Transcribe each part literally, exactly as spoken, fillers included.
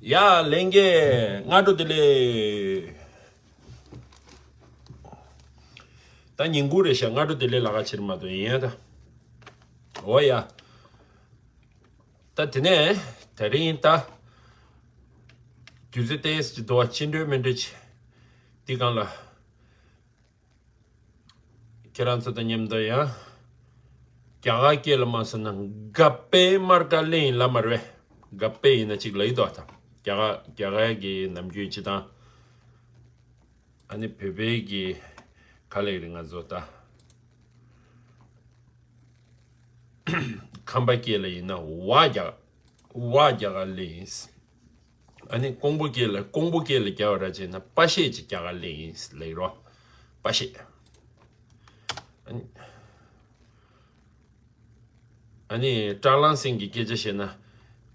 ཡ་ལྷན་རྒྱས་སྔ་དྲོ་བདེ་ལེགས། ད་ཉིན་གུང་རེད་ཤག་སྔ་དྲོ་བདེ་ལེགས་ལབ་ག་ཕྱིར་མ་གཏོགས་ཡིན་ཡ་ད། འོ་ཡ། ད་དེ་ནས་དེ་རིང་ད་དུས་ཚོད་ཏོག་ཙམ་ཅིག་འདུག་བ། ཕྱི་དྲོ་མི་དྲོ་ཅིག་འདི་སྒང་ལ། ཁྱེད་རང་ཚོ་དང་མཉམ་དུ་ཡང་རྒྱ་གར་སྐད་ལ་མ་སོང་ན་ག་པེ་མར་ཀ་ལེན་ལ་མར་བས། ག་པེ་ཡིན་ན་གཅིག་ལ་ཡི་དོ་དང་། རྒྱ་གར་རྒྱ་གར་གྱི་ནམ་རྒྱུན་སྤྱི་དང་། ཨ་ནི་བོད་པའི་གི་ག་ལེགས་རེད་ང་ཚོ་ད། ཁམས་པ་སྐད་ལ་ཡིན་ན་ཝ་རྒྱ་ཝ་རྒྱ་གར་ལེན་ཡིན། ཨ་ནི་ཀོང་པོ་སྐད་ལ་ཀོང་པོ་སྐད་ལ་རྒྱ་བ་ར་བྱས་ན་པ་ཤད་ཅིག་རྒྱ་གར་ལེན་ཡིན་ལེགས་རོ། པ་ཤད། ཨ་ནི་ཨ་ནི་བཀྲ་ལྷ་སེང་གི་སྐད་ཆ་བཤད་ན།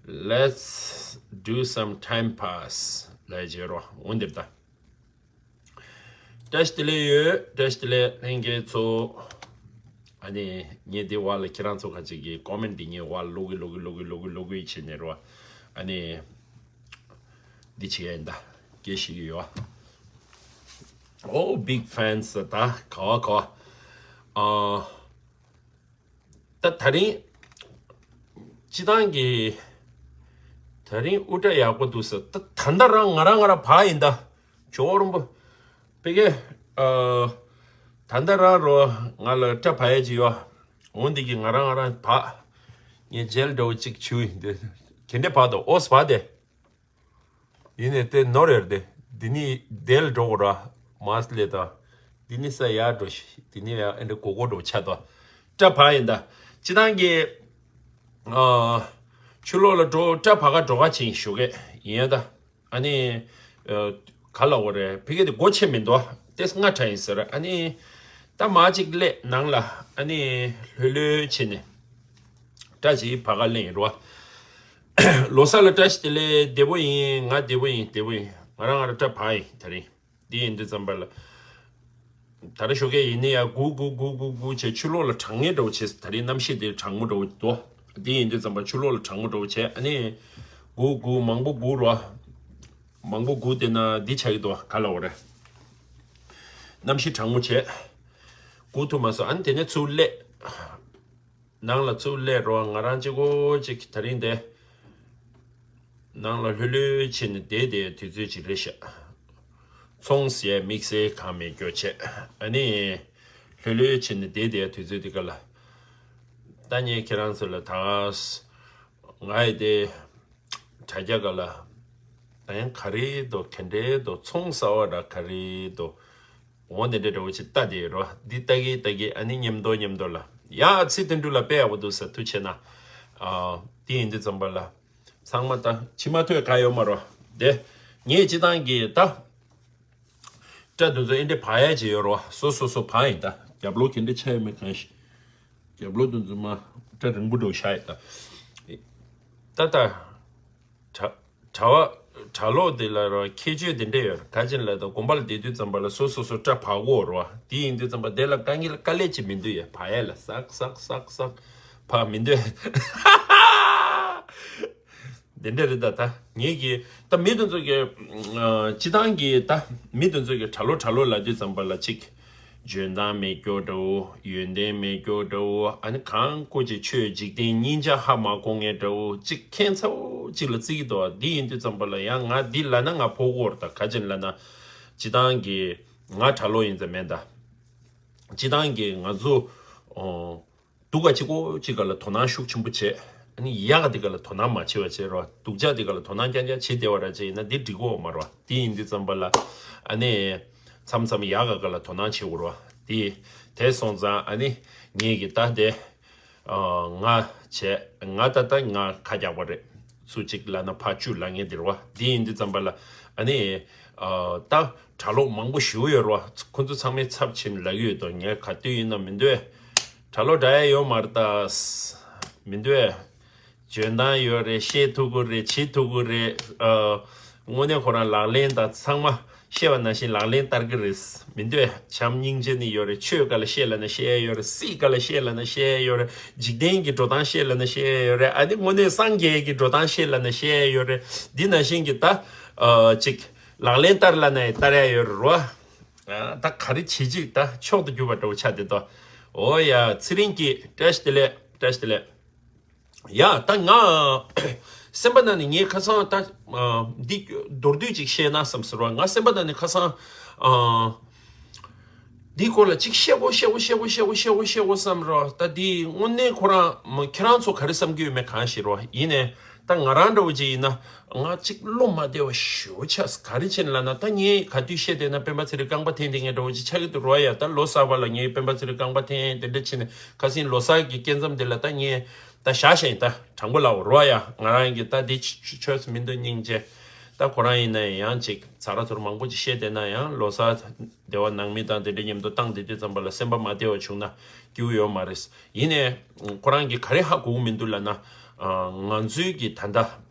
Let's do some time pass ལབ་བྱས་རོ། འོན་ཏེ་ད། བཀྲ་ཤིས་བདེ་ལེགས་ཡོད། བཀྲ་ཤིས་བདེ་ལེགས་ལྷན་རྒྱས་ཚོ། ཨ་ནི་ངས་འདི་བར་ལ་ཁྱེད་རང་ཚོ་ཁ་ཅིག་གི་ཀོ་མེན་ཊི་འདི་ངས་བར་ལ་ཀློག་གི་ཀློག་གི་ཀློག་གི་ཀློག་གི་ཀློག་གི་བྱས་ནས་རོ། ཨ་ནི་འདི་བྱེད་ཡ་ཡིན་ད། སྐད་ཤེས་ཀྱི་ཡོད། ཨོ་བིག་ཕེན་ད་ག་བ་ག་བ། ཨ། ད་དེ་རིང་། སྤྱི་བཏང་གི། དེ་རིང་དབུ་སྐྲ་ཡག་པོ་འདུག་ཟེར། ད་ད་ལྟ་རང་ང་རང་ང་རང་བག་ཡིན་ད། ཇོ་བོ་རིན་པོ། ཕ་གི། ཨ། ད་ལྟ་རང་རོ། ང་ལ་སྐྲ་བག་ཡ་ཅིག་ཡོད། འོ་འདི་གི་ང་རང་ང་རང་བག་ངས་ཇེལ་འདྲ་བོ་གཅིག་བྱུགས་ཡིན་ཏེ། ག་འདྲ་བག་འདུག་ཨོ་སི་བག་དེ། ཡིན་ནས་དེ་ནོར་ཡོད་དེ། འདི་ནི་དེ་ལ་འགྲོ་དགོས་ར། མ་སི་ལེ་ད། འདི་ནི་ས་ཡར་འགྲོ་ཤི། འདི་ནི་ཡང་ཨེ་འདྲ་གོ་གོ་འགྲོ་ཆ་ད། སྐྲ་བག་ཡིན་ད། སྤྱི་བཏང་གི། ཨ། ཆུ་ལོག་ལ་འགྲོ་སྐྲ་བག་ག་འགྲོ་ག་ཕྱིན་ཞུ་གས་ཡིན་ད། ཨ་ནི། ཨ། ག་ལ་འོ་རེད། ཕ་གི་དེ་སྒོ་ཕྱེ་མི་འདུག་ཏེས་སྔ་དྲགས་ཡིན་ཟེར། ཨ་ནི། ད་མ་གཅིག་སླེབས་ནང་ལ་ཨ་ནི་ལྷོད་ལྷོད་བྱས་ནས། སྐྲ་ཅིག་བག་ག་ལེན་རོ། ལོ་གསར་ལ་བཀྲ་ཤིས་བདེ་ལེགས། བདེ་པོ་ཡིན། ང་བདེ་པོ་ཡིན། བདེ་པོ་ཡིན། ང་རང་ང་རང་སྐྲ་བག་ཡིན་དེ་རིང་། འདི་ཡིན་དུས་ཙམ་པ་ལ། ད་རེ་ཞོགས་ཀས་ཡིན་ནི་ཡ་སྒུག་སྒུག་སྒུག་སྒུག་སྒུག་བྱས། ཆུ་ལོག་ལ་གྲང་ངེས་འདྲ་བོ་བྱས། ད་རེས་གནམ་གཤིས་དེ་གྲང་མོ་འདྲ་བོ་འདུག་འདི་ཡིན་དུས་ཙམ་པ་ཆུ་ལོག་ལ་གྲང་མོ་འདྲ་བོ་བྱས། ཨ་ནི། སྒུག་སྒུག་མང་པོ་སྒུག་རོ། མང་པོ་སྒུག་བསྡད་ན་འདི་ཆགས་ཀྱི་འདུག་ག་ལ་འོ་རེད། གནམ་གཤིས་གྲང་མོ་བྱས། སྒུག་ཐུབ་མ་སོང་། ཨ་ནི་དེ་ནས་ཚུར་སླེབས། ནང་ལ་ཚུར་སླེབས་རོགས། ང་རང་གཅིག་པོ་གཅིག་དེ་རིང་དེ། ནང་ལ་ལྷོད་ལྷོད་བྱས་ནས་བསྡད་བསྡད་དུས་ཚོད་ཅིག་རེད་ཤག་ཚོང་ཟས་དམིགས་བསལ་གང་མེད་སྐྱོ་བྱས། ཨ་ནི། ལྷོད་ལྷོད་བྱས་ནས་བསྡད་བསྡད་དུས་ཚོད་དེ་ག་ལ། ད་ངས་ཁྱེད་རང་ཚོ་ལ་ད། ང་ཡི་དེ། དྲ་རྒྱ་ག་ལ། ད་ཡང་ག་རེ་འདུག་ག་འདྲེ་འདུག་ཚོང་ཟ་བ་ར་ག་རེ་འདུག་འོ་འདི་འདྲ་འདྲ་བོ་ཅིག་ལྟ་དེ་རོ། འདི་ལྟ་གི་ལྟ་གི་ཨ་ནི་མཉམ་དུ་མཉམ་དུ་ལ། ཡ་ཚེ་བརྟན་འབྲུ་ལ་དཔེ་ཡག་པོ་འདུག་ཟེར་ཐུགས་ཆེ་ན། ཨ། དེ་ཡིན་དུས་ཙམ་པ་ལ། ཚང་མ་ད་ཕྱི་མ་ཐོས་ག་ཡོད་མ་རོ། དེ། ངས་སྤྱི་བཏང་གི་ད། སྐྲ་དེ་ཚོ་ཨེ་འདྲ་བག་ཡ་ཅིག་ཡོད་རོ། སོ་སོ་སོ་བག་ཡིན་ད། རྒྱབ་ལོགས་ག་འདྲ་ཆགས་ཡོད་མེད་གང་ཤེས། རྒྱབ་ལོགས་དེ་ཚོ་མ་སྐྲ་རིང་པོ་འདྲ་བོ་ཤ་ཡོད་ད། ད་ད། གྲ་གྲ་བ་གྲྭ་ལོག་དེ་ལ་རོ་ཁྱད་ཆོས་དེ་འདྲ་ཡོད་རེད། ག་ཅི་ལ་ད་དགོན་པ་ལ་བསྡད་དུས་ཙམ་པ་ལ་སོ་སོ་སོ་སྐྲ་བག་གོ་རོ། དེ་ཡིན་དུས་ཙམ་པ་དེ་ལ་དཀའ་ངལ་དཀའ་ལས་ཅིག་མི་འདུག་ཡ། བག་ཡ་ལ་སག་སག་སག་སག་བག་མི་འདུག་དེ་འདྲ་རེད་ད། ད་ངེད་ཀྱི་ད་མི་དེ་ཚོ་གི་ཨ། སྤྱི་བཏང་གི་ད་མི་དེ་ཚོ་གི་གྲྭ་ལོག་གྲྭ་ལོག་ལབ་དུས་ཙམ་པ་ལ་ཅིག་འཇོན་ཐང་མེད་སྐྱོ་འདྲ་བོ། ཡོན་ཏན་མེད་སྐྱོ་འདྲ་བོ། ཨ་ནི་གང་ཁོ་ཅིག་ཆོས་འཇིག་རྟེན་སྙིང་རྗེ་ཧ་མ་གོ་མཁན་འདྲ་བོ་ཅིག་ཁྱད་མཚར་བོ་ཅིག་ལ་བརྩི་གི་འདུག་འདི་ཡིན་དུས་ཙམ་པ་ལ་ཡང་ང་འདི་ལབ་ན་ང་ཕོག་གོ་རེད་ད། ག་ཅི་ལབ་ན། སྤྱི་བཏང་གི་ང་གྲྭ་ལོག་ཡིན་ཙམ་མིན་ད། སྤྱི་བཏང་གི་ང་ཚོ་ཨོ། སྡུག་ག་གཅིག་པོ་གཅིག་ག་ལ་དོ་སྣང་ཤུགས་ཆེན་པོ་བྱེད། ཨ་ནི་ཡག་ག་དེ་ག་ལ་དོ་སྣང་མ་བྱེད་པ་བྱེད་རོགས། སྡུག་ཅག་དེ་ག་ལ་དོ་སྣང་རྐྱང་རྐྱང་བྱེད་བསྡད་པ་ར་ཅིག་ཡིན་ན་འདི་འགྲིག་གོ་མ་རོགས། དེ་ཡིན་དུས་ཙམ་པ་ལ་ཨ་ནི་མཚམས་མཚམས་ཡག་ག་ག་ལ་དོ་སྣང་བྱེད་དགོས་རོགས། དེ་དེ་སོང་ཙང་ཨ་ནི་ངེད་ཀྱི་ད་དེ་ང་བྱས་ང་ད་ལྟ་ང་ཁ་རྒྱག་པ་རེད། སུ་གཅིག་ལབ་ན་ཕར་བཅུག་ལབ་མཁན་དེ་རེད་བ། དེ་ཡིན་དུས་ཙམ་པ་ལ་ཨ་ནི་ད་གྲྭ་ལོག་མང་པོ་ཞེ་པོ་ཡོད་རེད་བ། ཁོ་ཚོ་ཚང་མའི་ཚབ་བྱས་ནས་ལབ་ཀྱི་ཡོད་དོ། ངས་ག་དུས་ཡིན་ན་མི་འདོད། གྲྭ་ལོག་འདྲ་ཡ་ཡོད་མ་རེད་ད། མི་འདོད། འཇོན་ཐང་ཡོད་རེད། བཤད་ཐུབ་ཀྱི་རེད། བྱེད་ཐུབ་ཀྱི་རེད། ཨ། དངོས་གནས་ཁོ་རང་ལག་ལེན་དང་ཚང་མ་ བཤད་པ་ནང་བཞིན་ལག་ལེན་བསྟར་གི་རེད། མི་འདོད་བྱམས་སྙིང་རྗེ་ནི་ཡོད་རེད། ཆོས་ག་ལ་བཤད་ལབ་ན་བཤད་ཡ་ཡོད་རེད། སྲིད་ག་ལ་བཤད་ལབ་ན་བཤད་ཡ་ཡོད་རེད། འཇིག་རྟེན་གྱི་འགྲོ་སྟངས་བཤད་ལབ་ན་བཤད་ཡ་ཡོད་རེད། ཨ་ནི་དངོས་གནས་སངས་རྒྱས་ཀྱི་འགྲོ་སྟངས་བཤད་ལབ་ན་བཤད་ཡ་ཡོད་རེད། འདི་ནང་བཞིན་གྱི་ད་ཨ་ཅིག་ལག་ལེན་བསྟར་ལབ་ན་ཡང་བསྟར་ཡ་ཡོད་རེད་རོ། ཨ་ད་ག་རེ་བྱེད་ཅིག་ད་མཆོག་ཏུ་གྱུར་པ་འདྲ་བོ་ཆགས་བསྡད་དོ། ཨོ་ཡ་ཚེ་རིང་སྐྱིད་བཀྲ་ཤིས་བདེ་ལེགས། བཀྲ་ཤིས་བདེ་ལེགས། ཡ་ད་ང་སེམས་པ་ནང་ནས་ངས་ཁ་སང་ད་ཨ་འདི་མདོར་བསྡུས་ཅིག་བཤད་ན་བསམ་ཟེར་བ། ང་སེམས་པ་ནང་ནས་ཁ་སང་ཨ་འདི་སྐོར་ལ་ཅིག་བཤད་དགོས་བཤད་དགོས་བཤད་དགོས་བཤད་དགོས་བཤད་དགོས་བཤད་དགོས་བསམ་རོ། ད་འདི་དངོས་གནས་ཁོ་རང་མ་ཁྱེད་རང་ཚོ་ག་རེ་བསམ་གྱི་ཡོད་མེད་གང་ཤེས་རོ། ཡིན་ནས་ད་ང་རང་འདྲ་བོ་ཅིག་ཡིན་ན་ང་ཅིག་བློ་མ་བདེ་བ་ཞེ་པོ་ཆགས། ག་རེ་བྱས་ནས་ལབ་ན་ད་ངས་ག་དུས་བཤད་བསྡད་ན་སྤེན་པ་ཚེ་རིང་རྐང་པ་འཐེན་བསྡད་མཁན་འདྲ་བོ་ཅིག་ཆགས་ཀྱི་འདུག་རོ། ཡ་ད་ལོ་གསར་པ་ལ་ངས་སྤེན་པ་ཚེ་རིང་རྐང་པ་འཐེན་དེ་འདྲ་བྱས་ནས་ཁ་སང་ལོ་གསར་གྱི་སྐབས་མཚམས་དེ་ལ་ད་ངས་ད་བཞག་བཞག་ཡིན། ད་དྲང་པོ་ལབ་རོ། ཡ་ང་རང་གི་ད་འདི་ཆོས་མི་འདུག་སྙིང་རྗེ། ད་ཁོ་རང་ཡིན་ན་ཡང་ཅིག་ཚ་ར་ཚུར་མང་པོ་ཅིག་བཤད་བསྡད་ན་ཡང་ལོ་གསར་སྡེ་བ་ནང་མི་དང་དེ་འདྲ་མཉམ་དུ་བཏང་བསྡད་དུས་ཙམ་པ་ལ་སེམས་པ་མ་བདེ་བ་བྱུང་ན་སྐྱིད་པོ་ཡོད་མ་རེད། ཡིན་ནས་ཁོ་རང་གིས་ག་རེ་ཧ་གོ་གི་མི་འདུག་ལབ་ན་ང་ཚོའི་གི་ད་ལྟ་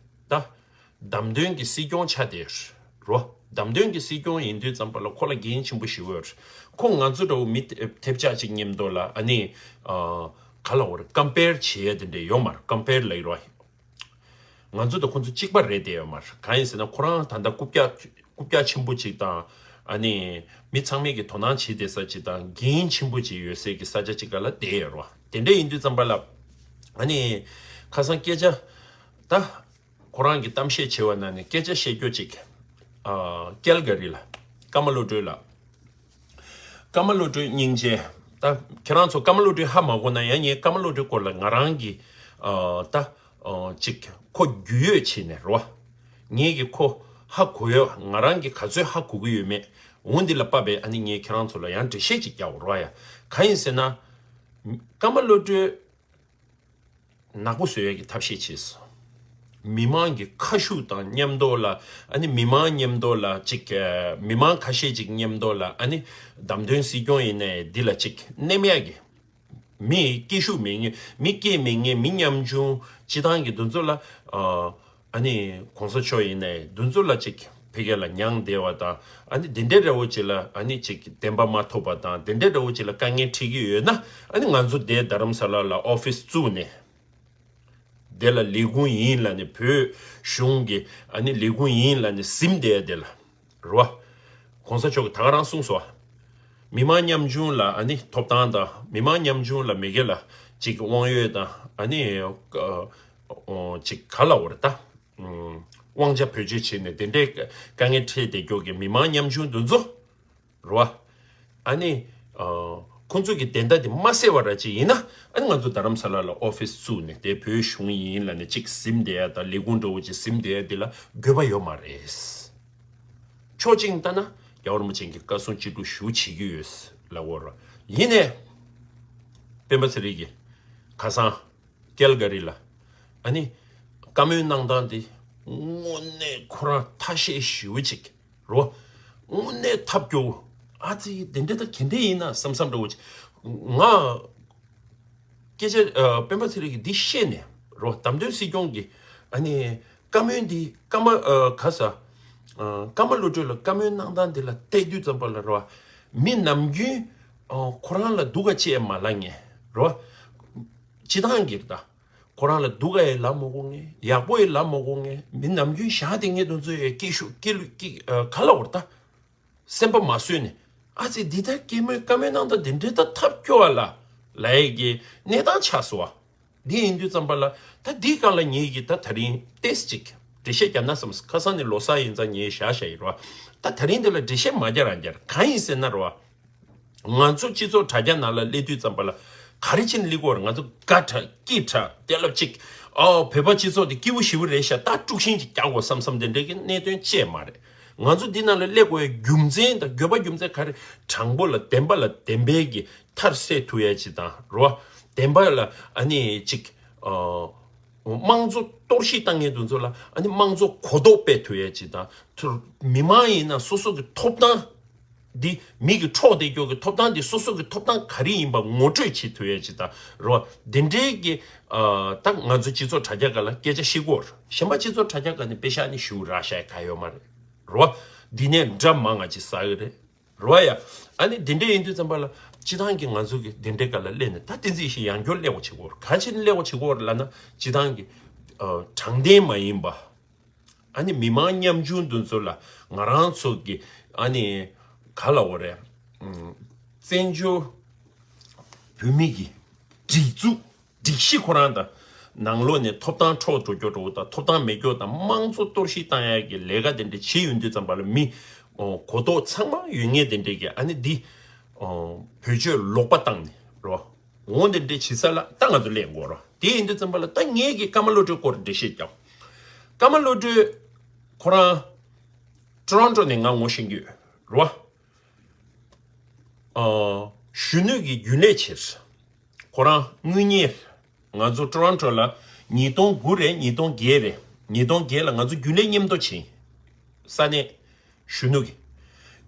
ད། བདམས་ཐོན་གྱི་སྲིད་སྐྱོང་ཆགས་བསྡད་རོ། བདམས་ཐོན་གྱི་སྲིད་སྐྱོང་ཡིན་དུས་ཙམ་པ་ལ་ཁོ་ལ་འགན་ཆེན་པོ་ཞིག་ཡོད་རེད། ཁོ་ང་ཚོ་འདྲ་བོ་མི་ཐེབས་ཆག་ཅིག་མཉམ་དུ་ལ་ཨ་ནི་ཨ་ག་ལ་འོ་རེད། ཀམ་པེར་བྱེད་ཡ་དེ་འདྲ་ཡོད་མ་རེད། ཀམ་པེར་ལབ་ཡོད་རེད། ང་ཚོ་དང་ཁོ་ཚོ་གཅིག་པ་རེད་བསྡད་ཡོད་མ་རེད། གང་ཡིན་ཟེར་ན་ཁོ་རང་ད་ལྟ་རྐུབ་བཀྱག་རྐུབ་བཀྱག་ཆེན་པོ་ཅིག་དང་ཨ་ནི་མི་ཚང་མས་ཀྱི་དོ་སྣང་བྱེད་བསྡད་ས་ཅིག་དང་འགན་ཆེན་པོ་ཅིག་ཡོད་སའི་གི་ས་ཆ་ཅིག་ག་ལ་བསྡད་ཡོད་རེད། དེ་འདྲ་ཡིན་དུས་ཙམ་པ་ལ་ཨ་ནི་ཁ་སང་སྐད་ཆ་ད། ཁོ་རང་གི་གཏམ་བཤད་བྱས་པ་ནང་ནས་སྐད་ཆ་བཤད་རྒྱུ་ཅིག་ཨ་ཀལ་ག་རི་ལ། ཀརྨ་བློ་གྲོས་ལགས། ཀརྨ་བློ་གྲོས་སྙིང་རྗེ། ད་ཁྱེད་རང་ཚོ་ཀརྨ་བློ་གྲོས་ཧ་མ་གོ་ན་ཡང་ངས་ཀརྨ་བློ་གྲོས་སྐོར་ལ་ང་རང་གི་ཨ་ད་ཨ་ཅིག་ཁོ་རྒྱུས་ཡོད་བྱས་ནས་རོ། ངས་ཀྱི་ཁོ་ཧ་གོ་ཡོད། ང་རང་གི་ག་ཚོད་ཧ་གོ་གི་ཡོད་མེད། འོ་འདི་ལ་དཔག་པའི་ཨ་ནི་ངས་ཁྱེད་རང་ཚོ་ལ་ཡང་འགྲེལ་བཤད་ཅིག་རྒྱག་དགོས་རོ་ཡ། གང་ཡིན་ཟེར་ན། ཀརྨ་བློ་གྲོས། ནག་པོ་བཟོ་ཡས་ཀྱི་ཐབས་ཤེས་བྱས་སོང་། མི་མང་གི་ཁ་ཤུགས་དང་མཉམ་དུ་ལ་ཨ་ནི་མི་མང་མཉམ་དུ་ལ་ཅིག་མི་མང་ཁ་ཤས་ཅིག་མཉམ་དུ་ལ་ཨ་ནི་བདམས་ཐོན་སྲིད་སྐྱོང་ཡིན་ནའི་འདི་ལ་ཅིག་མནན་ཡས་ཀྱི་མི་སྐད་ཤུགས་མེད་མཁན། མི་སྐད་མེད་མཁན། མི་ཉམ་ཆུང་སྤྱི་བཏང་གི་འདུ་འཛོམས་ལ་ཨ། ཨ་ནི་གོང་ས་མཆོག་ཡིན་ནའི་འདུ་འཛོམས་ལ་ཅིག་ཕ་གི་ལ་མྱངས་བསྡད་པ་དང་ཨ་ནི་དེ་འདྲའི་འདྲ་བོ་ཅིག་ལ་ཨ་ནི་ཅིག་བདེན་པ་མ་ཐོབ་པ་དང་དེ་འདྲའི་འདྲ་བོ་ཅིག་ལ་དཀའ་ངལ་འཕྲད་ཀྱི་ཡོད་ན་ཨ་ནི་ང་ཚོ་དེ་རྡ་རམ་ས་ལ་ལ་ཨོ་ཕིས་བཙུགས་ནས་དེ་ལ་ལས་ཁུངས་ཡིན་ལབ་ནས་བོད་གཞུང་གི་ཨ་ནི་ལས་ཁུངས་ཡིན་ལབ་ནས་ཟིན་བསྡད་དེ་ལ་རེད་བ། གོང་ས་མཆོག་གིས་ད་ག་རང་གསུངས་སོང་བ། མི་མང་ཉམ་ཆུང་ལ་ཨ་ནི་ཐོབ་ཐང་དང་མི་མང་ཉམ་ཆུང་ལ་མི་སྒེར་ལ་ཅིག་དབང་ཡོད་དང་ཨ་ནི་ཅིག་ག་ལ་འོ་རེད་ད། དབང་ཆ་བེད་སྤྱོད་བྱས་ནས་དེ་འདྲའི་དཀའ་ངལ་འཕྲད་བསྡད་རྒྱུ་གི་མི་མང་ཉམ་ཆུང་འདུ་འཛོམས་རེད་བ། ཨ་ནི་ཁོང་ཚོ་གི་བདེན་མཐའ་དེ་མ་གསལ་བ་ར་ཅིག་ཡིན་ན་ཨ་ནི་ང་ཚོ་རྡ་རམ་ས་ལ་ལ་ཨོ་ཕིས་བཙུགས་ནས་དེ་བོད་གཞུང་ཡིན་ལབ་ནས་ཅིག་ཟིན་བསྡད་ཡ་དང་ལས་ཁུངས་འདྲ་བོ་ཅིག་ཟིན་བསྡད་ཡ་དེ་ལ་དགོས་པ་ཡོད་མ་རེད། ཕྱོགས་གཅིག་ནས་ལྟ་ན་རྒྱལ་བ་རིན་པོ་ཆེ་གི་བཀའ་གསུང་ཅི་སྒྲུབ་ཞུ་བྱེད་ཀྱི་ཡོད་ལབ་འོ་ར། ཡིན་ནས་སྤེན་པ་ཚེ་རིང་གིས་ཁ་སང་ཀལ་ག་རི་ལ་ཨ་ནི་བཀའ་མོལ་གནང་སྟངས་དེ་དངོས་གནས་ཁོ་རང་ཐ་ཤལ་ཞེ་པོ་ཅིག་རོ། དངོས་གནས་ཐབས་སྐྱོ་བོ། ཨ་ཙི་དེ་འདྲ་ད་ག་འདྲ་ཡིན་ན་བསམ་བསམ་འདྲ་བོ་ཅིག་ང་སྐད་ཆ་ཨ་སྤེན་པ་ཚེ་རིང་གིས་འདི་བཤད་ནས་རོ། བདམས་ཐོན་སྲིད་སྐྱོང་གི་ཨ་ནི་བཀའ་མོལ་འདི་ཀརྨ་ཨ་ག་ས་ཨ་ཀརྨ་བློ་གྲོས་ལ་བཀའ་མོལ་གནང་སྟངས་འདི་ལ་བལྟས་དུས་ཙམ་པ་ལ་རོ། མི་ནམ་རྒྱུན་ཨ་ཁོ་རང་ལ་སྡུག་ག་བྱེད་མ་ལབ་ངེས་རོ། སྤྱི་བཏང་གི་ད་ཁོ་རང་ལ་སྡུག་ག་ཡི་ལབ་མ་དགོས་ངེས། ཡག་པོ་ཡི་ལབ་མ་དགོས་ངེས། མི་ནམ་རྒྱུན་བཞག་དེ་ངེས་དུ་འཚོ་ཡི་སྐད་ཤུགས་སྐད་ལུས་སྐད་ཨ་ག་ལ་འོ་ར་ད། སེམས་པ་མ་བཟོད་ནས་ཨ་ཙི་འདི་ལྟར་སྐད་མོས་བཀའ་མོལ་གནང་སྟངས་དེ་འདྲའི་ད་ཐབས་སྐྱོ་བ་ལ་ལབ་ཡས་ཀྱི་གནས་སྟངས་ཆགས་སོང་བ། འདི་ཡིན་དུས་ཙམ་པ་ལ་ད་འདིའི་སྒང་ལ་ངེད་ཀྱིས་ད་ད་རིང་ཏོག་ཙམ་ཅིག་འགྲེལ་བཤད་བརྒྱབ་ན་བསམ། ཁ་སང་ནས་ལོ་གསར་ཡིན་ཙང་ངས་བཞག་བཞག་ཡིན་རོ། ད་ད་རིང་འདི་ལ་འགྲེལ་བཤད་མ་རྒྱག་རང་རྒྱག་གང་ཡིན་ཟེར་ན་རོ། ང་ཚོ་སྤྱི་ཚོགས་དྲ་རྒྱ་ནང་ལ་སླེབས་དུས་ཙམ་པ་ལ་ག་རེ་བྱས་ནས་སླེབས་ཀྱི་ཡོད་རེད། ང་ཚོ་དགའ་དྲགས་སྐྱིད་དྲགས་དེ་ལབ་ཅིག་ཨོ་བོད་པ་སྤྱི་ཚོགས་འདི་སྐྱིད་པོ་ཞེ་པོ་རེད་ཤག་ད་དཀྲུག་ཤིང་ཅིག་རྒྱག་དགོས་བསམ་བསམ་དེ་འདྲའི་གི་གནད་དོན་ཅིག་མ་རེད། ང་ཚོ་འདི་ནང་ལ་སླེབས་དགོས་ཡ་རྒྱུ་མཚན་དང་དགོས་པ་རྒྱུ་མཚན་ག་རེ། དྲང་པོ་ལ་བདེན་པ་ལ་བདེན་པའི་གི་མཐར་གསལ་ཐུབ་ཡ་ཅིག་དང་རོ། བདེན་པ་ལ་ཨ་ནི་ཅིག་ཨོ་དམངས་གཙོ་གཏོར་བཤིག་བཏང་མཁན་དེ་ཚོ་ལ་ཨ་ནི་དམངས་གཙོ་གོ་རྟོགས་སྤེལ་ཐུབ་ཡ་ཅིག་དང་། མི་མང་ཡིན་ན་སོ་སོ་གི་ཐོབ་ཐང་འདི་མི་གི་འཕྲོག་བསྡད་རྒྱུ་གི་ཐོབ་ཐང་འདི་སོ་སོ་གི་ཐོབ་ཐང་ག་རེ་ཡིན་པ་ངོ་སྤྲོད་བྱེད་ཐུབ་ཡ་ཅིག་དང་རོ། འདི་འདྲའི་གི་ཨ་ད་ང་ཚོ་སྤྱི་ཚོགས་དྲ་རྒྱ་སྒང་ལ་སྐད་ཆ་བཤད་ཀྱི་ཡོད་རེད། གཞན་པ་སྤྱི་ཚོགས་དྲ་རྒྱ་སྒང་ནས་དཔེ་བཞག་ནས་ཞུ་རག་ཤག་ག་ཡོད་མ་རེད་རོ། འདི་ནས་འདྲ་མང་ང་ཅིག་ཟ་གི་རེད། རེད་བ་ཡ། ཨ་ནི་དེ་འདྲ་ཡིན་དུས་ཙམ་པ་ལ་སྤྱི་བཏང་གི་ང་ཚོ་གི་དེ་འདྲའི་སྐབས་ལ་སླེབས་ནས་ད་བསྟན་འཛིན་ཡེ་ཤེས་ཡང་བསྐྱར་སླེབས་པ་བྱེད་དགོས་རེད། ག་ཅི་ནས་སླེབས་པ་བྱེད་དགོས་རེད་ལབ་ན་སྤྱི་བཏང་གི་དྲང་བདེན་མ་ཡིན་པ། ཨ་ནི་མི་མང་ཉམ་ཆུང་འདི་ཚོ་ལ་ང་རང་ཚོ་གི་ཨ་ནི་ག་ལབ་དགོས་རེད། བཙན་བྱོལ་བོད་མི་གི་སྒྲིག་འཛུགས་སྒྲིག་གཞི་ཁོ་རང་དང་ནང་ལོགས་ནས་ཐོབ་ཐང་འཕྲོག་འགྲོ་རྒྱུ་འགྲོ་དང་ཐོབ་ཐང་མེད་རྒྱུ་དང་དམངས་གཙོ་གཏོར་བཤིག་བཏང་ཡག་གི་ལས་ཀ་དེ་འདྲ་བྱེད་ཡོང་དུས་ཙམ་པ་ལ་མི་གོ་རྟོགས་ཚང་མ་ཡོད་མཁན་དེ་འདྲས་ཀྱི་ཨ་ནི་འདི་བེད་སྤྱོད་ལོག་པ་བཏང་ནས་རོ། འོང་དེ་འདྲས་བྱེད་ས་ལ་ད་ང་ཚོ་སླེབས་དགོས་རོ། དེ་ཡིན་དུས་ཙམ་པ་ལ་ད་ངས་ཀྱི་ཀརྨ་བློ་གྲོས་སྐོར་འགྲེལ་བཤད་རྒྱབ། ཀརྨ་བློ་གྲོས་ཁོ་རང་ཊོ་རོན་ཊོ་ནས་ང་ངོ་ཤེས་ཀྱི་ཡོད་རོ། ཨ། གཞོན་ནུ་གི་རྒྱུན་ལས་བྱས། ཁོ་རང་དངུལ་གཉེར། ང་ཚོ་ཊོ་རོན་ཊོ་ལ་ཉིས་སྟོང་དགུ་རེད་ཉིས་སྟོང་བརྒྱད་རེད། ཉིས་སྟོང་བརྒྱད་ལ་ང་ཚོ་རྒྱུན་ལས་མཉམ་དུ་བྱས། ས་གནས་གཞོན་ནུ་གི་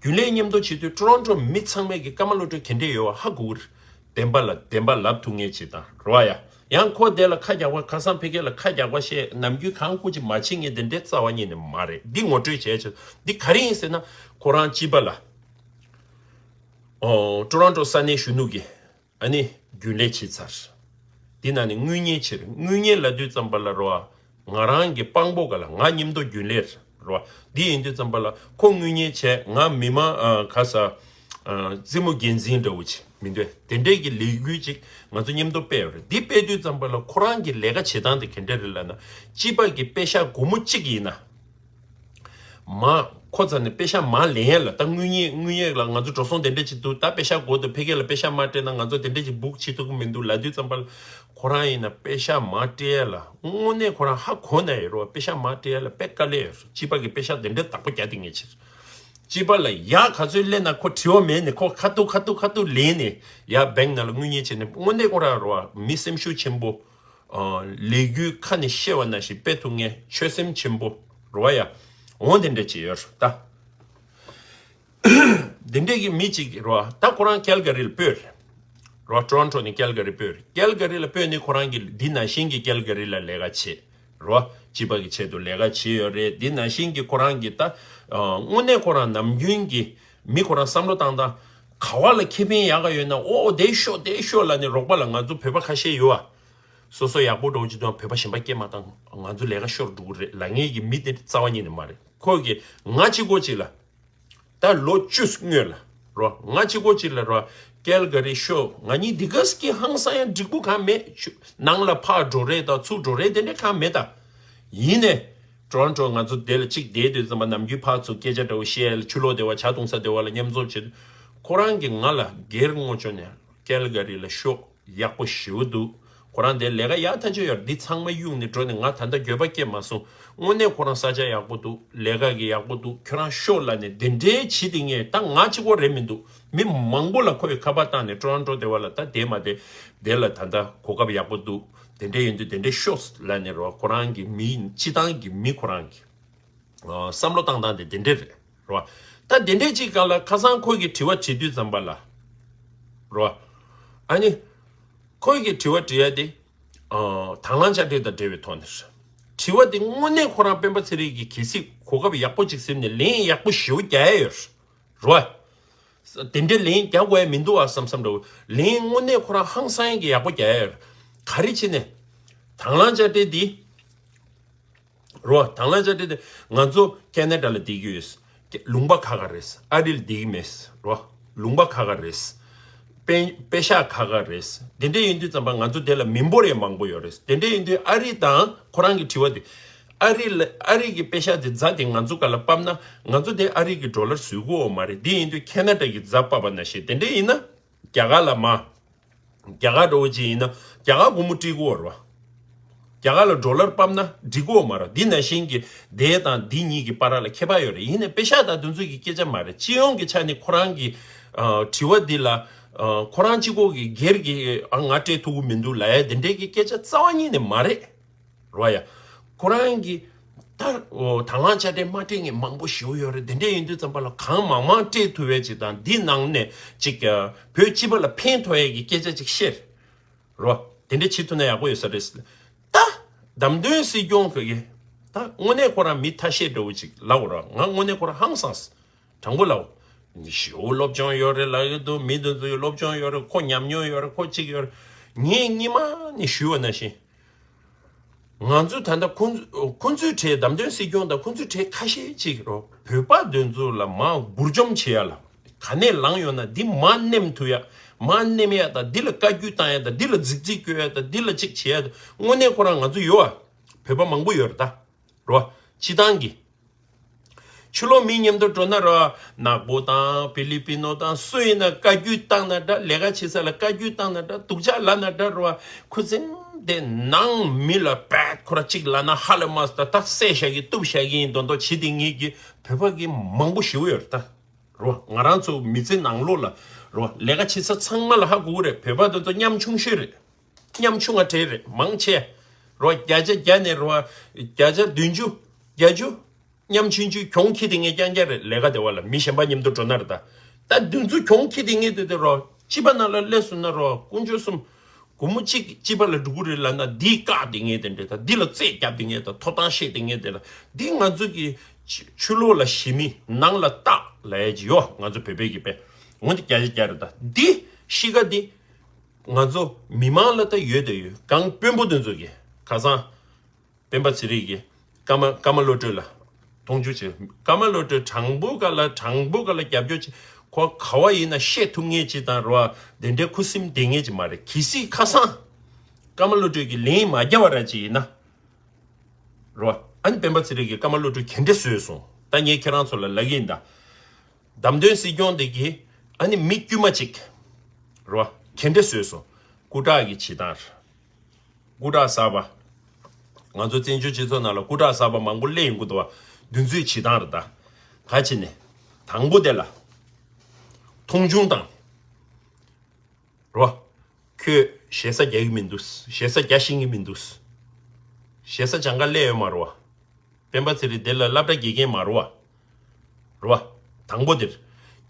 རྒྱུན་ལས་མཉམ་དུ་བྱེད་དུས་ཊོ་རོན་ཊོ་མི་ཚང་མས་ཀྱི་ཀརྨ་བློ་གྲོས་ག་འདྲས་ཡོད་པ་ཧ་གོ་གི་རེད། བདེན་པ་ལ་བདེན་པ་ལབ་ཐུབ་མཁན་ཅིག་དང་རེད་བ་ཡ། ཡང་ཁོ་དེ་ལ་ཁ་རྒྱག་པ་ཁ་སང་ཕ་གི་ལ་ཁ་རྒྱག་པ་བཤད་ནམ་རྒྱུན་གང་སྐུ་ཅི་མ་བྱེད་མཁན་དེ་འདྲའི་རྩ་བ་ཉིད་ནས་མ་རེད། འདི་ངོ་སྤྲོད་བྱས་ཆོག་འདི་ག་རེ་ཡིན་ཟེར་ན་ཁོ་རང་སྤྱི་པ་ལ། ཨོ། ཊོ་རོན་ཊོ་ས་གནས་གཞོན་ནུ་གི་ཨ་ནི་རྒྱུན་ལས་བྱས་ཚར། འདི་ནང་ནས་དངུལ་གཉེར་བྱས། དངུལ་གཉེར་ལབ་དུས་ཙམ་པ་ལ་རོ། ང་རང་གི་དཔང་པོ་ག་ལ་ང་མཉམ་དུ་རྒྱུན་ལས་རོ། འདི་ཡིན་དུས་ཙམ་པ་ལ་ཁོ་དངུལ་གཉེར་བྱས། ང་མི་མང་ཨ་ག་ས་ཨ་རྩེད་མོ་འགན་འཛིན་འདྲ་བོ་ཅིག་མི་འདོད། དེ་འདྲས་ཀྱི་ལས་འགུལ་ཅིག་ང་ཚོ་མཉམ་དུ་སྤེལ་བ་རེད། འདི་སྤེལ་དུས་ཙམ་པ་ལ་ཁོ་རང་གི་ལས་ཀ་བྱེད་སྟངས་དེ་ག་འདྲས་རེད་ལབ་ན། སྤྱི་པ་གི་པེ་ཤག་སྒོར་མོ་གཅིག་ཡིན་ན། མ། ཁོ་ཚ་ནས་པེ་ཤག་མ་ལེན་ཡ་ལ་ད་དངུལ་གཉེར་དངུལ་གཉེར་ལ་ང་ཚོ་འགྲོ་སོང་དེ་འདྲས་ཅིག་འདུག་ད་པེ་ཤག་དགོས་འདུག་ཕ་གི་ལ་པེ་ཤག་མ་སྤྲད་ན་ང་ཚོ་དེ་འདྲས་ཅིག་སྦུག་བྱེད་ཐུབ་ཀྱི་མི་འདུག་ལབ་དུས་ཙམ་པ་ལ་ཁོ་རང་ཡིན་ན་པེ་ཤག་མ་སྤྲད་ཡ་ལ་དངོས་གནས་ཁོ་རང་ཧ་གོ་ན་ཡོད་རོ། པེ་ཤག་མ་སྤྲད་ཡ་ལ་དཔེ་དཀའ་ལས་ཡོད་རོ། སྤྱི་པ་གི་པེ་ཤག་དེ་འདྲས་བདག་པོ་རྒྱག་དེ་ངེས་ཕྱིར། སྤྱི་པ་ལ་ཡག་ག་ཚོད་ལེན་ན་ཁོ་དྲི་བ་མེད་ནས་ཁོ་ཁ་ཐུག་ཁ་ཐུག་ཁ་ཐུག་ལེན་ནས་ཡ་བེང་ནང་ལ་དངུལ་གཉེར་བྱས་ནས་དངོས་གནས་ཁོ་རང་རོ་མི་སེམས་ཤུགས་ཆེན་པོ། ལས་འགུལ་ཁ་ནས་བཤད་པ་ནང་བཞིན་སྤེལ་ཐུབ་མཁན་ཆོད་སེམས་ཆེན་པོ་རོ་ཡ། འོང་དེ་འདྲ་ཅིག་ཡོད་རེད་ད། དེ་འདྲས་ཀྱི་མི་གཅིག་རོ། ད་ཁོ་རང་ཀལ་ག་རི་ལ་སྤོས་རེད་རོ། ཊོ་རོན་ཊོ་ནས་ཀལ་ག་རི་སྤོས་རེད། ཀལ་ག་རི་ལ་སྤོས་ནས་ཁོ་རང་གིས་འདི་ནང་བཞིན་གྱི་ཀལ་ག་རི་ལ་ལས་ཀ་བྱེད་རོ། སྤྱི་པ་གི་ཆེད་དུ་ལས་ཀ་བྱེད་ཡོད་རེད། འདི་ནང་བཞིན་གྱི་ཁོ་རང་གིས་ད་དངོས་གནས་ཁོ་རང་ནམ་རྒྱུན་གྱི་མི་ཁོ་རང་བསམ་བློ་བཏང་སྟངས་ག་བ་ལ་ཁེ་ཕན་ཡག་ག་ཡོད་ན་ཨོ་དེ་ཤོག་དེ་ཤོག་ལབ་ནས་རོགས་པ་ལ་ང་ཚོ་བོད་པ་ཁ་ཤས་ཡོད་ཨ། སོ་སོ་ཡག་པོ་འགྲོ་གི་འདུག་བོད་པ་གཞན་པ་སྐད་མ་བཏང་ང་ཚོ་ལས་ཀ་ཤོར་འགྲོ་གི་རེད་ལབ་མཁན་གྱི་མི་དེ་རྩ་བ་ཉིད་ནས་མ་རེད། ཁོ་གིས་ང་གཅིག་པོ་གཅིག་ལ་ད་ལོ་བཅུ་སྔོན་ལ་རོ། ང་གཅིག་པོ་གཅིག་ལ་རོ། ཀལ་ག་རི་ཤོག་ང་གཉིས་འདི་ག་སྐད་ཧང་སང་ཡང་འགྲིག་པོ་གང་མེད། ཆུ་ནང་ལ་ཕར་འགྲོ་རེས་དང་ཚུར་འགྲོ་རེས་དེ་འདྲ་གང་མེད་ད། ཡིན་ནས་ཊོ་རོན་ཊོ་ང་ཚོ་དེ་ལ་གཅིག་བསྡད་དུས་ཙམ་པ་ནམ་རྒྱུན་ཕར་ཚུར་སྐད་ཆ་འདྲ་བོ་བཤད་ཆུ་ལོག་དེ་བ་ཇ་འཐུང་ས་དེ་བ་ལ་མཉམ་འཛོམས་བྱེད་དུས་ཁོ་རང་གིས་ང་ལ་སྒེར་ངོ་ཅོ་ནས་ཀལ་ག་རི་ལ་ཤོག་ཡག་པོ་ཞེ་པོ་འདུག་ཁོ་རང་དེ་ལས་ཀ་ཡག་ཐག་ཆོད་ཡོད་རེད། འདི་ཚང་མ་གཡུགས་ནས་འགྲོ་ནས་ང་ད་ལྟ་འགྱོད་པ་སྐྱེས་མ་སོང་། དངོས་གནས་ཁོ་རང་ས་ཆ་ཡག་པོ་འདུག་ལས་ཀ་གི་ཡག་པོ་འདུག་ཁྱོད་རང་ཤོག་ལབ་ནས་དེ་འདྲའི་བྱེད་དེ་ངས་ད་ང་གཅིག་པོ་རེད་མི་འདུག་མི་མང་པོ་ལ་ཁོས་ཁ་པར་བཏང་ནས་ཊོ་རོན་ཊོ་དེ་བ་ལ་ད་དེ་མ་དེ་དེ་ལ་ད་ལྟ་གོ་སྐབས་ཡག་པོ་འདུག་དེ་འདྲ་ཡིན་དུས་དེ་འདྲ་ཤོག་ལབ་ནས་རོ། ཁོ་རང་གི་མི་སྤྱི་བཏང་གི་མི་ཁོ་རང་གི་བསམ་བློ་བཏང་སྟངས་དེ་དེ་འདྲས་རེད་རོ། ད་དེ་འདྲས་ཅིག་ག་ལ་ཁ་སང་ཁོས་ཀྱི་དྲི་བ་དྲི་དུས་ཙམ་པ་ལ་རོ། ཨ་ནི་ཁོས་ཀྱི་དྲི་བ་དྲི་ཡ་དེ་དང་བླངས་དཔྱ་ཁྲལ་དང་འབྲེལ་བའི་ཐོག་ནས་རེད། དྲི་བ་དེ་དངོས་གནས་ཁོ་རང་སྤེན་པ་ཚེ་རིང་གིས་གལ་སྲིད་གོ་སྐབས་ཡག་པོ་ཅིག་ཟིན་ནས་ལན་ཡག་པོ་ཞེ་པོ་རྒྱག་ཡ་ཡོད་རོ། དེ་འདྲས་ལན་རྒྱག་དགོས་ཡ་མི་འདུག་ཨ་བསམ་བསམ་འདྲ་བོ་ལན་དངོས་གནས་ཁོ་རང་ཧང་སང་ཡ་གི་ཡག་པོ་རྒྱག་ཡ་ཡོད་རེད། ག་རེ་བྱས་ནས་དང་བླངས་དཔྱ་ཁྲལ་དེ། རོ། དང་བླངས་དཔྱ་ཁྲལ་དེ་ང་ཚོ་ཁེ་ན་ཌ་ལ་བསྡད་ཀྱི་ཡོད། ལུང་པ་ཁ་ཁ་རེད། ཨ་རི་ལ་བསྡད་ཀྱི་མེད། རོ། ལུང་པ་ཁ་ཁ་རེད། པེ་པེ་ཤག་ཁ་ཁ་རེད། དེ་འདྲ་ཡིན་དུས་ཙམ་པ་ང་ཚོ་དེ་ལ་མི་འབོར་ཡང་མང་པོ་ཡོད་རེད། དེ་འདྲ་ཡིན་དུས་ཨ་རི་དང་ཁོ་རང་གི་དྲི་བ་དེ། ཨ་རི་ལ་ཨ་རི་གི་པེ་ཤག་དེ་རྫ་དེ་ང་ཚོ་ག་ལ་ཕབ་ན་ང་ཚོ་དེ་ཨ་རི་གི་ཌོ་ལར་བཟོ་གི་ཡོད་མ་རེད། དེ་ཡིན་དུས་ཁེ་ན་ཌ་གི་རྫ་ཕབ་པ་ནང་བཞིན་དེ་འདྲ་ཡིན་ན་རྒྱ་གར་ལ་མ། རྒྱ་གར་འདྲ་བོ་ཅིག་ཡིན་ན་རྒྱ་གར་སྒོར་མོ་སྤྲད་ཀྱི་ཡོད་རེད་བ། རྒྱ་གར་ལ་ཌོ་ལར་ཕབ་ན་འགྲིག་གི་ཡོད་མ་རེད། འདི་ནང་བཞིན་གྱི་དེ་དང་འདི་གཉིས་ཀྱི་བར་ལ་ཁྱད་པར་ཡོད་རེད། ཡིན་ནའི་པེ་ཤག་དང་དེ་ཚོ་གི་སྐད་ཆ་མ་རེད། སྤྱི་ཡོངས་ཀྱི་ཆ་ནས་ཁོ་རང་གི་ཨ་དྲི་བ་འདི་ལ་ཨ་ཁོ་རང་གཅིག་པོ་གི་སྒེར་གྱི་ཨ་ང་སྤྲད་ཐུབ་ཀྱི་མི་འདུག་ལབ་ཡ་དེ་འདྲའི་གི་སྐད་ཆ་རྩ་བ་ཉིད་ནས་མ་རེད། རེད་བ་ཡ། ཁོ་རང་གིས་ད་དང་བླངས་དཔྱ་ཁྲལ་མ་སྤྲད་མཁན་མང་པོ་ཞེ་པོ་ཡོད་རེད། དེ་འདྲ་ཡིན་དུས་ཙམ་པ་ལ་གང་མང་མང་སྤྲད་ཐུབ་པའི་ཅིག་དང་འདི་ནང་ནས་ཅིག་བོད་སྤྱི་པ་ལ་ཕན་ཐོགས་ཡས་ཀྱི་སྐད་ཆ་ཅིག་བཤད་རོ། དེ་འདྲ་བྱེད་ཐུབ་ན་ཡག་པོ་ཡོད་ས་རེད། ད་བདམས་ཐོན་སྲིད་སྐྱོང་གི་ ད་དངོས་གནས་ཁོ་རང་མི་ཐ་ཤལ་འདྲ་བོ་ཅིག་ལབ་རོགས། ང་དངོས་གནས་ཁོ་རང་ཧང་སངས། དྲང་པོ་ལབ། ཞེའུ་སློབ་སྦྱོང་ཡོད་རེད་ལབ་ཀྱི་འདུག་མི་འདི་ཚོ་སློབ་སྦྱོང་ཡོད་རེད། ཁོ་ཉམས་མྱོང་ཡོད་རེད། ཁོ་གཅིག་ཡོད་རེད། ངས་སྔོན་མ་ནས་ཞུས་པ་ནང་བཞིན། ང་ཚོ་ད་ལྟ་ཁོང་ཁོང་ཚོའི་གྲས་བདམས་ཐོན་སྲིད་སྐྱོང་དང་ཁོང་ཚོའི་གྲས་ཁ་ཤས་ཅིག་རོ། བོད་པ་འདི་ཚོ་ལ་མར་འབུར་འཇོམས་བྱེད་ཡ་ལ། ག་ནས་ལངས་ཡོང་ན་འདི་མར་མནན་ཐུབ་ཡ། མར་མནན་ཡ་དང་། འདི་ལ་བཀའ་བཀྱོན་བཏང་ཡ་དང་། འདི་ལ་རྫིག་རྫིག་བཀོད་ཡ་དང་། འདི་ལ་ཅིག་བྱེད་ཡ་དང་། དངོས་གནས་ཁོ་རང་ང་ཚོ་ཡོད་ཨ། བོད་པ་མང་པོ་ཡོད་རེད་ད། རོ། སྤྱི་བཏང་གི་ཕྱི་ལོགས་མི་མཉམ་དུ་འགྲོ་ན་རོ། ནག་པོ་དང་ཕི་ལི་པི་ནོ་དང་སུ་ཡིན་ན་བཀའ་བཀྱོན་བཏང་ན་འདྲ། ལས་ཀ་བྱེད་ས་ལ་བཀའ་བཀྱོན་བཏང་ན་འདྲ། སྡུག་ཅག་ལབ་ན་འདྲ་རོ། ཁུ་སིམ་དེ་ནང་མི་ལ་བད་ཁོ་ར་གཅིག་ལབ་ན་ཧ་ལས་མ་སོང་། ད་ད་བསད་བཞག་གི་གཏུབ་བཞག་གི་ཡིན་མདོག་མདོག་བྱེད་དེ་ངེད་ཀྱི་བོད་པ་གི་མང་པོ་ཞེ་པོ་ཡོད་རེད་ད། རོ། ང་རང་ཚོ་མི་ཚེ་ནང་ལོགས་ལ་རོ། ལས་ཀ་བྱེད་ས་ཚང་མ་ལ་ཧ་གོ་གི་རེད། བོད་པ་དེ་ཚོ་ཉམ་ཆུང་ཤོས་རེད། ཉམ་ཆུང་བ་གྲས་རེད། མང་ཆེ་རོ། བརྒྱ་ཆ་བརྒྱ་ནས་རོ། བརྒྱ་ཆ་བདུན་ཅུ། བརྒྱད་ཅུ། ཉམ་ཆུང་ཆུང་གྱོང་ཁྱེར་དེ་ངས་རྐྱང་རྐྱང་རེད། ལས་ཀ་དེ་བ་ལ་མི་གཞན་པ་མཉམ་དུ་འགྲོ་ན་རེད་ད། ད་དེ་ཚོ་གྱོང་ཁྱེར་དེ་ངས་དེ་དེ་རོ། སྤྱི་པ་ནང་ལ་སླེབས་སོང་ན་རོ། དཀོན་མཆོག་གསུམ། སྒོར་མོ་གཅིག་སྤྱི་པ་ལ་འགྲོ་གི་རེད་ལབ་ན། འདི་བཀག་དེ་ངས་དེ་འདྲ་ད། འདི་ལ་རྩོད་རྒྱབ་དེ་ངས་ད། ཐོབ་ཐང་བཤད་དེ་ངས་དེ་ལ། འདི་ང་ཚོ་གི་ཕྱི་ཕྱི་ལོགས་ལ་ཞི་མི་ནང་ལ་སྟག་ལབ་ཡ་ཅིག་ཡོད། ང་ཚོ་བོད་པའི་གི་དཔེ། འོན་ཏེ་བརྒྱ་ཆ་བརྒྱ་རེད་ད། འདི་གཤིས་ཀ་འདི་ང་ཚོ་མི་མང་ལ་ད་ཡོད་དེ་ཡོད། གང་དཔོན་པོ་དེ་ཚོ་གི་ཁ་སང་སྤེན་པ་ཚེ་རིང་གིས་ཀརྨ་ཀརྨ་བློ་གྲོས་ལ་མཐོང་ཆུང་བྱས། ཀརྨ་བློ་གྲོས་དྲང་པོ་ག་ལ་དྲང་པོ་ག་ལ་རྒྱབ་སྐྱོར་བྱེད། ཁོ་ག་བ་ཡིན་ན་བཤད་ཐུབ་ངེས་ཅིག་དང་རོ། དེ་འདྲའི་ཁུ་སིམ་བསྡད་ངེས་ཅིག་མ་རེད། གལ་སྲིད་ཁ་སང་ཀརྨ་བློ་གྲོས་ཀྱིས་ལན་མ་རྒྱབ་པ་ར་ཅིག་ཡིན་ན་རོ། ཨ་ནི་སྤེན་པ་ཚེ་རིང་གིས་ཀརྨ་བློ་གྲོས་ག་འདྲ་བཟོས་སོང་། ད་ངས་ཁྱེད་རང་ཚོ་ལ་ལབ་ཀྱི་ཡིན་ད། བདམས་ཐོན་སྲིད་སྐྱོང་དེ་གིས་ཨ་ནི་མི་དཀྱུས་མ་ཅིག་རོ། ག་འདྲ་བཟོས་སོང་། སྐུ་དྲག་གི་བྱེད་སྟངས་རེད། སྐུ་དྲག་གསར་པ། ང་ཚོ་བཙན་བྱོལ་སྤྱི་ཚོགས་ནང་ལ་སྐུ་དྲག་གསར་པ་མང་པོ་སླེབས་ཡོང་གི་འདུག་བ། འདི་ཚོའི་བྱེད་སྟངས་རེད་ད། ག་བྱས་ནས། དང་པོ་དེ་ལ་མཐོང་ཆུང་དང་། རོ། ཁྱོད་ཞེ་ས་རྒྱག་གི་མི་འདུག་ཞེ་ས་རྒྱག་ཤེས་ཀྱི་མི་འདུག་ཞེ་ས་སྦྱང་ག་སླེབས་ཡོད་མ་རེད་བ། སྤེན་པ་ཚེ་རིང་དེ་ལ་སློབ་གྲྭ་དགེ་རྒན་མ་རེད་བ། རེད་བ། དང་པོ་དེར།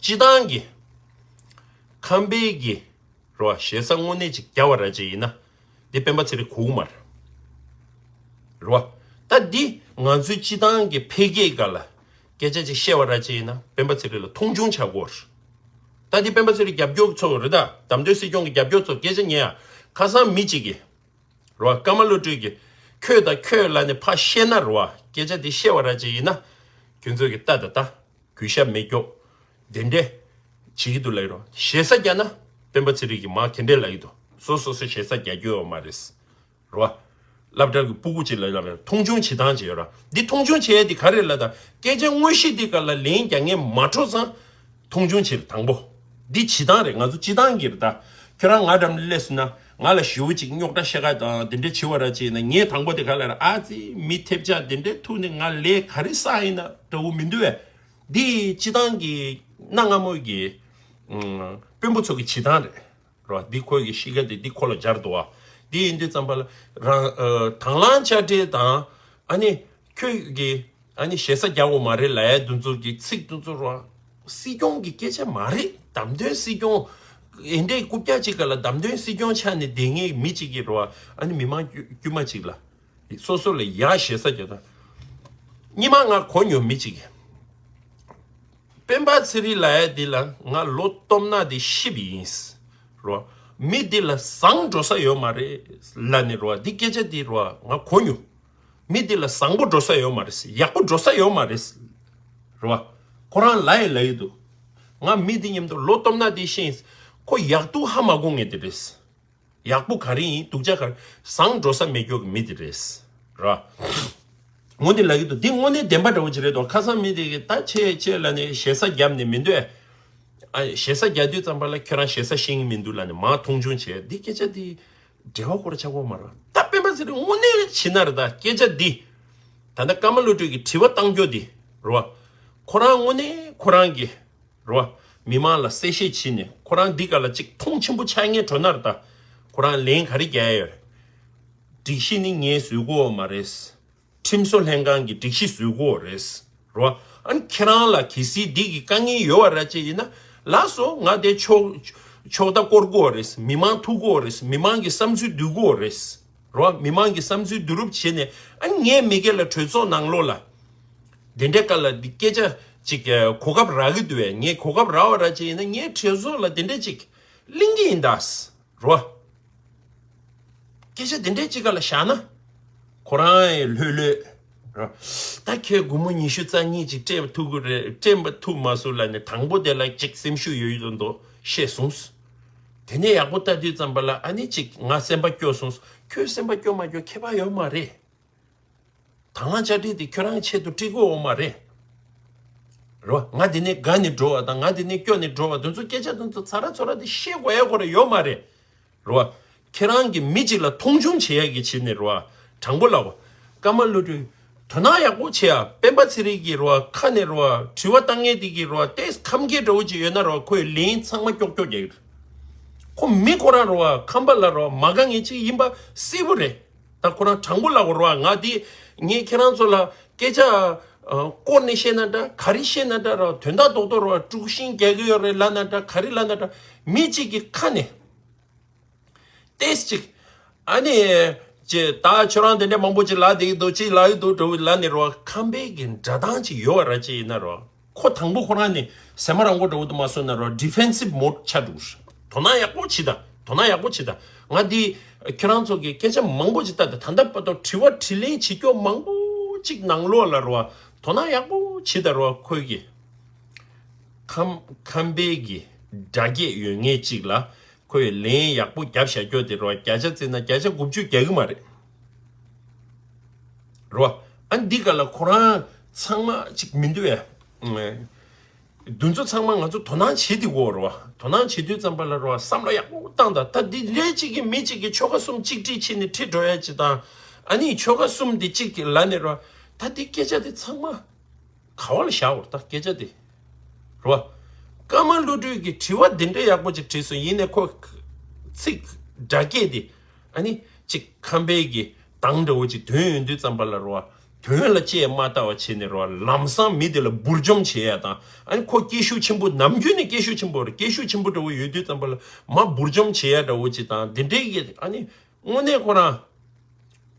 སྤྱི་བཏང་གི་ཁམས་པའི་གི་རེད་བ། ཞེ་ས་དངོས་གནས་ཅིག་རྒྱག་པ་ར་ཅིག་ཡིན་ན། འདི་སྤེན་པ་ཚེ་རིང་གོ་གི་མ་རེད། རེད་བ། ད་འདི་ང་ཚོའི་སྤྱི་བཏང་གི་འཕེལ་རྒྱས་སྒང་ལ་སྐད་ཆ་ཅིག་བཤད་པ་ར་ཅིག་ཡིན་ན་སྤེན་པ་ཚེ་རིང་ལ་མཐོང་ཆུང་བྱ་དགོས་རེད། ད་འདི་སྤེན་པ་ཚེ་རིང་རྒྱབ་སྐྱོར་ཚོ་རེད་ད། བདམས་ཐོན་སྲིད་སྐྱོང་གི་རྒྱབ་སྐྱོར་ཚོ་སྐད་ཆ་ཉན་ཡ། ཁ་སང་མི་གཅིག་གིས། རེད་བ། ཀརྨ་བློ་གྲོས་ཀྱིས་ཁྱོད་དང་ཁྱོད་ལབ་ནས་ཕར་བཤད་ན་རེད་བ། སྐད་ཆ་དེ་བཤད་པ་ར་ཅིག་ཡིན་ན། ཁྱོད་ཚོ་གི་ལྟ་ད་ལྟ་གུས་ཞབས་མེད་སྐྱོ། དེ་འདྲས་བྱེད་ཀྱི་འདུག་ལབ་ཀྱི་རེད། ཞེ་ས་རྒྱག་ན་སྤེན་པ་ཚེ་རིང་གིས་མར་ག་འདྲས་ལབ་ཀྱི་འདུག་སོ་སོ་སོ་ཞེ་ས་རྒྱག་རྒྱུ་ཡོད་མ་རེད། རེད་བ། སློབ་གྲྭ་གི་སྤུ་གུ་ཅིག་ལ་ལབ་ན་མཐོང་ཆུང་བྱེད་སྟངས་ཅིག་ཡོད་ར། འདི་མཐོང་ཆུང་བྱེད་ཡ་འདི་ག་རེ་ལབ་ད། སྐད་ཆ་དངོས་གཞི་འདི་ག་ལ་ལན་རྒྱག་མཁན་མ་འཕྲོད་ཙང་། མཐོང་ཆུང་བྱེད་དང་པོ། འདི་བྱེད་སྟངས་རེད། ང་ཚོ་སྤྱི་བཏང་གི་རེད་ད། ཁྱོད་རང་ང་འགྲམ་སླེབས་སོང་ན་ང་ལ་ཞེ་པོ་ཅིག་རྙོག་དྲ་བཤད་ག་དང་དེ་འདྲ་བྱེད་པ་ར་བྱས་ན། ངས་དང་པོ་དེ་ག་ལ་ར། ཨ་ཙི་མི་ཐེབས་ཆག་དེ་འདྲ་ཐུག་ནས་ང་ལས་ག་རེ་བསགས་ཡིན་ན་འདྲ་བོ་མི་འདུག་བས། འདི་སྤྱི་བཏང་གི་གནའ་སྔ་མོ་གི་ཨ་དཔོན་པོ་ཚོ་གི་བྱེད་སྟངས་རེད། རེད་བ། འདི་ཁོ་གི་གཤིས་ཀ་དེ་འདི་ཁོ་ལ་སྦྱར་འདུག་བ། འདི་ཡིན་དུས་ཙམ་པ་ལ་རང་ཨ་དང་བླངས་དཔྱ་ཁྲལ་དང་། ཨ་ནི་ཁྱོད་ཀྱི་ཨ་ནི་ཞེ་ས་རྒྱག་དགོས་མ་རེད་ལབ་ཡ་འདི་ཚོ་གི་ཚིག་འདི་ཚོ་རོ། སྲིད་སྐྱོང་གི་སྐད་ཆ་མ་རེད། བདམས་ཐོན་སྲིད་སྐྱོང་། ཨེ་འདྲའི་རྐུབ་བཀྱག་ཅིག་ག་ལ་བདམས་ཐོན་སྲིད་སྐྱོང་ཆགས་ནས་བསྡད་མཁན་མི་གཅིག་གིས་རོ། ཨ་ནི་མི་མང་དཀྱུས་དཀྱུས་མ་ཅིག་ལ་སོ་སོ་ལ་ཡ་ཞེ་ས་རྒྱག་ད། སྔོན་མ་ང་གོ་མྱོང་མི་གཅིག་གིས། སྤེན་པ་ཚེ་རིང་ལབ་ཡ་འདི་ལ་ང་ལོ་སྟོབས་ན་དེ་ཤི་བ་ཡིན། རོ། མི་འདི་ལ་བཟང་འགྲོ་ས་ཡོད་མ་རེད་ལབ་ནས་རོ། འདི་སྐད་ཆ་འདི་རོ་ང་གོ་མྱོང་། མི་འདི་ལ་བཟང་པོ་འགྲོ་ས་ཡོད་མ་རེད། ཡག་པོ་འགྲོ་ས་ཡོད་མ་རེད། རོ། ཁོ་རང་ལབ་ཡ་ལབ་ཡི་འདུག་ང་མི་འདི་མཉམ་དུ་ལོ་སྟོབས་ན་དེ་ཤི་ཡིན། ཁོ་ཡག་སྡུག་ཧ་མ་གོ་ངེས་དེ་རེད། ཡག་པོ་ག་རེ་ཡིན། སྡུག་ཅག་ག་རེ། བཟང་འགྲོ་ས་མེད་རྒྱུ་གི་མི་དེ་རེད། ར། ངོ་འདི་ལབ་ཀྱི་འདུག་འདི་དངོས་གནས་བདེན་པ་འདྲ་བོ་ཅིག་རེད་དོ། ཁ་སང་མི་དེ་གིས་ད་ཆེ་ཆེ་ལབ་ནས་ཞེ་ས་བརྒྱབ་ནས་མི་འདོད། ཨ་ཞེ་ས་རྒྱག་དུས་ཙམ་པ་ལ་ཁྱོད་རང་ཞེ་ས་ཤེས་ཀྱི་མི་འདུག་ལབ་ནས་མར་མཐོང་ཆུང་བྱས། འདི་སྐད་ཆ་འདི་འབྲེལ་བ་ཁོ་ར་ཆགས་ཀྱི་ཡོད་མ་རེད། ད་སྤེན་པ་ཚེ་རིང་དངོས་གནས་བྱས་ན་རེད། ད་སྐད་ཆ་འདི་ད་ལྟ་ཀརྨ་བློ་གྲོས་ཀྱིས་དྲི་བ་བཏང་རྒྱུ་འདི་རེད་བ། ཁོ་རང་དངོས་གནས་ཁོ་རང་གི་རེད་བ། མི་མང་ལ་གསལ་བཤད་བྱས་ནས་ཁོ་རང་འདི་ག་ལ་ཅིག་མཐོང་ཆེན་པོ་ཆགས་ངེས་འགྲོ་ན་རེད་ད། ཁོ་རང་ལན་ག་རེ་རྒྱག་ཡ་ཡོད་རེད། སྒྲིག་གཞི་ནི་ངས་བཟོ་གི་ཡོད་མ་རེད། ཁྲིམས་བཟོ་ལྷན་ཁང་གིས་སྒྲིག་གཞི་བཟོ་གི་ཡོད་རེད། རེད་བ། ཨ་ནི་ཁྱེད་རང་ལ་གལ་སྲིད་འདི་གི་དཀའ་ངལ་ཡོད་པ་ར་ཅིག་ཡིན་ན་ལགས་སོ། ང་དེ་ཕྱོགས་ཕྱོགས་མཐའ་བསྐོར་གི་ཡོད་རེད། མི་མང་ཐུག་གི་ཡོད་རེད། མི་མང་གི་བསམ་ཚུལ་བསྡུ་གི་ཡོད་རེད། རོ། མི་མང་གི་བསམ་ཚུལ་བསྡུ་རུབ་བྱས་ནས། ཨ་ངས་མི་སྒེར་ལ་གྲོས་ཚོགས་ནང་ལོགས་ལ་དེ་འདྲའི་སྐབས་ལ་འདི་སྐད་ཆ་ཅིག་གོ་སྐབས་རག་གི་འདུག་བས། ངས་གོ་སྐབས་རག་པ་ར་ཅིག་ཡིན་ན། ངས་གྲོས་ཚོགས་ལ་དེ་འདྲ་ཅིག་གླེང་གི་ཡིན་ད། རོ། སྐད་ཆ་དེ་འདྲའི་ཅིག་ག་ལ་བཞག་ན། ཁོ་རང་ཡི་ལྷོད་ལྷོད། རོ། ད་ཁྱེད་སྒོར་མོ་ཉི་ཤུ་རྩ་གཉིས་ཅིག་སྤྲད་པ་ཐུབ་ཀྱི་རེད། སྤྲད་པ་ཐུབ་མ་སོང་ལབ་ནས། དང་པོ་དེ་ལ་ཅིག་སེམས་ཤུགས་ཡོད་ཡོད་མདོག་མདོག་བཤད་སོང་། དེ་ནས་ཡག་པོ་ལྟ་དུས་ཙམ་པ་ལ། ཨ་ནི་ཅིག་ང་སེམས་པ་སྐྱོ་སོང་། ཁྱོད་སེམས་པ་སྐྱོ་མ་སྐྱོ་ཁྱད་པར་ཡོད་མ་རེད། དང་བླངས་དཔྱ་ཁྲལ་དེ་ཁྱོད་རང་ཆེད་དུ་སྤྲད་དགོས་ཡོད་མ་རེད། རོ། ང་དེ་ནས་དགའ་ནས་འགྲོ་བ་དང་། ང་དེ་ནས་སྐྱོ་ནས་འགྲོ་བ། དེ་ཚོ་སྐད་ཆ་དེ་ཚོ་ཚ་ར་ཚོ་ར་དེ་བཤད་དགོས་ཡ་ཁོ་ར་ཡོད་མ་རེད། རོ། ཁྱེད་རང་གིས་མི་གཅིག་ལ་མཐོང་ཆུང་བྱེད་ཡ་གི་བྱས་ནས། རོ། དྲང་པོ་ལབ་གོ། ཀརྨ་བློ་གྲོས། དོ་སྣང་ཡག་པོ་བྱེད་ཡ། སྤེན་པ་ཚེ་རིང་གི། རོ། ཁ་ནས། རོ། དྲི་བ་བཏང་མཁན་དེ་གི། རོ། ཏོག་ཙམ་ཁམས་སྐད་འདྲ་བོ་ཅིག་ཡོད་ན། རོ། ཁོས་ལན་ཚང་མ་ཀྱོག་ཀྱོག་རྒྱག་གི་རེད། ཁོ་མི་ཁོ་རང་། རོ། ཁམས་པ་ལ། རོ། མ་དགའ་མཁན་ཅིག་ཡིན་པ་གསལ་པོ་རེད། ད་ཁོ་རང་དྲང་པོ་ལབ་དགོས་རེད་བ། ང་འདི་ངས་ཁྱེད་རང་ཚོ་ལ་སྐད་ཆ་ཨ་བསྐོར་ནས་བཤད་ན་འདྲ། ག་རེ་བཤད་ན་འདྲ། རོ། དོན་དག་རྡོག་རྡོག་རོ། དཀྲུག་ཤིང་རྒྱག་གི་ཡོད་རེད་ལབ་ན་འདྲ། ག་རེ་ལབ་ན་འདྲ། མི་གཅིག་གི་ཁ་ནས་ཏོག་ཙམ་ཅིག་ཨ་ནི་ཅེ། ད་ཁྱོད་རང་དེ་འདྲ་མང་པོ་ཅིག་ལབ་བསྡད་ཀྱི་འདུག་ཅིག་ལབ་ཀྱི་འདུག་འདྲ་བོ་ལབ་ནས། རོ། ཁམས་པའི་གི་འདྲ་སྟངས་ཅིག་ཡོད་པ་ར་ཅིག་ཡིན་ན། རོ། ཁོ་དང་པོ་ཁོ་རང་ནི་སེམས་པ་རང་མགོ་འདྲ་བོ་དུ་མ་སོང་ན། རོ། ཌི་ཕེན་སིབ་མོཌ་ཆགས་འགྲོ་གི་རེད། དོ་སྣང་ཡག་པོ་བྱེད་དང་། དོ་སྣང་ཡག་པོ་བྱེད་དང་། ང་འདི་ཁྱེད་རང་ཚོ་གི་སྐད་ཆ་མང་པོ་ཅིག་ལྟ་དང་། ད་ལྟ་བར་དུ་དྲི་བ་དྲིས་ལན་བྱེད་ཀྱོག་མང་པོ་ཅིག་ནང་ལོགས་ལ། རོ། དོ་སྣང་ཡག་པོ་བྱེད་དང་། རོ། ཁོས་གི་ཁམས་ཁམས་པའི་གི་དགྲ་སྐད་ཡོད་མཁན་ཅིག་ལ་ཁོས་ལན་ཡག་པོ་རྒྱབ་བཞག་ཀྱོག་དེ། རོ། བརྒྱ་ཆ་བརྩིས་ན་བརྒྱ་ཆ་དགུ་བཅུ་རྒྱག་གི་མ་རེད། རོ། ཨ་འདི་ག་ལ་ཁོ་རང་ཚང་མ་ཅིག་མི་འདུག་ཨེ། འདི་ཚོ་ཚང་མ་ང་ཚོ་དོ་སྣང་བྱེད་དེ་གོ། རོ། དོ་སྣང་བྱེད་དུས་ཙམ་པ་ལ། རོ། བསམ་བློ་ཡག་པོ་བཏང་དང་། ད་འདི་ལས་གཅིག་གི་མི་གཅིག་གི་ཆོལ་ཁ་གསུམ་གཅིག་སྒྲིལ་བྱས་ནས་ཁྲིད་འགྲོ་ཡ་ཅིག་དང་། ཨ་ནི་ཆོལ་ཁ་གསུམ་དེ་གཅིག་གི་ལ་ནས། རོ། ད་འདི་སྐད་ཆ་དེ་ཚང་མ་ག་བ་ལ་བཞག་འོར་ད་སྐད་ཆ་དེ། རོ། ཀརྨ་བློ་གྲོས་ཀྱི་དྲི་བ་འདི་འདྲའི་ཡག་པོ་ཅིག་དྲིས་སོང་། ཡིན་ནའི་ཁོ་ཚིག་སྒྲ་སྐད་དེ། ཨ་ནི་ཅིག་ཁམས་པའི་གི་གདངས་འདྲ་བོ་ཅིག་དོན་ཡོད་དུས་ཙམ་པ་ལ། རོ། དོན་ལ་ལྕེ་མ་ལྟ་བ་བྱས་ནས། རོ། ལམ་སང་མི་དེ་ལ་འབུར་འཇོམས་བྱེད་ཡ་དང་། ཨ་ནི་ཁོ་སྐད་ཤུགས་ཆེན་པོ། ནམ་རྒྱུན་ནས་སྐད་ཤུགས་ཆེན་པོ་རེད། སྐད་ཤུགས་ཆེན་པོ་འདྲ་བོ་ཡོད་དུས་ཙམ་པ་ལ་མར་འབུར་འཇོམས་བྱེད་ཡ་འདྲ་བོ་ཅིག་དང་། འདི་འདྲའི་གི། ཨ་ནི་དངོས་གནས་ཁོ་རང་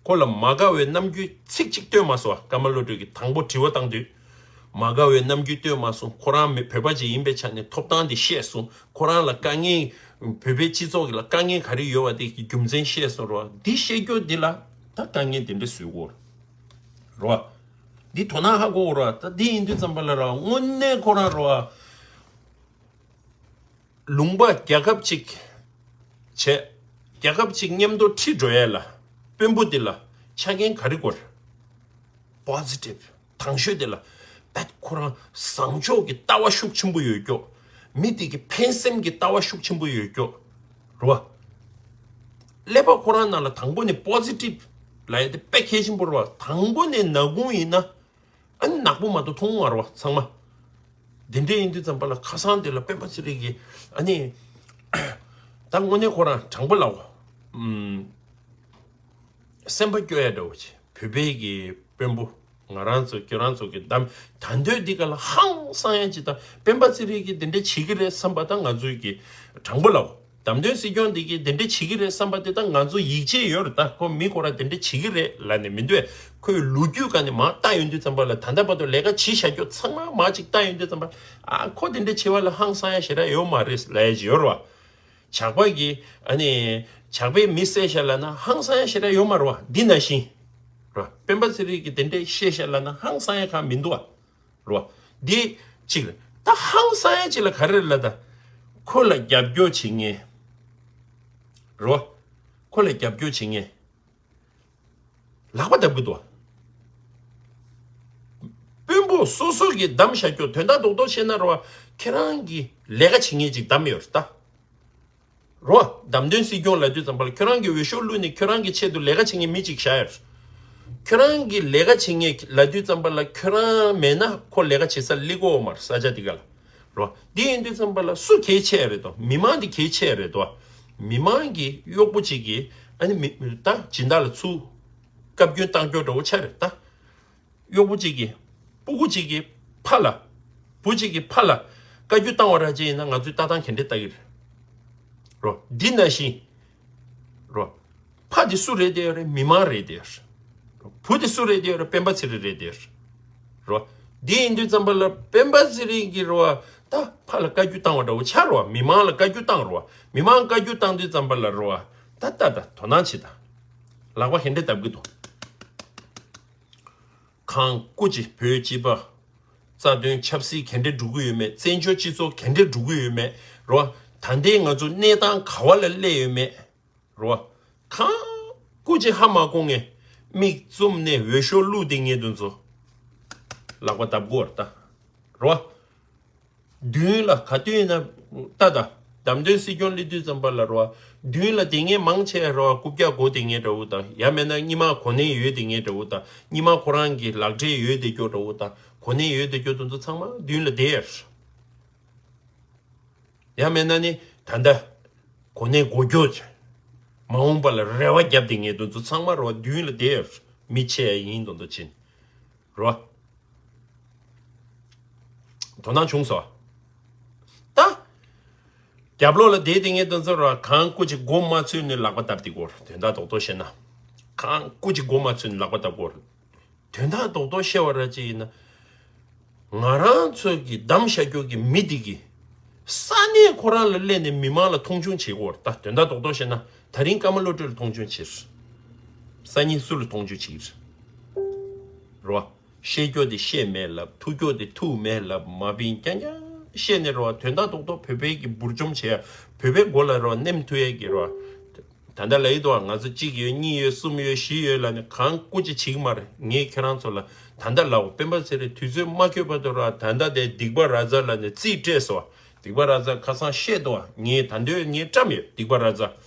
ཁོ་ལ་མ་དགའ་བའི་རྣམ་འགྱུར་ཚིག་གཅིག་སྟོན་མ་སོང་། ཀརྨ་བློ་གྲོས་ཀྱིས་དང་པོ་དྲི་བ་བཏང་དུས་མ་དགའ་བའི་རྣམ་འགྱུར་སྟོན་མ་སོང་། ཁོ་རང་མི་བོད་པ་ཅིག་ཡིན་པའི་ཆ་ནས་ཐོབ་ཐང་དེ་བཤད་སོང་། ཁོ་རང་ལ་དཀའ་ངལ། བོད་པའི་སྤྱི་ཚོགས་ལ་དཀའ་ངལ་ག་རེ་ཡོད་པ་དེ་གི་རྒྱུ་མཚན་བཤད་སོང་། རོ། འདི་བཤད་རྒྱུ་འདི་ལ་ད་དཀའ་ངལ་དེ་འདྲ་བཟོས་གོ། རོ། འདི་དོ་སྣང་ཧ་གོ་གོ། རོ། ད་འདི་ཡིན་དུས་ཙམ་པ་ལ། རོ། དངོས་གནས་ཁོ་རང་། རོ། ལུང་པ་རྒྱལ་ཁབ་ཅིག་བྱས། རྒྱལ་ཁབ་ཅིག་མཉམ་དུ་ཁྲིད་འགྲོ་ཡས་ལ་དཔོན་པོ་འདི་ལ་ཆ་རྐྱེན་ག་རེ་དགོས་རེད། པོ་སི་ཊིབ། དང་ཤོས་དེ་ལ་ད་ཁོ་རང་བཟང་ཕྱོགས་ཀྱི་ལྟ་བ་ཤུགས་ཆེན་པོ་ཡོད་ཀྱོག་མི་དེ་གི་ཕན་སེམས་ཀྱི་ལྟ་བ་ཤུགས་ཆེན་པོ་ཡོད་ཀྱོག་རེད་བ། ཀླད་པ་ཁོ་རང་ནང་ལ་དང་པོ་ནས་པོ་སི་ཊིབ་ལབ་ཡ་དེ་དཔེ་གལ་ཆེན་པོ་རེད་བ། དང་པོ་ནས་ནག་ཁུང་ཡིན་ན། ཨ་ནི་ནག་པོ་མ་གཏོགས་མཐོང་མ་རེད་བ་ཚང་མ། དེ་འདྲ་ཡིན་དུས་ཙམ་པ་ལ་ཁ་སང་དེ་ལ་སྤེན་པ་ཚེ་རིང་གིས་ཨ་ནི། ད་དངོས་གནས་ཁོ་རང་དྲང་པོ་ལབ་གོ། ཨུམ། སེམས་པ་སྐྱོ་ཡ་འདྲ་བོ་ཅིག་བོད་པའི་གི་དཔོན་པོ། ང་རང་ཚོ་ཁྱོད་རང་ཚོ་གི་གདམ། ད་འདོད་འདི་ག་ལ་ཧང་སང་ཡ་ཅིག་དང་། སྤེན་པ་ཚེ་རིང་གིས་དེ་འདྲ་བྱེད་ཀྱི་རེད་བསམ་པ་དང་། ང་ཚོའི་གི་དྲང་པོ་ལབ་གོ། བདམས་ཐོན་སྲིད་སྐྱོང་འདི་གིས་དེ་འདྲ་བྱེད་ཀྱི་རེད་བསམ་པ་དེ་དང་། ང་ཚོ་ཡིད་ཆེས་ཡོད་རེད། ད་ཁོ་མི་ཁོ་རང་དེ་འདྲ་བྱེད་ཀྱི་རེད་ལབ་ནས་མི་འདུག་ཁོས་ལོ་རྒྱུས་སྒང་ནས་མར་ལྟ་ཡོང་དུས་ཙམ་པ་ལ། ད་ལྟ་བར་དུ་ལས་ཀ་བྱེད་བཞག་རྒྱུ་ཚང་མ་མར་ཅིག་ལྟ་ཡོང་དུས་ཙམ་པ། ཨ་ཁོ་དེ་འདྲ་བྱེད་པ་ལ་ཧང་སང་ཡ་ཞེ་དྲག་ཡོད་མ་རེད་ལབ་ཡ་ཅིག་ཡོད་རེད་བ། ཇག་པ་གིས་ཨ་ནི་ཇག་པས་མི་བསད་བཞག་ལབ་ན་ཧང་སང་ཡ་ཞེ་དྲག་ཡོད་མ་རེད་བ། འདི་ནང་བཞིན་རེད་བ། སྤེན་པ་ཚེ་རིང་གིས་དེ་འདྲ་བཤད་བཞག་ལབ་ན་ཧང་སང་ཡ་གང་མི་འདུག་བ། རོ། འདི་གཅིག་རེད། ད་ཧང་སང་ཡ་གཅིག་ལ་ག་རེ་རེད་ལབ་ད། ཁོ་ལ་རྒྱབ་སྐྱོར་བྱེད་མཁན། རོ། ཁོ་ལ་རྒྱབ་སྐྱོར་བྱེད་མཁན། ལག་པ་བརྡབ་གི་འདུག་དཔོན་པོ་སོ་སོ་གིས་བདམས་བཞག་རྒྱུ་དོན་དག་རྡོག་རྡོག་བཤད་ན་རོ། ཁྱེད་རང་གི་ལས་ཀ་བྱེད་མཁན་ཅིག་བདམས་ཡོད་རེད་ད། རོ། བདམས་ཐོན་སྲིད་སྐྱོང་ལབ་དུས་ཙམ་པ་ལ་ཁྱོད་རང་གི་འོས་ཤོག་བླུགས་ནས་ཁྱོད་རང་གི་ཆེད་དུ་ལས་ཀ་བྱེད་མཁན་མི་གཅིག་བཞག་ཡོད། ཁྱོད་རང་གི་ལས་ཀ་བྱེད་མཁན་ལབ་དུས་ཙམ་པ་ལ་ཁྱོད་རང་མེད་ན་ཁོ་ལས་ཀ་བྱེད་ས་སླེབས་ཀྱི་ཡོད་མ་རེད། ས་ཆ་འདི་ག་ལ། རོ། འདི་ཡིན་དུས་ཙམ་པ་ལ་སུ་གལ་ཆེ་རེད་དོ། མི་མང་འདི་གལ་ཆེ་རེད་དོ། མི་མང་གི་གཡོག་པོ་གཅིག་གིས་ཨ་ནི་མི་ད་སྦྱིན་བདག་ལ་ཚུར་བཀའ་བཀྱོན་བཏང་རྒྱུ་འདྲ་བོ་ཆགས་རེད་ད། གཡོག་པོ་གཅིག་གིས། སྤུ་གུ་གཅིག་གིས་ཕ་ལ། བུ་གཅིག་གིས་ཕ་ལ་བཀའ་བཀྱོན་བཏང་བ་ར་ཅིག་ཡིན་ན་ང་ཚོས་ལྟ་སྟངས་ག་འདྲ་ལྟ་གི་རེད། རོ། འདི་ནང་བཞིན། རོ། ཕ་དེ་སུ་རེད་དེ་ཡོད་རེད། མི་མང་རེད་དེ་ཡོད་རེད། བུ་དེ་སུ་རེད་དེ་ཡོད་རེད། སྤེན་པ་ཚེ་རིང་རེད་དེ་ཡོད་རེད། རོ། འདི་ཡིན་དུས་ཙམ་པ་ལ་སྤེན་པ་ཚེ་རིང་གི་རོ། ད་ཕ་ལ་བཀའ་བཀྱོན་བཏང་བ་འདྲ་བོ་ཆགས་རོ། མི་མང་ལ་བཀའ་བཀྱོན་བཏང་རོ། མི་མང་བཀའ་བཀྱོན་བཏང་དུས་ཙམ་པ་ལ་རོ། ད་ད་ད་དོ་སྣང་བྱེད་ད། ལག་པ་ག་འདྲས་བརྡབ་གི་འདུག་གངས་སྐུ་མཁྱེན་བོད་སྤྱི་པ། རྩ་དོན་ཆབ་སྲིད་ག་འདྲས་འགྲོ་གི་ཡོད་མེད། བཙན་བྱོལ་སྤྱི་ཚོགས་ག་འདྲས་འགྲོ་གི་ཡོད་མེད་རོ། ད་ལྟའི་ང་ཚོ་གནས་སྟངས་ག་བ་ལ་སླེབས་ཡོད་མེད་རོ། གངས་སྐུ་མཁྱེན་ཧ་མ་གོ་ངས། མིག་བཙུམ་ནས་འོས་ཤོག་བླུགས་དེ་ངས་དུ་ཚོ་ལག་པ་བརྡབ་དགོས་རེད་ད་རོ། མདུན་ལ་ག་དུས་ན་ལྟ་ད། བདམས་ཐོན་སྲིད་སྐྱོང་སླེབས་དུས་ཙམ་པ་ལ་རོ། མདུན་ལ་དེ་ངས་མང་ཆེ་རོ། རྐུབ་བཀྱག་གོ་དེ་ངས་འདྲ་བོ་དང་། ཡང་མེད་ན་སྔོན་མ་གོ་གནས་ཡོད་དེ་ངས་འདྲ་བོ་དང་། སྔོན་མ་ཁོ་རང་གི་ལག་འབྲེལ་ཡོད་དེ་སྐྱོ་འདྲ་བོ་དང་། གོ་གནས་ཡོད་དེ་སྐྱོ་དེ་ཚོ་ཚང་མ་མདུན་ལ་བསྡད་ཡོད། ཡང་མེད་ན་ནི་ད་ལྟ་གོ་གནས་དགོས་སྐྱོ་ཆེ། མ་འོངས་པ་ལ་རེ་བ་བརྒྱབ་དེ་ངས་དེ་ཚོ་ཚང་མ་རོ་མདུན་ལ་བསྡད་ཡོད། མི་ཆེ་ཡིན་དོན་དུ་ཕྱིན་རོ། དོ་སྣང་བྱུང་སོང་། ད། རྒྱབ་ལོགས་ལ་བསྡད་དེ་ངས་དེ་ཚོ་རོ། གངས་སྐུ་མཁྱེན་མགོ་མ་ཚོས་ནས་ལག་པ་བརྡབ་དེ་གོ། དོན་དག་རྡོག་རྡོག་བཤད་ན། གངས་སྐུ་མཁྱེན་མགོ་མ་ཚོས་ནས་ལག་པ་བརྡབ་གོ། དོན་དག་རྡོག་རྡོག་བཤད་པ་ར་ཅིག་ཡིན་ན། ང་རང་ཚོ་གི་བདམས་བཞག་རྒྱུ་གི་མི་འདི་གི་ས་གནས་ཁོ་རང་ལ་སླེབས་ནས་མི་མང་ལ་མཐོང་ཆུང་བྱེད་དགོས་རེད་ད། དོན་དག་རྡོག་རྡོག་བཤད་ན་ད་རིང་ཀརྨ་བློ་གྲོས་ལ་མཐོང་ཆུང་བྱེད། སང་ཉིན་སུ་ལ་མཐོང་ཆུང་བྱེད་རེད་བ། བཤད་རྒྱུ་དེ་བཤད་མེད་ལབ། ཐུག་རྒྱུ་དེ་ཐུག་མེད་ལབ། མ་བིན་རྐྱང་རྐྱང་བཤད་ནས་རེད་བ། དོན་དག་རྡོག་རྡོག་བོད་པའི་གི་འབུར་འཇོམས་བྱེད་ཡ། བོད་པའི་མགོ་ལ་རེད་བ་ནེམ་ཐུག་ཡ་གི་རེད་བ། ད་ལྟ་ལབ་ཡི་འདུག་བ། ང་ཚོ་གཅིག་ཡོད། གཉིས་ཡོད། གསུམ་ཡོད། བཞི་ཡོད་ལབ་ནས་གངས་སྐུ་མཁྱེན་བྱེད་ཀྱི་མ་རེད། ངས་ཁྱེད་རང་ཚོ་ལ་ད་ལྟ་ལབ། སྤེན་པ་ཚེ་རིང་དུས་ཚོད་མ་འཁྱོལ་བར་དུ་ར། ད་ལྟ་དེ་སྡིག་པ་ར་ཛ་ལབ་ནས་རྩིས་སྤྲད་སོང་བ། སྡིག་པ་ར་ཛ་ཁ་སང་བཤད་འདུག་བ། ངས་ད་འདོད་ངས་བཀྲམ་ཡོད། སྡིག་པ་ར་ཛ་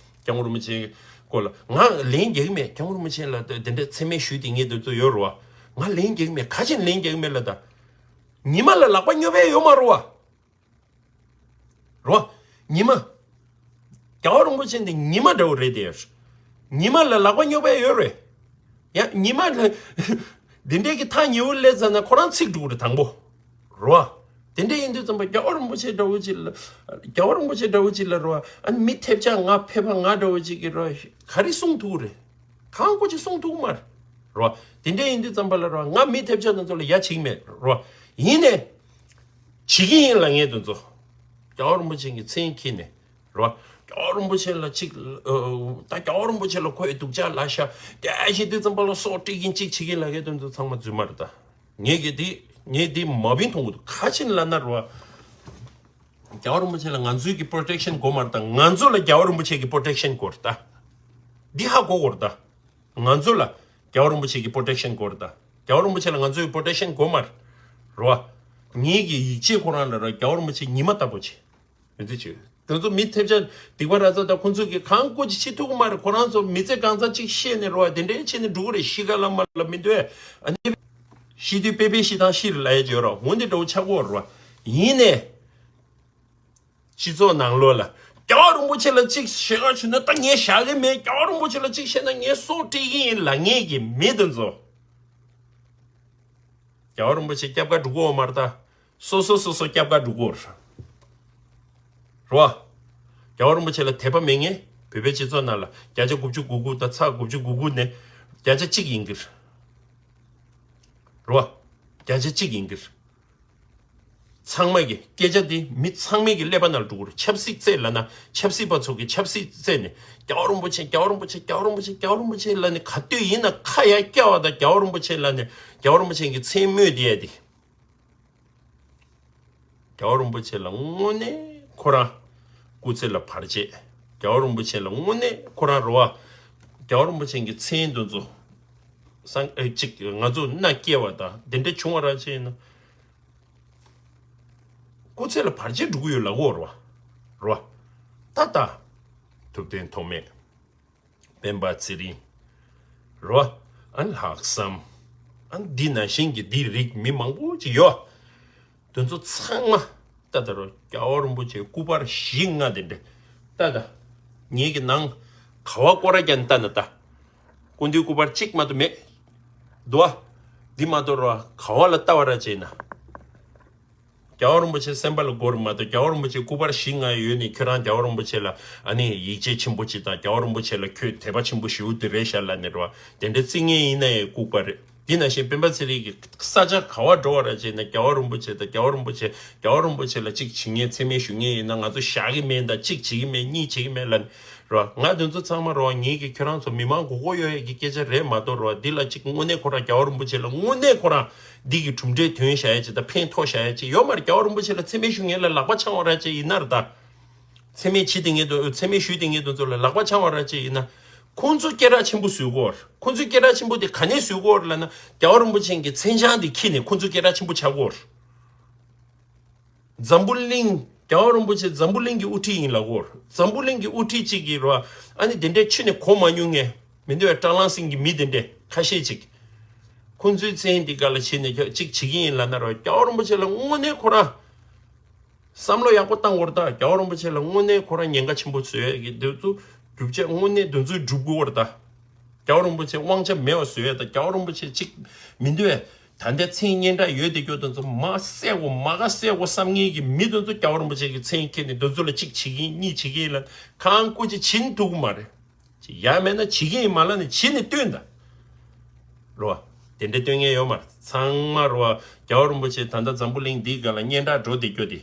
སྐྱབས་མགོན་རིན་པོ་ཆེའི་སྐོར་ལ། ང་ལན་རྒྱག་གི་མེད། སྐྱབས་མགོན་རིན་པོ་ཆེ་ལ་དེ་འདྲ་མཚན་སྨད་ཞུས་ཏེ་ངས་འདོད་ཚོད་ཡོད་རེད་བ། ང་ལན་རྒྱག་གི་མེད། ག་ཅིག་ལན་རྒྱག་གི་མེད་ལ་ད། ཉི་མ་ལ་ལག་པ་སྙོབ་ཡ་ཡོད་མ་རེད་བ། རོ། ཉི་མ། རྒྱལ་བ་རིན་པོ་ཆེ་འདི་ཉི་མ་འདྲ་བོ་རེད་དེ། ཉི་མ་ལ་ལག་པ་སྙོབ་པ་ཡོད་རེད། ཡ་ཉི་མ་ལ། འདི་འདྲའི་གི་ཐག་ཉེ་བོ་སླེབས་ཚར་ན་ཁོ་རང་ཚིག་འགྲོ་གི་རེད་དང་པོ། རོ། དེ་འདྲ་ཡིན་དུས་ཙམ་པ་རྒྱལ་བ་རིན་པོ་ཆེ་འདྲ་བོ་ཅིག་ལ། རྒྱལ་བ་རིན་པོ་ཆེ་འདྲ་བོ་ཅིག་ལ་རོ། ཨ་ནི་མི་ཐེབས་ཆག་ང་ཕེབས་པ་ང་འདྲ་བོ་ཅིག་གི་རོ། ག་རེ་གསུང་ཐུབ་རེད། གང་གོ་ཅིག་གསུང་ཐུབ་མ་རེད། རོ། དེ་འདྲ་ཡིན་དུས་ཙམ་པ་ལ་རོ། ང་མི་ཐེབས་ཆག་དེ་ཚོ་ལ་ཡ་བྱེད་ཀྱི་མེད་རོ། ཡིན་ནས། བྱེད་ཀྱི་ཡིན་ལབ་མཁན་དེ་ཚོ། རྒྱལ་བ་རིན་པོ་ཆེ་གི་མཚན་འཁྱེར་ནས་རོ། རྒྱལ་བ་རིན་པོ་ཆེ་ལ་གཅིག་ཨ། ད་རྒྱལ་བ་རིན་པོ་ཆེ་ལ་ཁོས་སྡུག་ཅག་ལབ་ཤག་དེ་བྱེད་དུས་ཙམ་པ་ལ་སྲོག་སྤྲད་ཀྱིན་གཅིག་བྱེད་ཀྱིན་ལབ་མཁན་དེ་ཚོ་ཚང་མ་རྫུན་མ་རེད་ད། ངས་གི་དེ་ངས་དེ་མ་བིན་མཐོང་གི་འདུག་ག་ཅིག་ལབ་ན་རོ། རྒྱལ་བ་རིན་པོ་ཆེ་ལ་ང་ཚོའི་གི་པོ་རོ་ཊེག་ཤན་དགོས་མ་རེད་ད། ང་ཚོ་ལ་རྒྱལ་བ་རིན་པོ་ཆེ་གི་པོ་རོ་ཊེག་ཤན་དགོས་རེད་ད། འདི་ཧ་གོ་དགོས་རེད་ད། ང་ཚོ་ལ་རྒྱལ་བ་རིན་པོ་ཆེ་གི་པོ་རོ་ཊེག་ཤན་དགོས་རེད་ད། རྒྱལ་བ་རིན་པོ་ཆེ་ལ་ང་ཚོའི་པོ་རོ་ཊེག་ཤན་དགོས་མ་རེད། རོ། ངེད་ཀྱི་ཡིད་ཆེས་ཁོ་རང་ལ་ར་རྒྱལ་བ་རིན་པོ་ཆེ་ཉི་མ་ལྟ་བུ་ཆེ། ཡོད་ཚེ་ཆེ། དེ་ཚོ་མི་ཐེབས་ཆག་སྡིག་པ་ར་ཛ་དང་ཁོང་ཚོ་གི་གང་བཀོད་ཅིག་བྱེད་ཐུབ་ཀྱི་མ་རེད། ཁོ་རང་ཚོ་མི་ཚེ་གང་ཚང་ཅིག་ཤེས་ནས་རོ། དེ་འདྲའི་བྱས་ནས་འགྲོ་གི་རེད། ཤི་ཁ་ལ་མ་ལ་མི་འདོད། ཨ་ནི། ཤི་དུས་དཔེ་དཔེ་ཤི་དང་ཤི་རེད་ལབ་ཡ་ཅིག་ཡོད་རོ། འོན་ཏེ་འདྲ་བོ་ཆགས་ཀྱི་ཡོད་རོ། ཡིན་ནས། སྤྱི་ཚོགས་ནང་ལོགས་ལ། རྒྱལ་བ་རིན་པོ་ཆེ་ལ་གཅིག་བཤད་ག་བྱུང་ན་ད་ངས་བཞག་གི་མེད། རྒྱལ་བ་རིན་པོ་ཆེ་ལ་གཅིག་བཤད་ན་ངས་སྲོག་སྤྲད་ཀྱི་ཡིན་ལབ་མཁན་གྱི་མི་དེ་ཚོ། རྒྱལ་བ་རིན་པོ་ཆེ་སྐྱབས་ཁ་འགྲོ་གི་ཡོད་མ་རེད་ད། སོ་སོ་སོ་སོ་སྐྱབས་ཁ་འགྲོ་གི་ཡོད་རེད་བ། རྒྱལ་བ་རིན་པོ་ཆེ་ལ་དད་པ་མེད་མཁན་བོད་པའི་སྤྱི་ཚོགས་ནང་ལ་བརྒྱ་ཆ་དགུ་བཅུ་གོ་དགུ་དང་ཚེག་དགུ་བཅུ་གོ་དགུ་ནས་བརྒྱ་ཆ་གཅིག་ཡིན་གྱི་རེད་བ། བརྒྱ་ཆ་གཅིག་ཡིན་གྱི་རེད། ཚང་མ་གི་སྐད་ཆ་དེ་མི་ཚང་མའི་གི་ཀླད་པ་ནང་ལ་འགྲོ་གི་རེད། ཆབ་སྲིད་རྩེད་ལབ་ན་ཆབ་སྲིད་པ་ཚོ་གི་ཆབ་སྲིད་རྩེད་ནས་རྒྱལ་བ་རིན་པོ་ཆེ་རྒྱལ་བ་རིན་པོ་ཆེ་རྒྱལ་བ་རིན་པོ་ཆེ་རྒྱལ་བ་རིན་པོ་ཆེ་ལབ་ནས་ག་དུས་ཡིན་ན་ཁ་ཡར་བཀྱག་པ་དང་རྒྱལ་བ་རིན་པོ་ཆེ་ལབ་ནས་རྒྱལ་བ་རིན་པོ་ཆེ་གི་མཚན་སྨོས་བསྡད་ཡ་དེ། རྒྱལ་བ་རིན་པོ་ཆེ་ལ་དངོས་གནས་ཁོ་རང་སྐུ་ཚེ་ལ་བར་ཆད། རྒྱལ་བ་རིན་པོ་ཆེ་ལ་དངོས་གནས་ཁོ་རང་རེད་བ། རྒྱལ་བ་རིན་པོ་ཆེ་གི་མཚན་དེ་ཚོ་སང་ཨེ་ཅིག་ང་ཚོ་མནའ་སྐྱེལ་བ་དང་དེ་འདྲ་བྱུང་བ་ར་བྱས་ན། སྐུ་ཚེ་ལ་བར་ཆད་འགྲོ་གི་ཡོད་ལབ་དགོས་རེད་བ། རེད་བ། ད་ལྟ། ཐུབ་བསྟན་ཐོགས་མེད། སྤེན་པ་ཚེ་རིང་། རེད་བ། ཨ་ནི་ལྷག་བསམ། ཨ་ནི་འདི་ནང་བཞིན་གྱི་འདི་རིགས་མི་མང་པོ་ཅིག་ཡོད། དེ་ཚོ་ཚང་མ་ད་ལྟ་རོ་རྒྱལ་བ་རིན་པོ་ཆེའི་སྐུ་པར་བཞི་ལྔ་དེ་འདྲ་ད་ལྟ་ངེད་ཀྱི་ནང་ག་བ་སྐོར་ར་རྒྱག་ནས་ལྟ་ན་ད་སྐུ་མདུན་སྐུ་པར་གཅིག་མ་གཏོགས་མེད་འདུག་ཨ། འདི་མ་གཏོགས་རོ་ག་བ་ལ་ལྟ་བ་ར་བྱས་ན། རྒྱལ་བ་རིན་པོ་ཆེ་སེམས་པ་ལ་དགོས་རེད་མ་གཏོགས། རྒྱལ་བ་རིན་པོ་ཆེ་སྐུ་པར་བཞི་ལྔ་ཡོད་ནི་ཁྱོད་རང་རྒྱལ་བ་རིན་པོ་ཆེ་ལ་ཨ་ནི་ཡིད་ཆེས་ཆེན་པོ་ཅིག་དང་། རྒྱལ་བ་རིན་པོ་ཆེ་ལ་ཁྱོད་དད་པ་ཆེན་པོ་ཞེ་པོ་དེ་རེད་ཤག་ལབ་ནས་རེད་བ། དེ་འདྲའི་བརྩི་མཁན་ཡིན་ན་ཡང་ལྐུགས་པ་རེད། དེ་ནང་བཞིན་སྤེན་པ་ཚེ་རིང་གིས་ས་ཆ་ག་བ་འགྲོ་བ་ར་བྱས་ན་རྒྱལ་བ་རིན་པོ་ཆེ་དང་། རྒྱལ་བ་རིན་པོ་ཆེ་རྒྱལ་བ་རིན་པོ་ཆེ་ལ་གཅིག་བྱེད་མཁན་མཚན་སྨད་ཞུ་མཁན་ཡིན་ན། ང་ཚོ་བཞག་གི་མེད་དང་། གཅིག་བྱེད་ཀྱི་མེད། གཉིས་བྱེད་ཀྱི་མེད་ལབ་ནས་རེད་བ། ང་དེ་ཚོ་ཚང་མ་རེད་བ། ངེད་ཀྱིས་ཁྱོད་རང་ཚོ་མི་མང་མགོ་སྐོར་གཡོག་ཡས་ཀྱི་སྐད་ཆ་རེད་མ་གཏོགས་རེད་བ། འདི་ལ་གཅིག་དངོས་གནས་ཁོ་རང་རྒྱལ་བ་རིན་པོ་ཆེ་ལ་དངོས་གནས་ཁོ་རང་འདི་གི་གྲུབ་འབྲས་ཐོན་བཞག་ཡས་ཅིག་དང་ཕན་ཐོགས་བཞག་ཡས་ཅིག་ཡོད་མ་རེད། རྒྱལ་བ་རིན་པོ་ཆེ་ལ་མཚན་སྨད་ཞུ་མཁན་ལ་ལག་པ་འཆང་བ་ར་བྱས་ཡིན་ན་རེད་ད། མཚན་སྨད་བྱེད་བསྡད་མཁན་དེ། མཚན་སྨད་ཞུས་བསྡད་མཁན་དེ་ཚོ་ལ་ལག་པ་འཆང་བ་ར་བྱས་ཡིན་ན། ཁོང་ཚོ་སྐད་གྲགས་ཆེན་པོ་བཟོ་དགོས། ཁོང་ཚོའི་སྐད་གྲགས་ཆེན་པོ་དེ་ག་ནས་བཟོ་དགོས་ལབ་ན། རྒྱལ་བ་རིན་པོ་ཆེ་གི་མཚན་བྱང་དེ་འཁྱེར་ནས་ཁོང་ཚོའི་སྐད་གྲགས་ཆེན་པོ་ཆགས་དགོས། འཛམ་བུ་གླིང་། རྒྱལ་བ་རིན་པོ་ཆེ་འཛམ་བུ་གླིང་གི་དབུ་ཁྲིད་ཡིན་ལབ་དགོས། འཛམ་བུ་གླིང་གི་དབུ་ཁྲིད་ཅིག་གིས་རེད་བ། ཨ་ནི་དེ་འདྲའི་ཆོས་ནས་གོ་མ་མྱོང་མཁན་མི་འདུག་བས། སྲ་ལང་སིང་གི་མི་དེ་འདྲས་ཁ་ཤས་ཅིག་ཁོང་ཚོའི་མཚན་འདི་སྒང་ལ་བྱས་ནས་ཅིག་བྱེད་ཀྱི་ཡིན་ལབ་ན་རེད་བ། རྒྱལ་བ་རིན་པོ་ཆེ་ལ་དངོས་གནས་ཁོ་རང་བསམ་བློ་ཡག་པོ་བཏང་དགོས་རེད་ད། རྒྱལ་བ་རིན་པོ་ཆེ་ལ་དངོས་གནས་ཁོ་རང་ཉེན་ཁ་ཆེན་པོ་བཟོ་ཡས་ཀྱི་དེ་ཚོ་སྒྲུབ་བྱ་དངོས་གནས་དེ་ཚོ་སྒྲུབ་དགོས་རེད་ད། རྒྱལ་བ་རིན་པོ་ཆེ་དབང་ཆ་མེད་པ་བཟོ་ཡས་ད། རྒྱལ་བ་རིན་པོ་ཆེ་གཅིག་མི་འདུག་བས། ད་ལྟའི་མཚན་སྙན་གྲགས་ཡོད་བསྡད་རྒྱུ་དེ་ཚོ་མར་བསད་དགོས། མ་ག་བསད་དགོས་བསམ་མཁན་གྱི་མི་དེ་ཚོ་རྒྱལ་བ་རིན་པོ་ཆེ་གི་མཚན་འཁྱེར་ནས་དེ་ཚོ་ལ་གཅིག་བྱེད་ཀྱི་ཡིན། གཉིས་བྱེད་ཀྱི་ཡིན་ལབ་གང་སྐུ་ཅི་བྱེད་ཐུབ་ཀྱི་མ་རེད། ཡང་མེད་ན་བྱེད་ཀྱི་ཡིན་མ་ལབ་ནས་བྱེད་ནས་སྟོན་ད། རེད་བ། དེ་འདྲ་སྟོན་མཁན་ཡོད་མ་རེད། ཚང་མ་རེད་བ། རྒྱལ་བ་རིན་པོ་ཆེ་ད་ལྟ་འཛམ་བུ་གླིང་འདིའི་སྒང་ལ་སྙན་གྲགས་འགྲོ་བསྡད་རྒྱུ་དེ།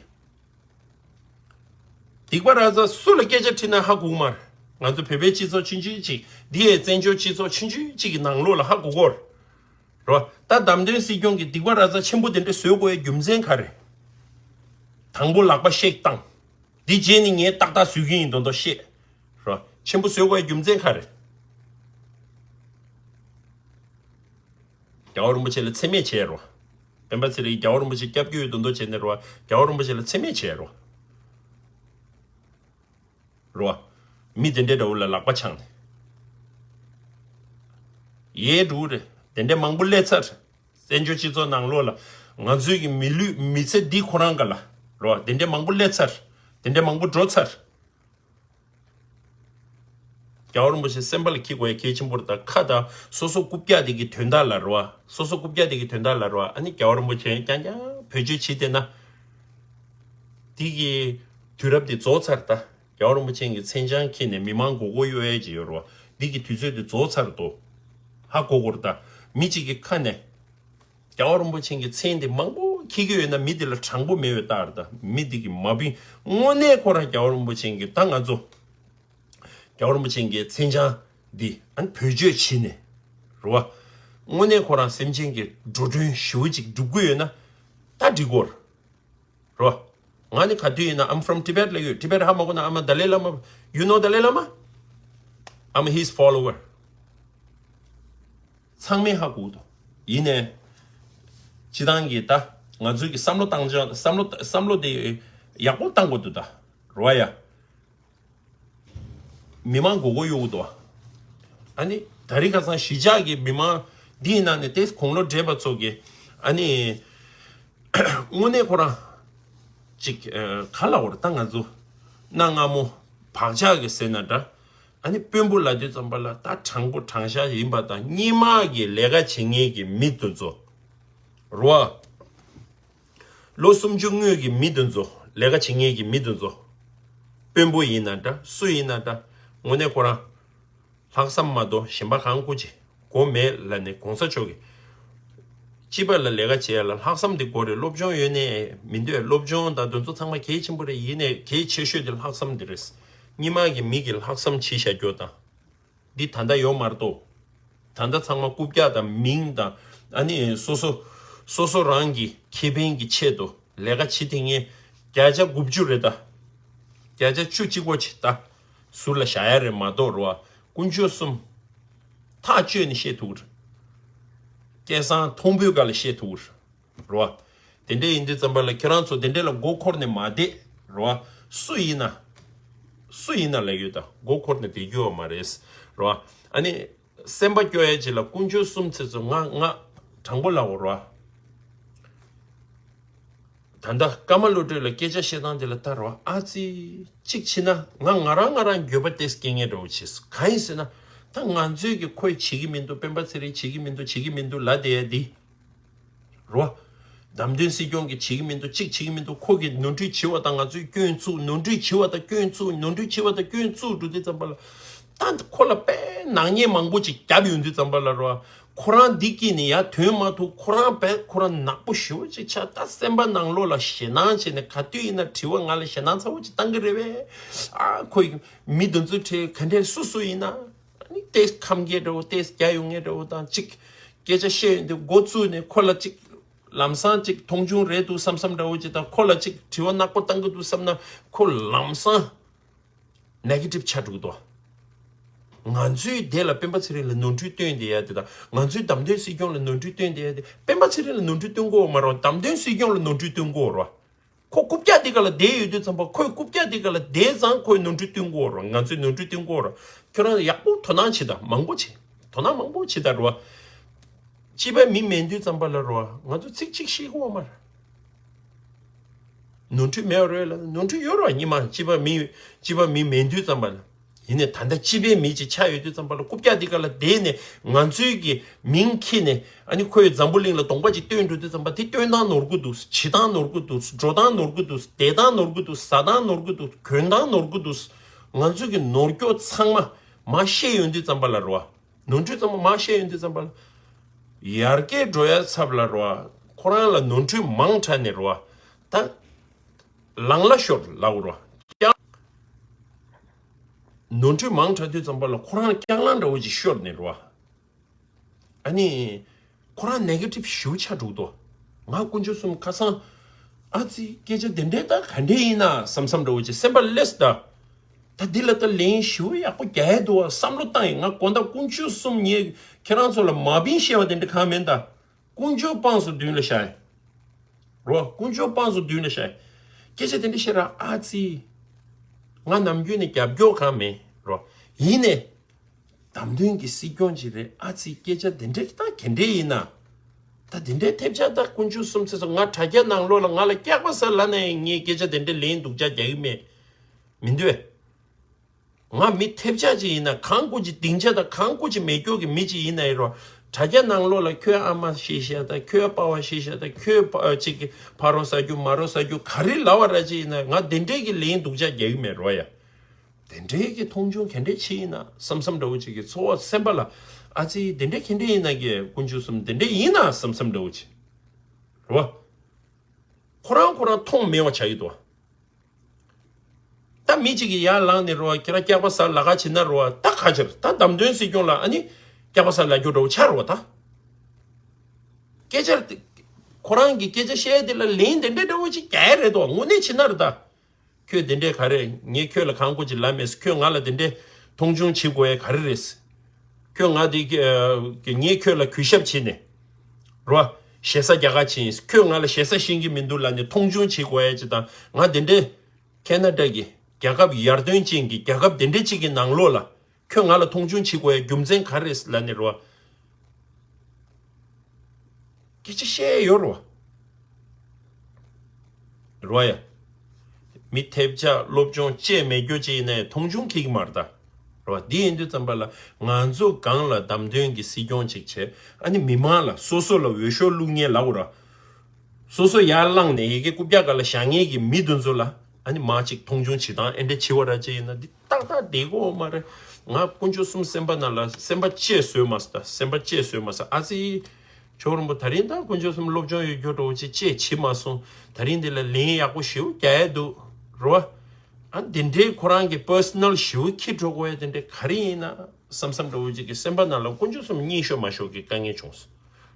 སྡིག་པ་ར་ཛ་སུ་ལ་སྐད་ཆ་དྲིས་ན་ཧ་གོ་གི་མ་རེད། ང་ཚོ་བོད་པའི་སྤྱི་ཚོགས་ཆུང་ཆུང་ཅིག་འདི་ཡའི་བཙན་བྱོལ་སྤྱི་ཚོགས་ཆུང་ཆུང་ཅིག་གི་ནང་ལོགས་ལ་ཧ་གོ་གོ་རེད། རེད་བ། ད་བདམས་ཐོན་སྲིད་སྐྱོང་གི་སྡིག་པ་ར་ཛ་ཆེན་པོ་དེ་འདྲ་བཟོ་དགོས་ཡའི་རྒྱུ་མཚན་ག་རེ། དང་པོ་ལག་པ་བཤེགས་བཏང་། འདི་རྗེས་ནི་ངས་ཏག་ཏག་བཟོ་གི་ཡིན་མདོག་མདོག་བཤད། རེད་བ། ཆེན་པོ་བཟོ་དགོས་ཡའི་རྒྱུ་མཚན་ག་རེ། རྒྱལ་བ་རིན་པོ་ཆེ་ལ་མཚན་སྨད་བྱས་རོ། སྤེན་པ་ཚེ་རིང་རྒྱལ་བ་རིན་པོ་ཆེ་སྐྱབས་བཅོལ་ཡོད་དོ་འདོ་བྱས་ནས་རོ། རྒྱལ་བ་རིན་པོ་ཆེ་ལ་མཚན་སྨད་བྱས་རོ། རོ། མི་དེ་འདྲའི་འདྲ་བོ་ལ་ལག་པ་འཆང་ནས། ཡའི་འགྲུ་རེད། དེ་འདྲའི་མང་པོ་སླེབས་ཚར། བཙན་བྱོལ་སྤྱི་ཚོགས་ནང་ལོགས་ལ་ང་ཚོའི་གི་མི་ལུས་མི་ཚེ་འདི་ཁོ་རང་ག་ལ་རོ། དེ་འདྲའི་མང་པོ་སླེབས་ཚར། དེ་འདྲའི་མང་པོ་འགྲོ་ཚར། རྒྱལ་བ་རིན་པོ་ཆེ་སེམས་པ་ལ་འཁྱེར་དགོས་ཡ་གལ་ཆེན་པོ་རེད་ད། ཁ་དང་སོ་སོ་རྐུབ་བཀྱག་དེ་གི་དོན་དག་ལ་རེད་བ། སོ་སོ་རྐུབ་བཀྱག་དེ་གི་དོན་དག་ལ་རེད་བ། ཨ་ནི་རྒྱལ་བ་རིན་པོ་ཆེ་རྐྱང་རྐྱང་བེད་སྤྱོད་བྱེད་བསྡད་ན། དེ་གི་དུས་རབས་དེ་རྫོགས་ཚར་ད། རྒྱལ་བ་རིན་པོ་ཆེ་གི་མཚན་བྱང་འཁྱེར་ནས་མི་མང་མགོ་སྐོར་གཡོག་ཡ་ཅིག་ཡོད་རེད་བ། དེ་གི་དུས་ཚོད་དེ་རྫོགས་ཚར་དོ། ཧ་གོ་དགོས་རེད་ད། མི་གཅིག་གི་ཁ་ནས། རྒྱལ་བ་རིན་པོ་ཆེ་གི་མཚན་དེ་མང་པོ་འཁྱེར་གྱི་ཡོད་ན་མི་དེ་ལ་དྲང་པོ་མེད་པའི་རྟགས་རེད་ད། མི་དེ་གི་མ་བིང་། དངོས་གནས་ཁོ་རང་རྒྱལ་བ་རིན་པོ་ཆེ་གི་ད་ང་ཚོ་རྒྱལ་བ་རིན་པོ་ཆེ་གི་མཚན་བྱང་འདི་ཨ་ནི་བེད་སྤྱོད་བྱས་ནས་རེད་བ། དངོས་གནས་ཁོ་རང་སེམས་ཅན་གྱི་འགྲོ་གྲོན་ཞེ་པོ་ཅིག་སྒྲུབ་ཀྱི་ཡོད་ན་ད་འགྲིག་གོ་རེད་བ། ང་ནི་ག་དུས་ཡིན་ན། I'm from Tibet ལ་ཡོད། Tibet ཧ་མ་གོ་ན། I'm a Dalai Lama. You know Dalai Lama? I'm his follower. ཚང་མས་ཧ་གོ་འདུག་ཡིན་ནའི། སྤྱི་བཏང་གི་ད་ང་ཚོའི་གི་བསམ་བློ་བཏང་ཆ། བསམ་བློ་བསམ་བློ་དེ་ཡག་པོ་བཏང་དགོས་འདུག་ད། རེད་བ་ཡ། མི་མང་མགོ་སྐོར་གཡོག་འདུག་ཨ་ནི་ད་རིང་ཁ་སང་གཞིས་ཆགས་ཀྱི་མི་མང་འདིའི་ནང་ནས་དེ་དགུང་ལོ་བགྲེས་པ་ཚོ་གི་ཨ་ནི་དངོས་གནས་ཁོ་རང་ཅིག་ཨ་ག་ལ་བར་ད་ང་ཚོ་གནའ་སྔ་མོ་བག་ཆགས་ཀྱི་ཟེར་ན་འདྲ། ཨ་ནི་དཔོན་པོ་ལབ་དུས་ཙམ་པ་ལ་ད་དྲང་པོ་དྲང་བཞག་ཡིན་པ་དང་། སྔོན་མ་གི་ལས་ཀ་བྱེད་མཁན་གྱི་མི་དེ་ཚོ་རེད་བ། ལོ་སུམ་ཅུ་སྔོན་གྱི་མི་དེ་ཚོ། ལས་ཀ་བྱེད་མཁན་གྱི་མི་དེ་ཚོ། དཔོན་པོ་ཡིན་ན་འདྲ། སུ་ཡིན་ན་འདྲ། དངོས་གནས་ཁོ་རང་ལྷག་བསམ་མ་གཏོགས་གཞན་པ་གང་སྐུ་ཅི་དགོས་མེད་ལབ་ནས། གོང་ས་མཆོག་གིས་སྤྱི་པ་ལ་ལས་ཀ་བྱེད་ཡ་ལ་ལྷག་བསམ་དེ་དགོས་རེད། སློབ་སྦྱོང་ཡོད་ནས་མི་འདོད། སློབ་སྦྱོང་དང་དེ་ཚོ་ཚང་མ་གལ་ཆེན་པོ་རེད། ཡིན་ནའི་གལ་ཆེ་ཤོས་དེ་ལྷག་བསམ་དེ་རེད། སྔོན་མ་གི་མི་གིས་ལྷག་བསམ་བྱས་བཞག་རྒྱུ་དང་། འདི་ད་ལྟ་ཡོད་མ་རེད་དོ། ད་ལྟ་ཚང་མ་རྐུབ་བཀྱག་དང་མིང་དང་། ཨ་ནི་སོ་སོ་སོ་སོ་རང་གི་ཁེ་ཕན་གྱི་ཆེད་དུ་ལས་ཀ་བྱེད་བསྡད་མཁན་བརྒྱ་ཆ་དགུ་བཅུ་རེད་ད། བརྒྱ་ཆ་བཅུ་གཅིག་པོ་ཅིག་ད་ཟུར་ལ་བཞག་ཡ་རེད་མ་གཏོགས་རེད་བ། དཀོན་མཆོག་གསུམ་ཐག་གཅོད་ནས་བཤད་ཐུབ་ཀྱི་རེད། སྐལ་བཟང་མཐོན་པོའི་སྒང་ལ་བཤད་ཐུབ་ཀྱི་རེད། རེད་བ། དེ་འདྲ་ཡིན་དུས་ཙམ་པ་ལ་ཁྱེད་རང་ཚོ་དེ་འདྲ་ལ་མགོ་འཁོར་ནས་མ་བསྡད། རེད་བ། སུ་ཡིན་ན། སུ་ཡིན་ན་ལབ་ཡོད་ད། མགོ་འཁོར་ནས་བསྡད་རྒྱུ་ཡོད་མ་རེད། རེད་བ། ཨ་ནི་སེམས་པ་སྐྱོ་ཡ་ཅིག་ལ་དཀོན་མཆོག་གསུམ་ཚེ་ཚོ་ང་ང་དྲང་པོ་ལབ་འོ་རེད་བ། ད་ལྟ་ཀརྨ་བློ་གྲོས་ལ་སྐད་ཆ་བཤད་སྟངས་དེ་ལ་ལྟ་རོགས། ཨ་ཙི། གཅིག་བྱས་ན་ང་ང་རང་ང་རང་འགྱོད་པ་ཏོག་ཙམ་སྐྱེ་མཁན་འདྲ་བོ་བྱས། གང་ཡིན་ཟེར་ན། ད་ང་ཚོས་ཀྱི་ཁོས་བྱེད་ཀྱི་མི་འདུག་སྤེན་པ་ཚེ་རིང་བྱེད་ཀྱི་མི་འདུག་བྱེད་ཀྱི་མི་འདུག་ལབ་བསྡད་ཡ་འདི། རོ། བདམས་ཐོན་སྲིད་སྐྱོང་གིས་བྱེད་ཀྱི་མི་འདུག་གཅིག་བྱེད་ཀྱི་མི་འདུག་ཁོ་གིས་ནོར་འཁྲུལ་བྱེད་པ་དང་ང་ཚོས་སྐྱོན་བཙུགས། ནོར་འཁྲུལ་བྱེད་པ་དང་སྐྱོན་བཙུགས། ནོར་འཁྲུལ་བྱེད་པ་དང་སྐྱོན་བཙུགས་འགྲོ་དུས་ཙམ་པ་ལ། ད་ཁོ་ལ་དཔེ་ནག་ཉེས་མང་པོ་ཅིག་བརྒྱབ་ཡོང་དུས་ཙམ་པ་ལ་རོ། ཁོ་རང་འདི་སྐྱིད་ནས་ཡར་ཐོན་མ་ཐུབ། ཁོ་རང་དཔེ་ཁོ་རང་ནག་པོ་ཞེ་པོ་ཅིག་ཆགས། ད་སེམས་པ་ནང་ལོགས་ལ་ཞེད་སྣང་བྱས་ནས་ག་དུས་ཡིན་ན་དྲི་བ་ང་ལ་ཞེད་སྣང་ཚ་པོ་ཅིག་བཏང་གི་རེད་པས། ཨ་ཁོ་ཡི་མི་དེ་ཚོའི་གྲས་ག་འདྲས་སུ་སུ་ཡིན་ན། ཨ་ནི་ཏེས་ཁམས་སྐད་འདྲ་བོ་ཏེས་རྒྱ་ཡོང་མཁན་འདྲ་བོ་དང་ཅིག་སྐད་ཆ་བཤད་ཡོང་དུས་འགོ་བཙུགས་ནས་ཁོ་ལ་ཅིག་ལམ་སང་ཅིག་མཐོང་ཆུང་རེད་འདུག་བསམ་བསམ་འདྲ་བོ་ཅིག་དང་། ཁོ་ལ་ཅིག་དྲི་བ་ནག་པོ་བཏང་གི་འདུག་བསམ་ན་ཁོ་ལམ་སང་ནེ་གེ་ཊིབ་ཆགས་འགྲོ་གི་འདུག་ང་ཚོའི་སྡེ་ལ་སྤེན་པ་ཚེ་རིང་ལ་ནོར་འཁྲུལ་བཏོན་བསྡད་ཡ་དེ་དང་། ང་ཚོའི་བདམས་ཐོན་སྲིད་སྐྱོང་ལ་ནོར་འཁྲུལ་བཏོན་བསྡད་ཡ་དེ། སྤེན་པ་ཚེ་རིང་ལ་ནོར་འཁྲུལ་བཏོན་དགོས་མ་རེད། བདམས་ཐོན་སྲིད་སྐྱོང་ལ་ནོར་འཁྲུལ་བཏོན་དགོས་རེད། ཁོ་རྐུབ་བཀྱག་འདི་ག་ལ་བསྡད་ཡོད་དུས་ཙམ་པ། ཁོས་རྐུབ་བཀྱག་འདི་ག་ལ་བསྡད་ཙང་ཁོས་ནོར་འཁྲུལ་བཏོན་དགོས་རེད། ང་ཚོས་ནོར་འཁྲུལ་བཏོན་དགོས་རེད། ཁྱོད་རང་ཡག་པོ་དོ་སྣང་བྱེད་དང་། མང་པོ་བྱེད། དོ་སྣང་མང་པོ་བྱེད་དང་རོ། སྤྱི་པའི་མི་མེད་དུས་ཙམ་པ་ལ་རོ། ང་ཚོ་ཚིག་གཅིག་ཤེས་ཀྱི་ཡོད་མ་རེད། ནོར་འཁྲུལ་མེད་པ་རེད་ལ། ནོར་འཁྲུལ་ཡོད་རོ་ཉི་མ། སྤྱི་པ་མི་སྤྱི་པ་མི་མེད་དུས་ཙམ་པ་ལ། ཡིན་ནའི་ད་ལྟ་སྤྱི་པའི་མི་ཅིག་ཆགས་ཡོད་དུས་ཙམ་པ་ལ། རྐུབ་བཀྱག་འདི་ག་ལ་བསྡད་ནས་ང་ཚོའི་གི་མིང་འཁྱེར་ནས། ཨ་ནི་ཁོས་འཛམ་བུ་གླིང་ལ་གདོང་པ་ཅིག་སྟོན་འགྲོ་དུས་ཙམ་པ། དེ་སྟོན་སྟངས་ནོར་གི་འདུག་བྱེད་སྟངས་ནོར་གི་འདུག་འགྲོ་སྟངས་ནོར་གི་འདུག་བསྡད་སྟངས་ནོར་གི་འདུག་ཟ་སྟངས་ནོར་གི་འདུག་གྱོན་སྟངས་ནོར་གི་འདུག་ང་ཚོའི་གི་ནོར་སྐྱོ་ཚང་མ་མར་བཤད་ཡོང་དུས་ཙམ་པ་ལ་རོ། ནོར་འཁྲུལ་ཚང་མ་མར་བཤད་ཡོང་དུས་ཙམ་པ་ལ། ཡར་རྒྱས་འགྲོ་ཡ་ཚབ་ལ་རོ། ཁོ་རང་ལ་ནོར་འཁྲུལ་མང་དྲགས་ནས་རོ། ད་ལང་ལ་ཤོར་ལབ་རོ། ཀྱང་ནོར་འཁྲུལ་མང་དྲགས་དུས་ཙམ་པ་ལ་ཁོ་རང་ལ་སྐྱག་ལང་འདྲ་བོ་ཅིག་ཤོར་ནས་རོ། ཨ་ནི། ཁོ་རང་ནེ་གེ་ཊིབ་ཞེ་པོ་ཆགས་འགྲོ་གི་འདུག་ང་དཀོན་མཆོག་གསུམ་ཁ་སང་། ཨ་ཙི། སྐད་ཆ་དེ་འདྲས་ད་ག་འདྲས་ཡིན་ན་བསམ་བསམ་འདྲ་བོ་ཅིག་སེམས་པ་ལས་ད། ད་འདི་ལ་ད་ལན་ཞེ་པོ་ཡག་པོ་རྒྱག་ཡ་འདུག་བ་བསམ་བློ་བཏང་ཡིན། ང་དགོང་དག་དཀོན་མཆོག་གསུམ། ངས་ཁྱེད་རང་ཚོ་ལ་མ་བིན་བཤད་པ་དེ་འདྲ་གང་མིན་ད། དཀོན་མཆོག་དཔངས་སུ་མདུན་ལ་བཞག་ཡིན། རོ། དཀོན་མཆོག་དཔངས་སུ་མདུན་ལ་བཞག་ཡིན། སྐད་ཆ་དེ་འདྲ་བཤད་ར། ཨ་ཙི། ང་ནམ་རྒྱུན་ནས་རྒྱབ་སྐྱོར་གང་མེད་རོ། ཡིན་ནས། བདམས་ཐོན་གྱི་སྲིད་སྐྱོང་ཅིག་རེད། ཨ་ཙི། སྐད་ཆ་དེ་འདྲས་ད་ག་འདྲས་ཡིན་ན། ད་དེ་འདྲས་ཐེབས་ཆག་ད་དཀོན་མཆོག་གསུམ་ཚེ་སོང་། ང་དྲ་རྒྱ་ནང་ལོགས་ལ་ང་ལ་སྐྱག་པ་ཟ་ལབ་ན་ཡང་ངས་སྐད་ཆ་དེ་འདྲས་ལན་སྡུག་ཅག་རྒྱག་གི་མེད། མི་འདུག་གས། ང་མི་ཐེབས་ཆག་ཅིག་ཡིན་ན། གང་དགོས་ཀྱི་སྡིངས་ཆ་དང་གང་དགོས་ཀྱི་མེད་སྐྱོ་གི་མི་ཅིག་ཡིན་ན་ཡིན་རོ། དྲ་རྒྱ་ནང་ལོགས་ལ་ཁྱོད་ཨ་མ་ཤི་ཤག་དང་། ཁྱོད་པ་ཕ་ཤི་ཤག་དང་། ཁྱོད་པ་ཅིག་གི་ཕ་རོ་ཟ་རྒྱུ་མ་རོ་ཟ་རྒྱུ་ག་རེ་ལབ་པ་ར་ཅིག་ཡིན་ན། ང་དེ་འདྲས་ཀྱི་ལན་སྡུག་ཅག་རྒྱག་གི་མེད་རོ་ཡ། དེ་འདྲའི་གི་མཐོང་ཆུང་ག་འདྲས་བྱེད་ཡིན་ན་བསམ་བསམ་འདྲ་བོ་ཅིག་གི་ཚོར་བ་སེམས་པ་ལ། ཨ་ཙི། དེ་འདྲས་ག་འདྲས་ཡིན་ན་གི་དཀོན་མཆོག་གསུམ་དེ་འདྲས་ཡིན་ན་བསམ་བསམ་འདྲ་བོ་ཅིག་རེད་བ། ཁོ་རང་ཁོ་རང་མཐོང་མེད་པ་ཆགས་ཀྱི་འདུག་ད་མི་གཅིག་གིས་ཡར་ལངས་ནས་རེད་བ། ཁྱེད་རང་སྐྱག་པ་ཟ་ལབ་ག་བྱེད་ན་རེད་བ། ད་ག་ཕྱིར་ད་བདམས་ཐོན་སྲིད་སྐྱོང་ལ་ཨ་ནི་སྐྱག་པ་ཟ་ལབ་རྒྱུ་འདྲ་བོ་ཆགས་རེད་བ། ད་སྐད་ཆ་དེ་ཁོ་རང་གི་སྐད་ཆ་བཤད་དེ་ལ་ལན་དེ་འདྲས་འདྲ་བོ་ཅིག་རྒྱག་ཡ་རེད་དོ། དངོས་གནས་བྱེད་ན་རེད་ད། ཁྱོད་དེ་འདྲས་ག་རེ། ངས་ཁྱོད་ལ་གང་དགོས་ཅིག་ལབ་མེད། ཁྱོད་ང་ལ་དེ་འདྲས་མཐོང་ཆུང་བྱེད་དགོས་ཡ་ག་རེ་རེད། ཁྱོད་ང་དེ་གི་ངས་ཁྱོད་ལ་གུས་ཞབས་བྱས་ནས་རོ། ཞེ་ས་རྒྱག་ག་ཕྱིན། ཁྱོད་ང་ལ་ཞེ་ས་ཤེས་ཀྱི་མི་འདུག་ལབ་ནས་མཐོང་ཆུང་བྱེད་དགོས་ཡ་ཅིག་དང་། ང་དེ་འདྲས་ཁེ་ན་ཌ་གི་རྒྱལ་ཁབ་ཡར་ཐོན་ཅན་གྱི་རྒྱལ་ཁབ་དེ་འདྲས་ཅིག་གི་ནང་ལོགས་ལ། ཁྱོད་ང་ལ་མཐོང་ཆུང་བྱེད་དགོས་ཡ་རྒྱུ་མཚན་ག་རེ་རེད་ལབ་ནས་རོ། སྐད་ཆ་བཤད་ཡོད་རོ། རོ་ཡ། མི་ཐེབས་ཆག་སློབ་སྦྱོང་བཅས་མེད་རྒྱུ་ཅིག་ཡིན་ནའི་མཐོང་ཆུང་ཁེག་མ་རེད་ད། རོ། འདི་ཡིན་དུས་ཙམ་པ་ལ་ང་ཚོ་སྒང་ལ་བདམས་ཐོན་གྱི་སྲིད་སྐྱོང་ཅིག་བྱས། ཨ་ནི་མི་མང་ལ་སོ་སོ་ལ་འོས་ཤོག་བླུག་མཁན་ལབ་ར། སོ་སོ་ཡར་བླངས་ནས་ཡ་གི་རྐུབ་བཀྱག་སྒང་ལ་བཞག་མཁན་གྱི་མི་དེ་ཚོ་ལ་ཨ་ནི་མར་ཅིག་མཐོང་ཆུང་བྱེད་སྟངས་ཨེ་འདྲ་བྱེད་པ་ར་ཅིག་ཡིན་ན་འདི་ཏག་ཏག་བསྡད་ཀྱི་ཡོད་མ་རེད། ང་དཀོན་མཆོག་གསུམ་སེམས་པ་ནང་ལ་སེམས་པ་གཅེས་བཟོས་མ་སོང་ད། སེམས་པ་གཅེས་བཟོས་མ་སོང་། ཨ་ཙི། ཇོ་བོ་རིན་པོ་ད་རིང་ད་དཀོན་མཆོག་གསུམ་སློབ་སྦྱོང་ཡོད་རྒྱུ་འདྲ་བོ་ཅིག་བཅས་བྱེད་མ་སོང་། ད་རིང་འདི་ལ་ལན་ཡག་པོ་ཞེ་པོ་རྒྱག་ཡ་འདུག་རོ། ཨ་འདི་འདྲའི་ཁོ་རང་གི་པར་སོ་ནལ་ཞེ་པོ་འཁྱེར་འགྲོ་དགོས་ཡ་དེ་འདྲ་ག་རེ་ཡིན་ན་བསམ་བསམ་འདྲ་བོ་ཅིག་གི་སེམས་པ་ནང་ལ་དཀོན་མཆོག་གསུམ་གཉིད་ཤོར་མ་ཤོར་གི་དཀའ་ངལ་བྱུང་སོང་།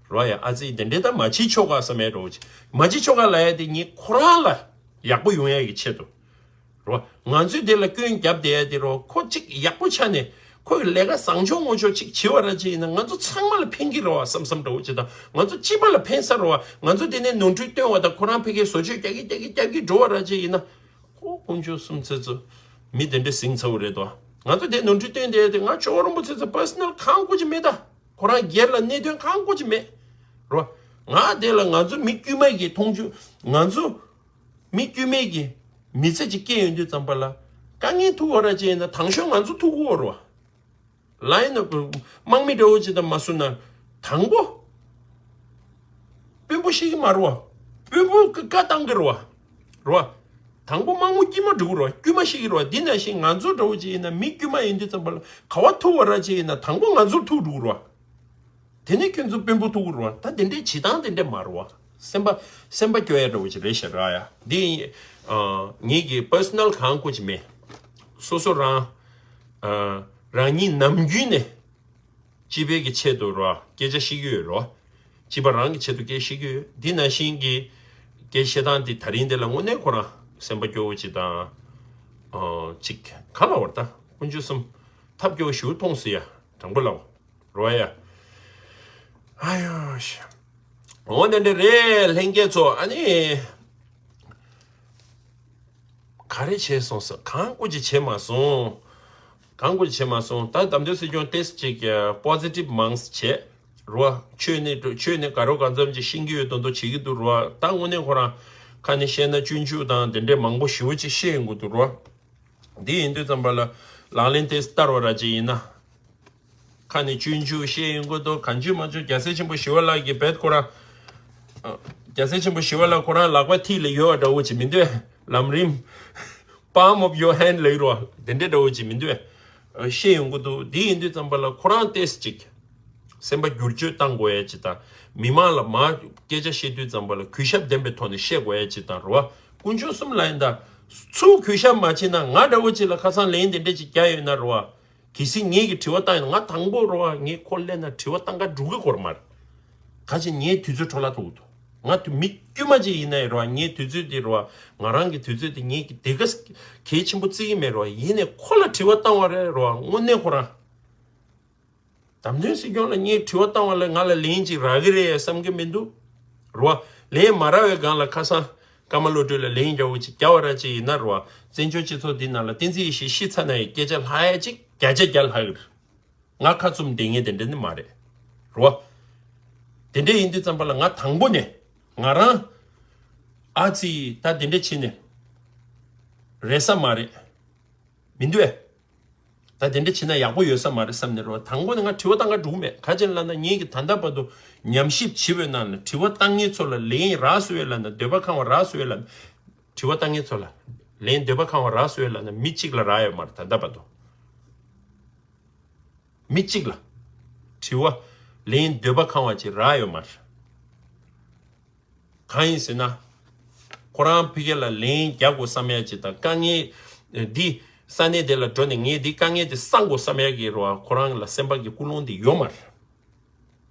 རོ་ཡ། ཨ་ཙི། འདི་འདྲའི་ད་མ་བྱེད་ཆོག་ག་བསམ་ཡ་འདྲ་བོ་ཅིག་མ་བྱེད་ཆོག་ག་ལབ་ཡ་དེ་ངས་ཁོ་རང་ལ་ཡག་པོ་ཡོང་ཡ་གི་ཆེད་དུ། རོ། ང་ཚོས་དེ་ལ་སྐྱོན་བརྒྱབ་བསྡད་ཡ་དེ་རོ། ཁོ་གཅིག་ཡག་པོ་ཆགས་ནས་ཁོ་གི་ལས་ཀ་བཟང་ཕྱོགས་ངོ་ཕྱོགས་གཅིག་བྱེད་པ་ར་ཅིག་ཡིན་ན་ང་ཚོ་ཚང་མ་ལ་ཕན་གྱི་རེད་བ་བསམ་བསམ་འདྲ་བོ་ཅིག་དང་། ང་ཚོ་སྤྱི་པ་ལ་ཕན་ས་རེད་བ། ང་ཚོ་དེ་ནས་ནོར་འཁྲུལ་བཏོན་པ་དང་ཁོ་རང་ཕ་གིའི་བཟོ་བཅོས་རྒྱག་གི་རྒྱག་གི་རྒྱག་གི་འགྲོ་བ་ར་ཅིག་ཡིན་ན། ཁོ་དཀོན་མཆོག་གསུམ་ཚེ་ཚོ་མི་དེ་འདྲ་ཟིང་ཚ་བོ་རེད་དོ། ང་ཚོ་དེ་ནོར་འཁྲུལ་བཏོན་བསྡད་ཡ་དེ་ང་ཇོ་བོ་རིན་པོ་ཆེ་ཚོ་པར་སོ་ནལ་གང་དགོས་ཀྱི་མེད་ད། ཁོ་རང་སྒེར་ལ་གནད་དོན་གང་དགོས་ཀྱི་མེད་རོ། ང་དེ་ལ་ང་ཚོ་མི་དཀྱུས་མ་གི་མཐོང་ཆུང་། ང་ཚོ་མི་དཀྱུས་མའི་གི་མི་ཚེ་གཅིག་སྐྱེལ་ཡོང་དུས་ཙམ་པ་ལ་དཀའ་ངལ་ཐུག་པ་ར་ཅིག་ཡིན་ན་དང་ཤོས་ང་ཚོ་ཐུག་གི་ཡོད་རེད་བ། ལ་ཡིན་ན་དམག་མི་འདྲ་བོ་ཅིག་དང་མ་བསུ་ན་དང་པོ་དཔོན་པོ་ཤེས་ཀྱི་མ་རེད་བ། དཔོན་པོ་བཀའ་བཀའ་བཏང་གི་རེད་བ། རེད་བ། དང་པོ་དམག་མོ་དཀྱུས་མ་འགྲོ་གི་རེད་བ། དཀྱུས་མ་ཤི་གི་རེད་བ། འདི་ནང་བཞིན་ང་ཚོ་འདྲ་བོ་ཅིག་ཡིན་ན་མི་དཀྱུས་མ་ཡིན་དུས་ཙམ་པ་ལ་ག་བ་ཐུག་བ་ར་ཅིག་ཡིན་ན་དང་པོ་ང་ཚོར་ཐུག་འགྲོ་གི་རེད་བ། དེ་ནས་ཁྱོད་ཚོ་དཔོན་པོ་ཐུག་གི་རེད་བ། ད་དེ་འདྲའི་བྱེད་སྟངས་དེ་འདྲ་མ་རེད་བ། སེམས་པ་སེམས་པ་སྐྱོ་ཡ་འདྲ་བོ་ཅིག་རེད་ཤག་ར་ཡ། འདི་ཨ་ངེད་ཀྱི་པར་སོ་ནལ་གང་བཀོད་ཅིག་མེད། སོ་སོ་རང་ཨ་རང་ཉིད་ནམ་རྒྱུན་ནས་སྤྱི་པའི་གི་ཆེད་དུ་རོ། སྐད་ཆ་བཤད་ཀྱི་ཡོད་རོ། སྤྱི་པ་རང་གི་ཆེད་དུ་སྐད་བཤད་ཀྱི་ཡོད། འདི་ནང་བཞིན་གྱི་སྐད་བཤད་སྟངས་འདི་ད་རིང་འདི་ལ་དངོས་གནས་ཁོ་རང་སེམས་པ་སྐྱོ་བོ་ཅིག་དང་། ཨོ་ཅིག་ག་ལ་བར་ད་དཀོན་མཆོག་གསུམ་ཐབས་སྐྱོ་བོ་ཞུ་མཐོང་སི་ཡ་དྲང་པོ་ལ་རོ་ཡ། ཨ་ཡོ་ཤ། འོ་འདི་འདྲ་རེད་ལྷན་རྒྱས་ཚོ། ཨ་ནི། ག་རེ་བྱས་སོང་ཟེར། གང་བཀོད་ཅིག་བྱས་མ་སོང་། གང་བཀོད་ཅིག་བྱས་མ་སོང་། ད་དམ་དོན་སྲིད་སྐྱོང་ཏེས་ཅིག་པོ་ཟི་ཊིབ་མང་ཙམ་བྱས་རོ། ཆོས་ནི་ཆོས་ནི་དགའ་རོགས་གང་འཚམ་ཅིག་ཤེས་ཀྱི་ཡོད་དོན་དུ་བྱེད་ཀྱི་འདུག་རོ། ད་དངོས་གནས་ཁོ་རང་ཁ་ནས་བཤད་ན་སྤྱོད་འཇུག་དང་དེ་འདྲའི་མང་པོ་ཞེ་པོ་ཅིག་བཤད་ཡོང་གི་འདུག་རོ། འདི་ཡིན་དུས་ཙམ་པ་ལ་ལག་ལེན་དེ་བསྟར་བ་ར་ཅིག་ཡིན་ན། ཁ་ནས་སྤྱོད་འཇུག་བཤད་ཡོང་གི་འདུག་གང་བྱུང་མང་བྱུང་རྒྱལ་སྲས་ཆེན་པོ་ཞི་བ་ལྷ་གི་བེད་ཁོ་རང་། རྒྱལ་སྲས་ཆེན་པོ་ཞི་བ་ལྷ་ཁོ་རང་ལག་པ་མཐིལ་ལ་ཡོད་པ་འདྲ་བོ་ཅིག་མི་འདུག་ལམ་རིམ། Palm of your hand ལབ་རོ། དེ་འདྲའི་འདྲ་བོ་ཅིག་མི་འདུག་བཤད་ཡོང་གི་འདུག་འདི་ཡིན་དུས་ཙམ་པ་ལ་ཁོ་རང་ཏོག་ཙམ་ཅིག་སེམས་པ་བསྒྱུར་བཅོས་བཏང་དགོས་ཡ་ཅིག་དང་། མི་མང་ལ་མར་སྐད་ཆ་བཤད་དུས་ཙམ་པ་ལ་གུས་ཞབས་ལྡན་པའི་ཐོག་ནས་བཤད་དགོས་ཡ་ཅིག་དང་རོ། དཀོན་མཆོག་གསུམ་ལ་ཡིན་ད། ཚུར་གུས་ཞབས་མ་བྱེད་ན་ང་འདྲ་བོ་ཅིག་ལ་ཁ་སང་ལན་དེ་འདྲ་ཅིག་རྒྱག་ཡོད་ན་རོ། གལ་སྲིད་ངེད་ཀྱི་དྲི་བ་བཏང་ཡོད་ན། ང་དང་པོ་རོ་ངས་ཁོ་སླེབས་ན་དྲི་བ་བཏང་ག་འགྲོ་གི་ཁོ་རང་མ་རེད། ག་ཅི་ངའི་དུས་ཚོད་འཕྲོ་བརླག་ཐུག་འདུག་ང་དུ་མི་དཀྱུས་མ་ཅིག་ཡིན་ན་ཡང་རོ། ངའི་དུས་ཚོད་དེ་རོ། ང་རང་གི་དུས་ཚོད་དེ་ངེད་ཀྱི་དེ་ག་གལ་ཆེན་པོ་བརྩི་གི་མེད་རོ། ཡིན་ནས་ཁོ་ལ་དྲི་བ་བཏང་བ་རེད་རོ། དངོས་གནས་ཁོ་རང་། དམ་དོན་སྲིད་སྐྱོང་ལ་ངས་དྲི་བ་བཏང་བ་ལ་ང་ལ་ལན་ཅིག་རག་གི་རེད་བསམ་གི་མི་འདུག་རོ། ལན་མ་རག་པའི་སྒང་ལ་ཁ་སང་ཀརྨ་བློ་གྲོས་ལ་ལན་རྒྱག་པ་ཅིག་རྒྱག་པ་ར་ཅིག་ཡིན་ན་རོ། བཙན་བྱོལ་སྤྱི་ཚོགས་འདི་ནང་ལ་བསྟན་འཛིན་ཡེ་ཤེས་ཤི་ཚར་ན་ཡང་སྐད་ཆ་ལྷག་ཡ་ཅིག་བརྒྱ་ཆ་བརྒྱ་ལྷག་གི་རེད། ང་ཁ་བཙུམ་བསྡད་མཁན་དེ་འདྲ་ནི་མ་རེད། རོ། དེ་འདྲ་ཡིན་དུས་ཙམ་པ་ལ་ང་དང་པོ་ནས་ང་རང་ཨ་ཙི་ད་དེ་འདྲ་བྱས་ནས་རེད་ས་མ་རེད། མི་འདུག་ཨེ། ད་དེ་འདྲ་བྱས་ན་ཡག་པོ་ཡོད་ས་མ་རེད་བསམ་ནས་རོ། དང་པོ་ནས་ང་དྲི་བ་བཏང་ག་འགྲོ་གི་མེད། ག་ཅི་ལབ་ན་ངེད་ཀྱི་ད་ལྟ་བར་དུ་ཉམས་ཞིབ་བྱས་པའི་ནང་ནས་དྲི་བ་བཏང་མཁན་ཚོ་ལ་ལན་རག་སོང་ཡོད་ལབ་ན། འདོད་པ་ཁེངས་པ་རག་སོང་ཡོད་ལབ་ན། དྲི་བ་བཏང་མཁན་ཚོ་ལ་ལན་འདོད་པ་ཁེངས་པ་རག་སོང་ཡོད་ལབ་ན་མི་གཅིག་ལ་རག་ཡོད་མ་རེད། ད་ལྟ་བར་དུ། མི་གཅིག་ལ་དྲི་བ་ལན་འདོད་པ་ཁེངས་པ་ཅིག་རག་ཡོད་མ་རེད། གང་ཡིན་ཟེར་ན། ཁོ་རང་ཕ་གི་ལ་ལན་རྒྱག་དགོས་བསམ་ཡ་ཅིག་དང་། དཀའ་ངལ་འདི་ས་གནས་དེ་ལ་འགྲོ་ནས་ངས་འདི་དཀའ་ངལ་དེ་སངས་དགོས་བསམ་ཡ་གི་རོ། ཁོ་རང་ལ་སེམས་པ་གི་ཀུན་སློང་དེ་ཡོད་མ་རེད།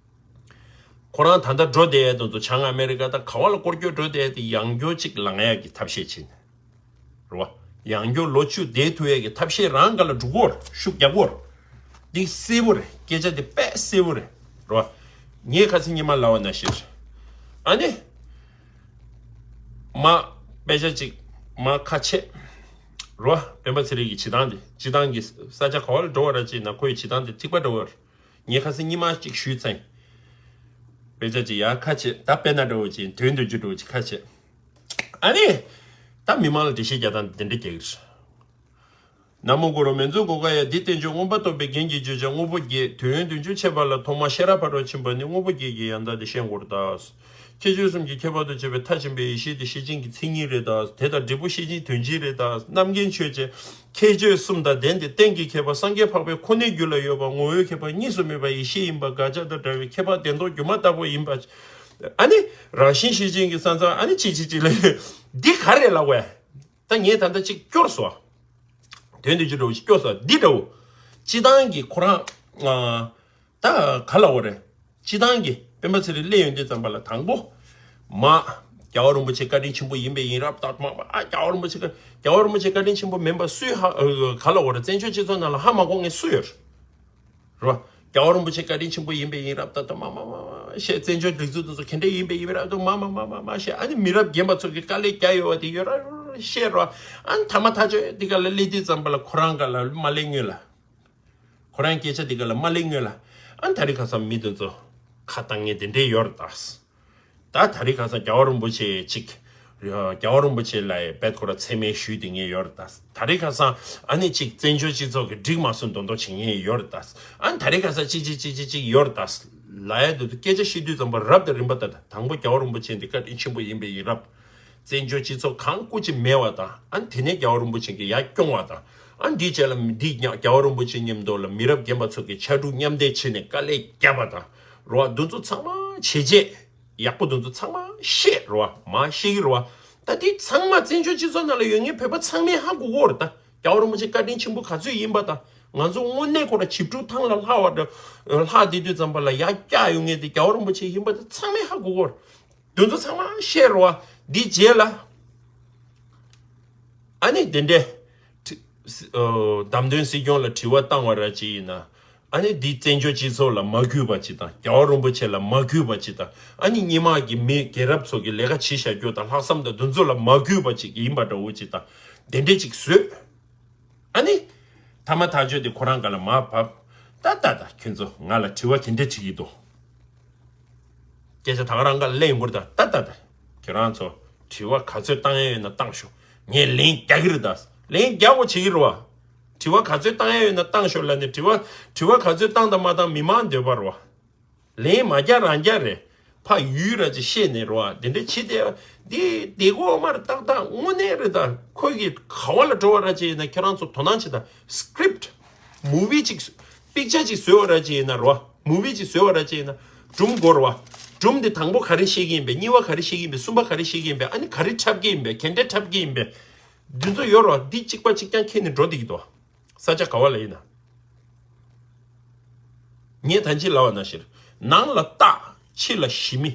ཁོ་རང་ད་ལྟ་འགྲོ་བསྡད་ཡ་དེ་ཚོ་བྱང་ཨ་མེ་རི་ཀ་ད་ག་བ་ལ་སྐོར་སྐྱོད་འགྲོ་བསྡད་ཡ་དེ་ཡང་སྐྱར་ཅིག་ལངས་ཡ་གི་ཐབས་ཤེས་བྱེད་ནས། རེད་བ། ཡང་སྐྱར་ལོ་བཅུ་བསྡད་ཐུབ་ཡས་ཀྱི་ཐབས་ཤེས་རང་སྒང་ལ་སྒྲུབ་དགོས་རེད། ཤུགས་རྒྱག་དགོས་རེད། འདི་གསལ་པོ་རེད། སྐད་ཆ་འདི་དཔེ་གསལ་པོ་རེད། རེད་བ། ངས་ཁ་སང་ཉི་མ་ལབ་པ་ནང་བཞིན་རེད། ཨ་ནི། མ། དཔེ་ཆ་གཅིག་མ་ཁ་ཕྱེ། རེད་བ། སྤེན་པ་ཚེ་རིང་གི་བྱེད་སྟངས་འདི། སྤྱིར་བཏང་གི་ས་ཆ་ག་བ་ལ་འགྲོ་བ་ར་བྱས་ན་ཁོའི་བྱེད་སྟངས་འདི་ཐིགས་པ་འདྲ་བོ་རེད། ངས་ཁ་སང་ཉི་མ་གཅིག་ཞུས་ཚར་ཡིན། དཔེ་ཆ་གཅིག་ཡར་ཁ་ཕྱེ། ད་དཔེར་ན་འདྲ་བོ་ཅིག་དོན་དུ་འཇུ་འདྲ་བོ་ཅིག་ཁ་ཕྱེ། ཨ་ནི། ད་མི་མང་ལ་འགྲེལ་བཤད་རྒྱག་སྟངས་འདི་འདྲ་རྒྱག་གི་རེད། ན་མོ་གུ་རུ་མཉྫུ་གྷོ་ཥ་ཡ། འདི་བསྟན་བཅོས་མངོན་པར་རྟོགས་པའི་རྒྱན་གྱི་བརྗོད་བྱ་དངོས་པོ་བརྒྱད། དོན་བདུན་ཅུ་འཆད་པ་ལ་ཐོག་མར་ཤེས་རབ་ཕ་རོལ་ཕྱིན་པ་ནི་དངོས་པོ་བརྒྱད་ཀྱི་ཡང་དག་དེ་ཤེས་དགོས་རེད་ད། ཁྱད་ཆོས་གསུམ་གྱི་ཁྱད་པར་དུ་བྱས་པའི་མཐར་ཕྱིན་པའི་ཡེ་ཤེས་དེ་ཤེར་ཕྱིན་གྱི་མཚན་ཉིད་རེད་ད། དེ་དང་འབྲས་བུ་ཤེར་ཕྱིན་དོན་སྤྱི་རེད་ད། རྣམ་མཁྱེན་ཆོས་ཅན། ཁྱད་ཆོས་གསུམ་དང་ལྡན་ཏེ་གཏན་གྱི་ཁྱད་པར་སངས་རྒྱས་འཕགས་པའི་ཁོ་ནའི་རྒྱུད་ལ་ཡོད་པ་ངོ་བོའི་ཁྱད་པར་གཉིས་སུ་མེད་པ་ཡེ་ཤེས་ཡིན་པ་དགག་བྱ་དང་བྲལ་བའི་ཁྱད་པར་བདེན་སྟོང་སྒྱུ་མ་ལྟ་བུ་ཡིན་པ། ཨ་ནི། རང་བཞིན་ཤེར་ཕྱིན་གྱི་ས་མཚམས་ཨ་ནི་ཅི་ཅི་ཅི་ལ་ཡོད། འདི་ག་རེ་ལབ་དགོས། ད་ངས་ད་ལྟ་གཅིག་སྐྱོར་སོང་། དོན་དུ་ཅི་འདྲ་བོ་ཞིག་སྐྱོར་སོང་འདི་འདྲ་བོ། སྤྱིར་བཏང་གི་ཁོ་རང་། ཨ། ད་ག་ལ་འོ་རེད། སྤྱིར་བཏང་གི་སྤེན་པ་ཚེ་རིང་སླེབས་ཡོང་དུས་ཙམ་པ་ལ་དང་པོ། མ། རྒྱལ་བ་རིན་པོ་ཆེ་བཀའ་དྲིན་ཆེན་པོ་ཡིན་པས་ཡིན་རབས་ད་མ་མ་ཨ་རྒྱལ་བ་རིན་པོ་ཆེ་བཀའ་རྒྱལ་བ་རིན་པོ་ཆེ་བཀའ་དྲིན་ཆེན་པོ་མིན་པ་སུས་ཧ་ག་ལ་འོ་རེད། བཙན་བྱོལ་སྤྱི་ཚོགས་ནང་ལ་ཧ་མ་གོ་མཁན་སུ་ཡོད་རེད། རོ། རྒྱལ་བ་རིན་པོ་ཆེ་བཀའ་དྲིན་ཆེན་པོ་ཡིན་པས་ཡིན་རབས་ད་ད་མ་མ་མ་མ་ཞེས། བཙན་བྱོལ་སྒྲིག་འཛུགས་དེ་ཚོ་ག་འདྲས་ཡིན་པས་ཡིན་རབས་ད་མ་མ་མ་མ་མ་ཞེས། ཨ་ནི་མི་རབས་རྒན་པ་ཚོ་གི་དཀའ་ལས་བརྒྱབ་ཡོད་པ་དེ་ཡོད་ར་བཤད་རོ། ཨ་ནི་ཐ་མ་ཐག་ཆོད་འདི་ག་ལ་སླེབས་དུས་ཙམ་པ་ལ་ཁོ་རང་ག་ལ་མ་སླེབས་སྔོན་ལ། ཁོ་རང་སྐད་ཆ་འདི་ག་ལ་མ་སླེབས་སྔོན་ལ། ཨ་ནི་ད་རེས་ཁ་སང་མི་དེ་ཚོ་ཁ་བཏང་མཁན་དེ་འདྲས་ཡོད་རེད་ད། ད་ད་རེས་ཁ་སང་རྒྱལ་བ་རིན་པོ་ཆེ་ཅིག་རྒྱལ་བ་རིན་པོ་ཆེ་ལ་ཡི་བེད་ཁོ་ར་མཚན་སྨད་ཞུས་དེ་ངས་ཡོད་རེད་ད། ད་རེས་ཁ་སང་ཨ་ནི་ཅིག་བཙན་བྱོལ་སྤྱི་ཚོགས་ཀྱི་འགྲིག་མ་སོང་མདོག་མདོག་བྱེད་མཁན་ཡོད་རེད་ད། ཨ་ནི་ད་རེས་ཁ་སང་ཅིག་ཅིག་ཅིག་ཅིག་ཅིག་ཡོད་རེད་ད། ལ་ཡ་དེ་ཚོ་སྐད་ཆ་བཤད་དུས་ཙམ་པ་རབ་དང་རིམ་པ་དང་། དང་པོ་རྒྱལ་བ་རིན་པོ་ཆེ་འདི་བཀའ་དྲིན་ཆེན་པོ་ཡིན་པའི་ཡིན་རབས། བཙན་བྱོལ་སྤྱི་ཚོགས་གང་སྐུ་ཅི་མེད་པ་དང་། ཨ་ནི་དེ་ནས་རྒྱལ་བ་རིན་པོ་ཆེ་གིས་ཡར་སྐྱོང་བ་དང་། ཨ་ནི་འདིའི་རྗེས་ལ་འདི་རྒྱལ་བ་རིན་པོ་ཆེ་མཉམ་དུ་ལ་མི་རབས་རྒན་པ་ཚོ་གིས་ཕྱར་གྲུ་མཉམ་འདེགས་བྱས་ནས་དཀའ་ལས་བརྒྱབ་པ་དང་། རེད་བ། འདི་ཚོ་ཚང་མ་བྱས་རྗེས་ཡག་པོ་འདི་ཚོ་ཚང་མ་བཤད་རེད་བ། མ་བཤད་ཀྱི་རེད་བ། ད་འདི་ཚང་མ་བཙན་བྱོལ་སྤྱི་ཚོགས་ནང་ལ་ཡོད་མཁན་བོད་པ་ཚང་མས་ཧ་གོ་གི་ཡོད་རེད། ད་རྒྱལ་བ་རིན་པོ་ཆེ་བཀའ་དྲིན་ཆེན་པོ་ག་ཚོད་ཡིན་པ་དང་། ང་ཚོ་དངོས་གནས་ཁོ་ར་བྱིས་ཕྲུག་ཐང་ལ་ལྷག་པ་འདྲ། ལྷག་བསྡད་དུས་ཙམ་པ་ལ་ཡར་བཀྱག་ཡོང་མཁན་དེ་རྒྱལ་བ་རིན་པོ་ཆེ་ཡིན་པ་དེ་ཚང་མས་ཧ་གོ་གི་ཡོད་རེད། དེ་ཚོ་ཚང་མ་བཤད་རེད་བ། འདིའི་རྗེས་ལ་ཨ་ནི་དེ་འདྲས་ཁྲི- ཨོ། བདམས་ཐོན་སྲིད་སྐྱོང་ལ་དྲི་བ་བཏང་བ་ར་ཅིག་ཡིན་ན། ཨ་ནི་འདི་བཙན་བྱོལ་སྤྱི་ཚོགས་ལ་མ་གུས་པ་ཅིག་དང་། རྒྱལ་བ་རིན་པོ་ཆེ་ལ་མ་གུས་པ་ཅིག་དང་། ཨ་ནི་སྔོན་མ་གི་མི་རྒན་རབས་ཚོ་གི་ལས་ཀ་བྱེད་བཞག་རྒྱུ་དང་། ལྷག་བསམ་དང་འདི་ཚོ་ལ་མ་གུས་པ་ཅིག་ཡིན་པ་འདྲ་བོ་ཅིག་དང་། དེ་འདྲས་ཅིག་བཟོས། ཨ་ནི་ཐ་མ་ཐག་ཆོད་དེ་ཁོ་རང་སྒང་ལ་མར་བབས། ད་ད་ད་ཁྱོད་ཚོ་ང་ལ་དྲི་བ་དེ་འདྲས་དྲི་གི་འདུག་སྐད་ཆ་ད་ག་རང་སྒང་ལ་གླེང་དགོས་རེད། ད་ད་ད་ད་ཁྱོད་རང་ཚོ་དྲི་བ་ག་ཚོད་བཏང་ཡས་ཡོད་ན་བཏང་ཤོག་ངས་ལན་རྒྱག་གི་རེད། ད་ལན་རྒྱག་དགོས་བྱེད་ཀྱི་རེད་བ། དྲི་བ་ག་ཚོད་བཏང་ཡས་ཡོད་ན་བཏང་ཤོག་ལབ་ནས། དྲི་བ་དྲི་བ་ག་ཚོད་བཏང་དང་མ་བཏང་མི་མང་འདོད་པ་རེད་བ། ལན་མ་རྒྱག་རང་རྒྱག་རེད། ཕར་ཡུལ་ར་ཅིག་བཤད་ནས་རེད་བ། དེ་འདྲ་བྱེད་དེ། འདི་བདེ་གོ་མར་ཏག་ཏག་དངོས་གནས་རེད། ད་ཁོས་གི་ག་བ་ལ་འགྲོ་བ་ར་ཅིག་ཡིན་ན་ཁྱེད་རང་ཚོ་དོ་སྣང་བྱེད། ད་སི་ཀི་རིབ་ཊི་མུ་བི་ཅིག་པིག་ཅར་ཅིག་བཟོས་པ་ར་ཅིག་ཡིན་ན་རེད་བ། མུ་བི་ཅིག་བཟོས་པ་ར་ཅིག་ཡིན་ན་སྒྲུང་དགོས་རེད་བ། སྒྲུང་འདི་དང་པོ་ག་རེ་བཤད་ཀྱི་ཡིན་པས། གཉིས་པ་ག་རེ་བཤད་ཀྱི་ཡིན་པས། གསུམ་པ་ག་རེ་བཤད་ཀྱི་ཡིན་པས། ཨ་ནི་ག་རེ་འཁྲབ་ཀྱི་ཡིན་པས། ག་འདྲས་འཁྲབ་ཀྱི་ཡིན་པས། འདི་ཚོ་ཡོད་རེད་བ། འདི་གཅིག་པ་གཅིག་རྐྱང་འཁྱེར་ནས་འགྲོ་བསྡད་ཀྱི་འདུག་ས་ཆ་ག་བ་ལ་ཡིན་ན། ངས་ད་ཅི་ལབ་པ་ནང་བཞིན་ནང་ལ་སྟག་ཕྱི་ལ་ཞི་མི་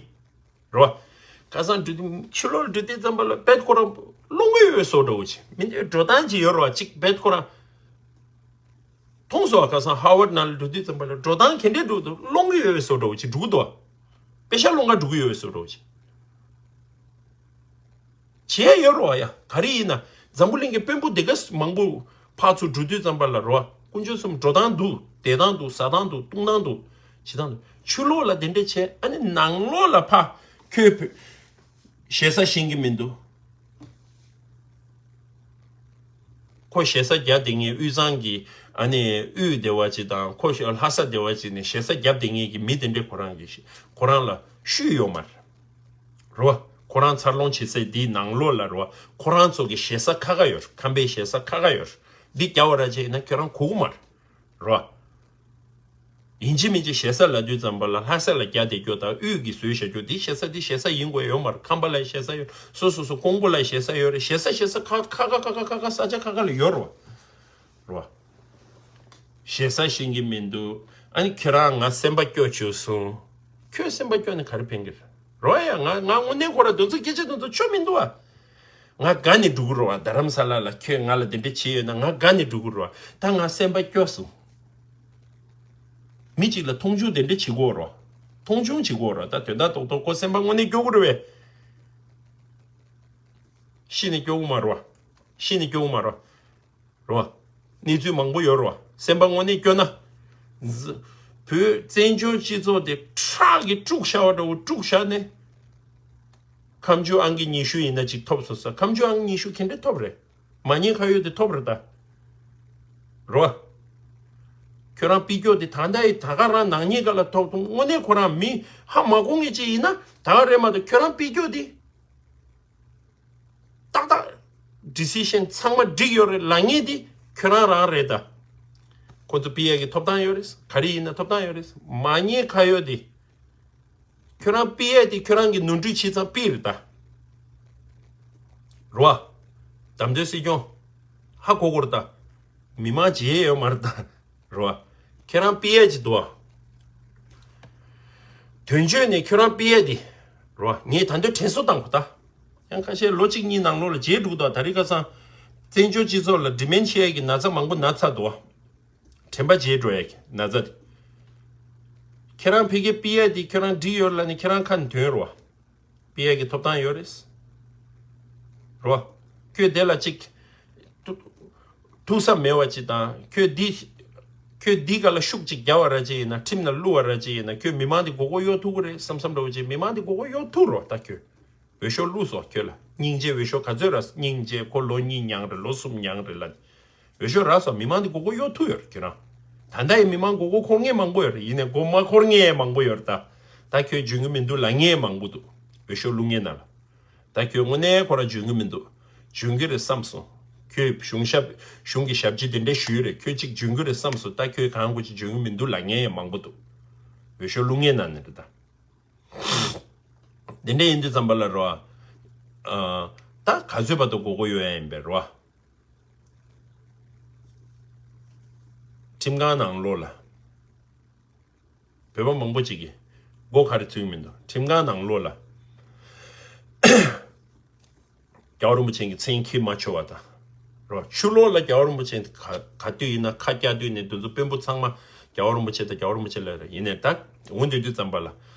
རེད་བ། ཁ་སང་འགྲོ་དུས་ཕྱི་ལོགས་ལ་འགྲོ་དུས་ཙམ་པ་ལ་རྦད་ཁོ་རང་སློང་གི་ཡོད་པའི་བཟོ་འདྲ་བོ་ཅིག་མི་འདུག་འགྲོ་སྟངས་ཅིག་ཡོད་རེད་བ། ཅིག་རྦད་ཁོ་རང་མཐོང་སོང་བ། ཁ་སང་ཧར་ཝར་ཌི་ནང་ལ་འགྲོ་དུས་ཙམ་པ་ལ་འགྲོ་སྟངས་ག་འདྲས་འགྲོ་འདུག་སློང་གི་ཡོད་པའི་བཟོ་འདྲ་བོ་ཅིག་འགྲོ་གི་འདུག་བ། པེ་ཤག་སློང་ག་འགྲོ་གི་ཡོད་པའི་བཟོ་འདྲ་བོ་ཅིག་བྱས་ཡོད་རེད་བ། ཡ་ག་རེ་ཡིན་ན། འཛམ་བུ་གླིང་གི་དཔོན་པོ་དེ་ག་མང་པོ་ཕར་ཚུར་འགྲོ་དུས་ཙམ་པ་ལ་རེད་བ། དཀོན་མཆོག་གསུམ། འགྲོ་སྟངས་འདུག་བསྡད་སྟངས་འདུག་ཟ་སྟངས་འདུག་བཏུང་སྟངས་འདུག་བྱེད་སྟངས་འདུག་ཕྱི་ལོགས་ལ་དེ་འདྲ་བྱས། ཨ་ནི་ནང་ལོགས་ལ་ཕར་ཁྱོད་བོད་ཞེ་ས་ཤེས་ཀྱི་མི་འདུག་ཁོ་ཞེ་ས་རྒྱབ་བསྡད་མཁན་དབུས་གཙང་གི་ཨ་ནི་དབུས་སྡེ་བ་ཅིག་དང་། ཁོ་ལྷ་ས་སྡེ་བ་ཅིག་ནས་ཞེ་ས་རྒྱབ་བསྡད་མཁན་གྱི་མི་དེ་འདྲས་ཁོ་རང་གི་ཁོ་རང་ལ་ཤུལ་ཡོད་མ་རེད། རེད་བ། ཁོ་རང་འཚར་ལོངས་བྱེད་སའི་འདིའི་ནང་ལོགས་ལ་རེད་བ། ཁོ་རང་ཚོ་གི་ཞེ་ས་ཁ་ཁ་ཡོད་རེད། ཁམས་པའི་ཞེ་ས་ཁ་ཁ་ཡོད་རེད། འདི་རྒྱབ་པ་ར་ཅིག་ཡིན་ན་ཁྱོད་རང་གོ་གི་མ་རེད། རེད་བ། ཡིན་གཅིག་མིན་གཅིག་ཞེ་ས་ལབ་དུས་ཙམ་པ་ལ་ལྷ་ས་ལ་རྒྱབ་བསྡད་རྒྱུ་དང་། དབུས་ཀྱི་བཟོས་བཞག་རྒྱུ་འདི་ཞེ་ས་འདི་ཞེ་ས་ཡིན་དགོས་ཡོད་མ་རེད། ཁམས་པ་ལ་ཞེ་ས་ཡོད། སོ་སོ་སོ་ཀོང་པོ་ལ་ཞེ་ས་ཡོད་རེད། ཞེ་ས་ཞེ་ས་ཁ་ཁ་ཁ་ཁ་ཁ་ཁ་ས་ཆ་ཁ་ཁ་ལ་ཡོད་རེད་བ། རེད་བ། ཞེ་ས་ཤེས་ཀྱི་མི་འདུག་ཨ་ནི་ཁྱེད་རང་ང་སེམས་པ་སྐྱོ་བཅུག་སོང་། ཁྱོད་སེམས་པ་སྐྱོ་ནས་ག་རེ་ཕན་གྱི་རེད། རེད་བ། ཡ་ང་ང་དངོས་གནས་ཁོ་ར་དེ་ཚོ་སྐད་ཆ་དེ་ཚོ་ཆོ་མི་འདུག་བ། ང་དགའ་ནས་འགྲོ་གི་རེད་བ། རྡ་རམ་ས་ལ་ལ་ཁྱོད་ང་ལ་དེ་འདྲ་བྱས་ཡོད་ན་ང་དགའ་ནས་འགྲོ་གི་རེད་བ། ད་ང་སེམས་པ་སྐྱོ་སོང་། མི་གཅིག་ལ་མཐོང་ཆུང་དེ་འདྲ་བྱེད་དགོས་རེད་བ། མཐོང་ཆུང་བྱེད་དགོས་རེད་བ། ད་དོན་དག་རྡོག་རྡོག་ཁོ་སེམས་པ་དངོས་གནས་སྐྱོ་གི་རེད་བས། ཤི་ནས་སྐྱོ་གི་མ་རེད་བ། ཤི་ནས་སྐྱོ་གི་མ་རེད་བ། རེད་བ། གནས་ཚུལ་མང་པོ་ཡོད་རེད་བ། སེམས་པ་དངོས་གནས་སྐྱོ་ན། ཛ- བོད་བཙན་བྱོལ་སྤྱི་ཚོགས་དེ་ཁྲག་གིས་དཀྲུགས་བཞག་པ་འདྲ་བོ་དཀྲུགས་བཞག་ནས། ཁ་མཆུ་ཨང་ཀི་ཉི་ཤུ་ཡིན་ན་ཅིག་ཐོབ་སོང་ས། ཁ་མཆུ་ཨང་ཉི་ཤུ་ག་འདྲས་ཐོབ་རེད། མ་ཉེས་ཁ་གཡོག་དེ་ཐོབ་རེད་ད། རེད་བ། ཁྱོད་རང་ཕུད་རྒྱུ་དེ་ད་ལྟ་ཡི་ད་ག་རང་ནག་ཉེས་སྒང་ལ་ཐོབ་ཐུབ། དངོས་གནས་ཁོ་རང་མི་ཧ་མ་གོ་མཁན་ཅིག་ཡིན་ན་ད་ག་རེད་མ་གཏོགས། ཁྱོད་རང་ཕུད་རྒྱུ་དེ་ཏག་ཏག་ཌི་སི་ཤན་ཚང་མ་འགྲིག་ཡོད་རེད། ལབ་མཁན་དེ་ཁྱོད་རང་རང་རེད་ད། ཁོ་ཚོ་ཕུད་ཡས་ཀྱི་ཐོབ་ཐང་ཡོད་རེད། ག་རེ་ཡིན་ན་ཐོབ་ཐང་ཡོད་རེད། མ་ཉེས་ཁ་གཡོག་དེ། ཁྱོད་རང་ཕུད་ཡས་དེ་ཁྱོད་རང་གིས་ནོར་འཁྲུལ་བྱས་ཙང་ཕུད་རེད་ད། རེད་བ། བདམས་ཐོན་སྲིད་སྐྱོང་ཧ་གོ་གོ་རེད་ད། མི་མང་བརྗེད་ཡས་ཡོད་མ་རེད་ད། རེད་བ། ཁྱེད་རང་ཕུད་ཡས་ཅིག་འདུག་བ། དོན་གཅོད་ནས་ཁྱོད་རང་ཕུད་ཡས་དེ། རེད་བ། ངས་ད་དུང་དྲན་གསོ་བཏང་དགོས་ད། ཡང་ཁ་ཤས་ལོ་གཅིག་གཉིས་ནང་ལོགས་ལ་བརྗེད་འགྲོ་གི་འདུག་བ། ད་རེས་ཁ་སང་བཙན་བྱོལ་སྤྱི་ཚོགས་ལ་ཌི་མེན་ཤི་ཡ་གི་ན་ཚ་མང་པོ་ན་ཚར་འདུག་བ། དྲན་པ་བརྗེད་འགྲོ་ཡས་ཀྱི་ན་ཚ་དེ། ཁྱེད་རང་ཕ་གིར་ཕུད་ཡས་དེ་ཁྱོད་རང་འགྲིག་ཡོད་ལབ་ནས་ཁྱེད་རང་ཁ་ནས་ཐོན་རོ། ཕུད་ཡས་ཀྱི་ཐོབ་ཐང་ཡོད་རེད། རོ། ཁྱོད་དེ་ལ་ཅིག་ཐུག་ཐུག་ས་མེད་པ་ཅིག་དང་། ཁྱོད་འདི་ཁྱོད་འདི་ག་ལ་ཤུགས་ཅིག་རྒྱབ་པ་ར་ཅིག་ཡིན་ན། ཁྲིམས་ནང་བླུགས་པ་ར་ཅིག་ཡིན་ན། ཁྱོད་མི་མང་དེ་མགོ་སྐོར་གཡོག་ཐུབ་ཀྱི་རེད་བསམ་བསམ་འདྲ་བོ་ཅིག་མི་མང་དེ་མགོ་སྐོར་གཡོག་ཐུབ་རོ། ད་ཁྱོད། འོས་ཤོག་བླུགས་སོང་ཁྱོད་ལ། སྙིང་རྗེ་འོས་ཤོག་ག་ཚོད་རག་སྙིང་རྗེ་ཁོ་ལོ་གཉིས་མྱངས་རེད། ལོ་གསུམ་མྱངས་རེད་ལ། འོས་ཤོག་རག་སོང་། མི་མང་དེ་མགོ་སྐོར་གཡོག་ཐུབ་ཡོད་རེད་ཁྱོད་རང་། ད་ལྟ་ཡི་མི་མང་མགོ་སྐོར་འཁོར་མཁན་མང་པོ་ཡོད་རེད། ཡིན་ནའི་མགོ་མ་འཁོར་མཁན་མང་པོ་ཡོད་རེད་ད། ད་ཁྱོད་འཇོན་གྱི་མི་འདུག་ལབ་མཁན་མང་པོ་འདུག་འོས་ཤོག་བླུག་མཁན་ནང་ལ། ད་ཁྱོད་དངོས་གནས་ཁོ་རང་འཇོན་གྱི་མི་འདུག་འཇོན་གྱི་རེད་བསམ་སོང་། ཁྱོད་གཞུང་ཞབས་གཞུང་གི་ཞབས་ཕྱི་དེ་འདྲ་ཞུས་རེད། ཁྱོད་ཅིག་འཇོན་གྱི་རེད་བསམ་སོང་། ད་ཁྱོད་གང་གོ་ཅིག་འཇོན་གྱི་མི་འདུག་ལབ་མཁན་ཡང་མང་པོ་འདུག་འོས་ཤོག་བླུག་མཁན་ནང་ནས་རེད་ད། དེ་འདྲ་ཡིན་དུས་ཙམ་པ་ལ་རོ། ཨ། ད་ག་ཚོད་བར་དུ་མགོ་སྐོར་གཡོག་ཡ་ཡིན་པས་རོ། ཁྲིམས་ཁང་ནང་ལོགས་ལ། བོད་པ་མང་པོ་ཅིག་གིས་མགོ་ག་རེ་ཚོད་ཀྱི་མི་འདུག་ཁྲིམས་ཁང་ནང་ལོགས་ལ། རྒྱལ་བ་རིན་པོ་ཆེ་གི་མཚན་འཁྱེར་མ་ཆོག་པ་དང་། རོ། ཕྱི་ལོགས་ལ་རྒྱལ་བ་རིན་པོ་ཆེ་ག་ག་དུས་ཡིན་ན་ཁ་བཀྱག་དུས་ནས་དེ་ཚོ་དཔོན་པོ་ཚང་མ་རྒྱལ་བ་རིན་པོ་ཆེ་དང་རྒྱལ་བ་རིན་པོ་ཆེ་ལ་རེད། ཡིན་ནའི་ད་འོ་འདི་དུས་ཙམ་པ་ལ།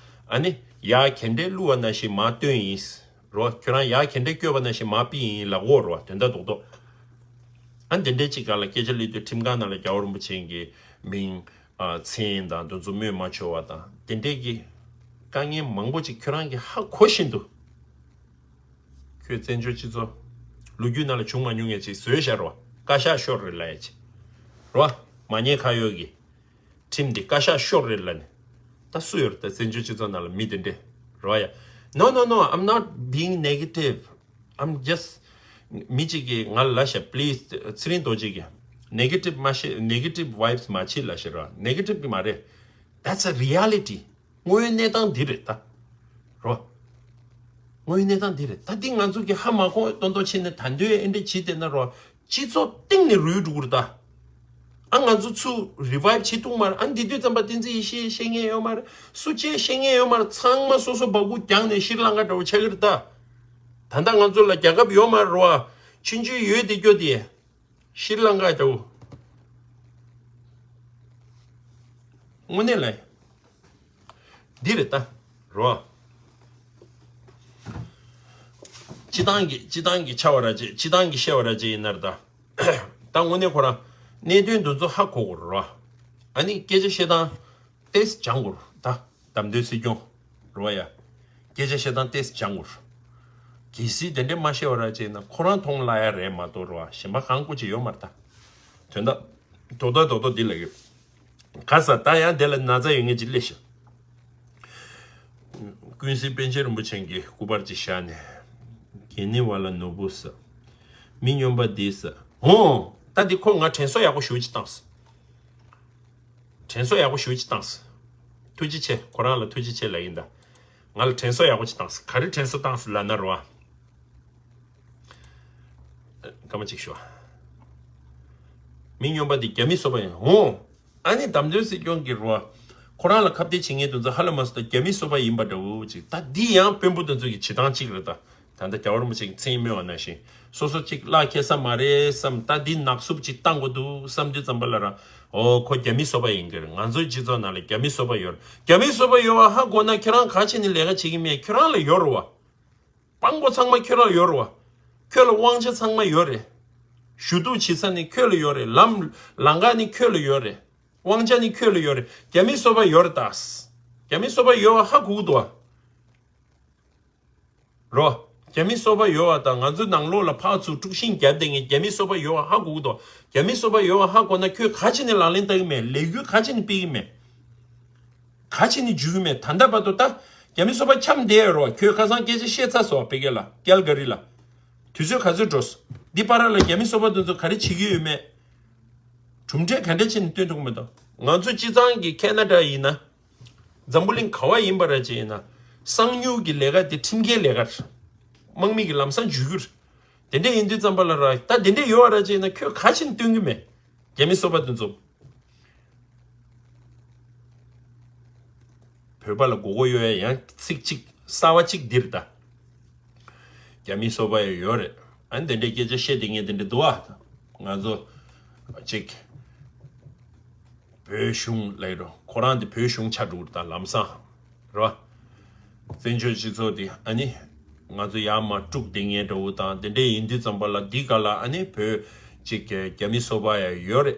ཨ་ནི་ཡར་གྱེན་འདྲེ་བླུགས་པ་ནང་བཞིན་མར་བཏོན་ཡིན། རོ། ཁྱོད་རང་ཡར་གྱེན་འདྲེ་བསྐྱོད་པ་ནང་བཞིན་མར་ཕུད་ཡིན་ལབ་དགོས་རོ། དོན་དག་རྡོག་རྡོག་ཨ་འདི་འདྲའི་ཅིག་སྒང་ལ་སྐད་ཆ་སླེབས་དུས་ཁྲིམས་ཁང་ནང་ལ་རྒྱལ་བ་རིན་པོ་ཆེ་གི་མིང་། ཨ། མཚན་དང་དེ་ཚོ་སྨོས་མ་ཆོག་པ་དང་དེ་འདྲའི་གི་དཀའ་ངལ་མང་པོ་ཅིག་ཁྱོད་རང་གིས་ཧ་གོ་བཞིན་དུ། ཁྱོད་བཙན་བྱོལ་སྤྱི་ཚོགས་ལོ་རྒྱུས་ནང་ལ་བྱུང་མ་མྱོང་ཡ་ཅིག་བཟོས་བཞག་རོ། བཀའ་ཤག་ཤོར་རེད་ལབ་ཡ་ཅིག་རོ། མ་ཉེས་ཁ་གཡོག་གི་ཁྲིམས་འདི་བཀའ་ཤག་ཤོར་རེད་ལབ་ནས། ད་སུ་ཡོད་རེད་ད་བཙན་བྱོལ་སྤྱི་ཚོགས་ནང་ལ་མི་དེ་འདྲས་རོ་ཡ། No, no, no, I'm not being negative. I'm just མི་གཅིག་གིས་ང་ལ་ལབ་ཤག please ཚེ་རིང་རྡོ་རྗེ་གིས་negative མ་བཤད། negative vibes མ་བྱེད་ལབ་ཤག་རོ། negative གི་མ་རེད། That's a reality. དངོས་ཡོད་གནས་སྟངས་འདི་རེད་ད། རོ། དངོས་ཡོད་གནས་སྟངས་འདི་རེད། ད་འདི་ང་ཚོ་གི་ཧ་མ་གོ་ཏོང་ཏོ་ཕྱིན་ནས་ད་འདོད་ཨེ་འདྲ་བྱེད་བསྡད་ན་རོ། སྤྱི་ཚོགས་སྟེང་ནས་རུལ་འགྲོ་གི་རེད་ད། ཨ་ང་ཚོ་ཚུར་revive བྱེད་ཐུབ་མ་རེད། ཨ་འདི་དུས་ཙམ་པ་བསྟན་འཛིན་ཡེ་ཤེས་ཤེས་མཁན་ཡོད་མ་རེད། སུ་གཅིག་ཤེས་མཁན་ཡོད་མ་རེད། ཚང་མ་སོ་སོ་སྦ་ཁུག་རྒྱག་ནས་ཤྲི་ལང་ཀ་འདྲ་བོ་ཆགས་ཀྱི་རེད་ད། ད་ལྟ་ང་ཚོ་ལ་རྒྱལ་ཁབ་ཡོད་མ་རེད་བ། ཆུང་ཆུང་ཡོད་དེ་སྐྱོ་དེ། ཤྲི་ལང་ཀ་འདྲ་བོ། དངོས་གནས་ལ། འདི་རེད་ད། རོ། སྤྱི་བཏང་གི་སྤྱི་བཏང་གི་ཆ་བ་ར་ཅིག་སྤྱི་བཏང་གི་བཤད་བ་ར་ཅིག་ཡིན་ན་རེད་ད། ད་དངོས་གནས་ཁོ་རང་གནད་དོན་འདི་ཚོ་ཧ་གོ་དགོས་རེད་རོ། ཨ་ནི་སྐད་ཆ་བཤད་སྟངས་ཏེས་སྦྱང་དགོས་རེད་ད། བདམས་ཐོན་སྲིད་སྐྱོང་རོ་ཡ། སྐད་ཆ་བཤད་སྟངས་ཏེས་སྦྱང་དགོས་རེད། གལ་སྲིད་དེ་འདྲས་མ་བཤད་བ་ར་ཅིག་ཡིན་ན་ཁོ་རང་མཐོང་སླ་ཡ་རེད་མ་གཏོགས་རོ། གཞན་པ་གང་དགོས་ཅིག་ཡོད་མ་རེད་ད། དོན་དག་རྡོག་རྡོག་རྡོག་རྡོག་འདི་ལ་ཡོད། ག་ས་ད་ཡང་དེ་ལ་ན་ཚ་ཡོད་མཁན་ཅིག་སླེབས་ཤག་ཀུན་གཟིགས་པཎ་ཆེན་རིན་པོ་ཆེ་གི་སྐུ་པར་ཅིག་བཞག་ནས། གྱེན་ནི་བ་ལ་ནོར་བུ་ཟ། མི་སྨྱོན་པ་འདི་ཟ། འོང་། ད་འདི་ཁོ་ང་དྲན་གསོ་ཡག་པོ་ཞེ་པོ་ཅིག་བཏང་སོང་། དྲན་གསོ་ཡག་པོ་ཞེ་པོ་ཅིག་བཏང་སོང་། ཐུགས་རྗེ་ཆེ། ཁོ་རང་ལ་ཐུགས་རྗེ་ཆེ་ལབ་ཡིན་ད། ང་ལ་དྲན་གསོ་ཡག་པོ་ཅིག་བཏང་སོང་། ག་རེ་དྲན་གསོ་བཏང་སོང་ལབ་ན་རོ། སྐར་མ་གཅིག་ཞུ། མི་སྨྱོན་པ་འདི་རྒྱ་མི་སོ་པ་ཡིན། འོང་། ཨ་ནི་བདམས་ཐོན་སྲིད་སྐྱོང་གི་རོ། ཁོ་རང་ལ་ཁ་གཏད་བྱེད་མཁན་དེ་ཚོ་ཧ་ལས་མ་སོང་ད། རྒྱ་མི་སོ་པ་ཡིན་པ་འདྲ་བོ་ཅིག་ད་འདི་ཡང་དཔོན་པོ་དེ་ཚོ་གི་བྱེད་སྟངས་གཅིག་རེད་ད། ད་ལྟ་རྒྱལ་བ་རིན་པོ་ཆེ་གི་མཚན་སྨོས་པ་ནང་བཞིན། སོ་སོ་གཅིག་གླགས་ཁེལ་ས་མ་རེད་བསམ། ད་འདི་ནག་སུབ་ཅིག་བཏང་དགོས་འདུག་བསམ་དུས་ཙམ་པ་ལ་ར། ཨོ་ཁོ་རྒྱ་མི་སོ་པ་ཡིན་གྱི་རེད། ང་ཚོའི་སྤྱི་ཚོགས་ནང་ལ་རྒྱ་མི་སོ་པ་ཡོད་རེད། རྒྱ་མི་སོ་པ་ཡོད་པ་ཧ་གོ་ན་ཁྱེད་རང་ག་བྱས་ནས་ལས་ཀ་བྱེད་ཀྱི་མེད། ཁྱོད་རང་ལ་ཡོད་རེད་བ། དཔང་པོ་ཚང་མ་ཁྱོད་ལ་ཡོད་རེད་བ། ཁྱོད་ལ་དབང་ཆ་ཚང་མ་ཡོད་རེད། ཞུ་གཏུག་བྱེད་ས་ནི་ཁྱོད་ལ་ཡོད་རེད། ལམ་ལམ་ཁ་ནི་ཁྱོད་ལ་ཡོད་རེད། དབང་ཆ་ནི་ཁྱོད་ལ་ཡོད་རེད། རྒྱ་མི་སོ་པ་ཡོད་རེད་ད། རྒྱ་མི་སོ་པ་ཡོད་པ་ཧ་གོ་གི་འདུག་བ། རོ། རྒྱ་མི་སོ་པ་ཡོད་པ་དང་ང་ཚོ་ནང་ལོགས་ལ་ཕར་ཚུར་དཀྲུག་ཤིང་བརྒྱབ་བསྡད་མཁན་རྒྱ་མི་སོ་པ་ཡོད་པ་ཧ་གོ་གི་འདུག་རྒྱ་མི་སོ་པ་ཡོད་པ་ཧ་གོ་ན་ཁྱོད་ག་བྱས་ནས་ལག་ལེན་བསྟར་གི་མེད། ལས་འགུལ་ག་བྱས་ནས་སྤེལ་གི་མེད། ག་བྱས་ནས་འཇུས་ཀྱི་མེད། ད་ལྟ་བར་དུ་ད་རྒྱ་མི་སོ་པ་འཁྱམས་བསྡད་ཡོད་རེད་བ། ཁྱོད་ཁ་སང་སྐད་ཆ་བཤད་ཚར་སོང་བ། ཕ་གི་ལ་ཀལ་ག་རི་ལ། དུས་ཚོད་ག་ཚོད་འགྲོ་སོང་། འདི་བར་ལ་རྒྱ་མི་སོ་པ་དེ་ཚོ་ག་རེ་བྱེད་ཀྱི་ཡོད་མེད། གྲུབ་འབྲས་ག་འདྲ་བྱས་ནས་སྟོན་ཐུབ་ཀྱི་མེད་དོ། ང་ཚོ་སྤྱི་བཏང་གི་ཁེ་ན་ཌ་ཡིན་ན། འཛམ་བུ་གླིང་ག་བ་ཡིན་པ་ར་ཅིག་ཡིན་ན། གསང་ཉུལ་གྱི་ལས་ཀ་དེ་ཁྲིམས་འགལ་ལས་ཀ་རེད། དམག་མི་གི་ལམ་སང་འཇུས་རྒྱུ་རེད། དེ་འདྲ་ཡིན་དུས་ཙམ་པ་ལ་ར་ད་དེ་འདྲ་ཡོད་པ་ར་ཅིག་ཡིན་ན་ཁྱོད་ག་བྱས་ནས་སྟོན་གྱི་མེད། རྒྱ་མི་སོ་པ་དེ་ཚོ། བོད་པ་ལ་མགོ་སྐོར་གཡོག་ཡ་ཡང་ཚིག་གཅིག་གསར་བ་གཅིག་འདིར་ད། རྒྱ་མི་སོ་པ་ཡང་ཡོད་རེད། ཨ་ནི་དེ་འདྲའི་སྐད་ཆ་བཤད་དེ་ངས་དེ་འདྲ་འདུག་ཨ། ང་ཚོ་གཅིག་བོད་གཞུང་ལ་ཡོད་རོ། ཁོ་རང་དེ་བོད་གཞུང་ཆགས་འགྲོ་གི་རེད་ད་ལམ་སང་། རེད་བ། བཙན་བྱོལ་སྤྱི་ཚོགས་འདི་ཨ་ནི་ང་ཚོ་ཡར་མར་དཀྲུགས་བསྡད་མཁན་འདྲ་བོ་དང་དེ་འདྲས་ཡིན་དུས་ཙམ་པ་ལ་འདི་ག་ལ་ཨ་ནི་བོད་ཅིག་རྒྱ་མི་སོ་པ་ཡང་ཡོད་རེད།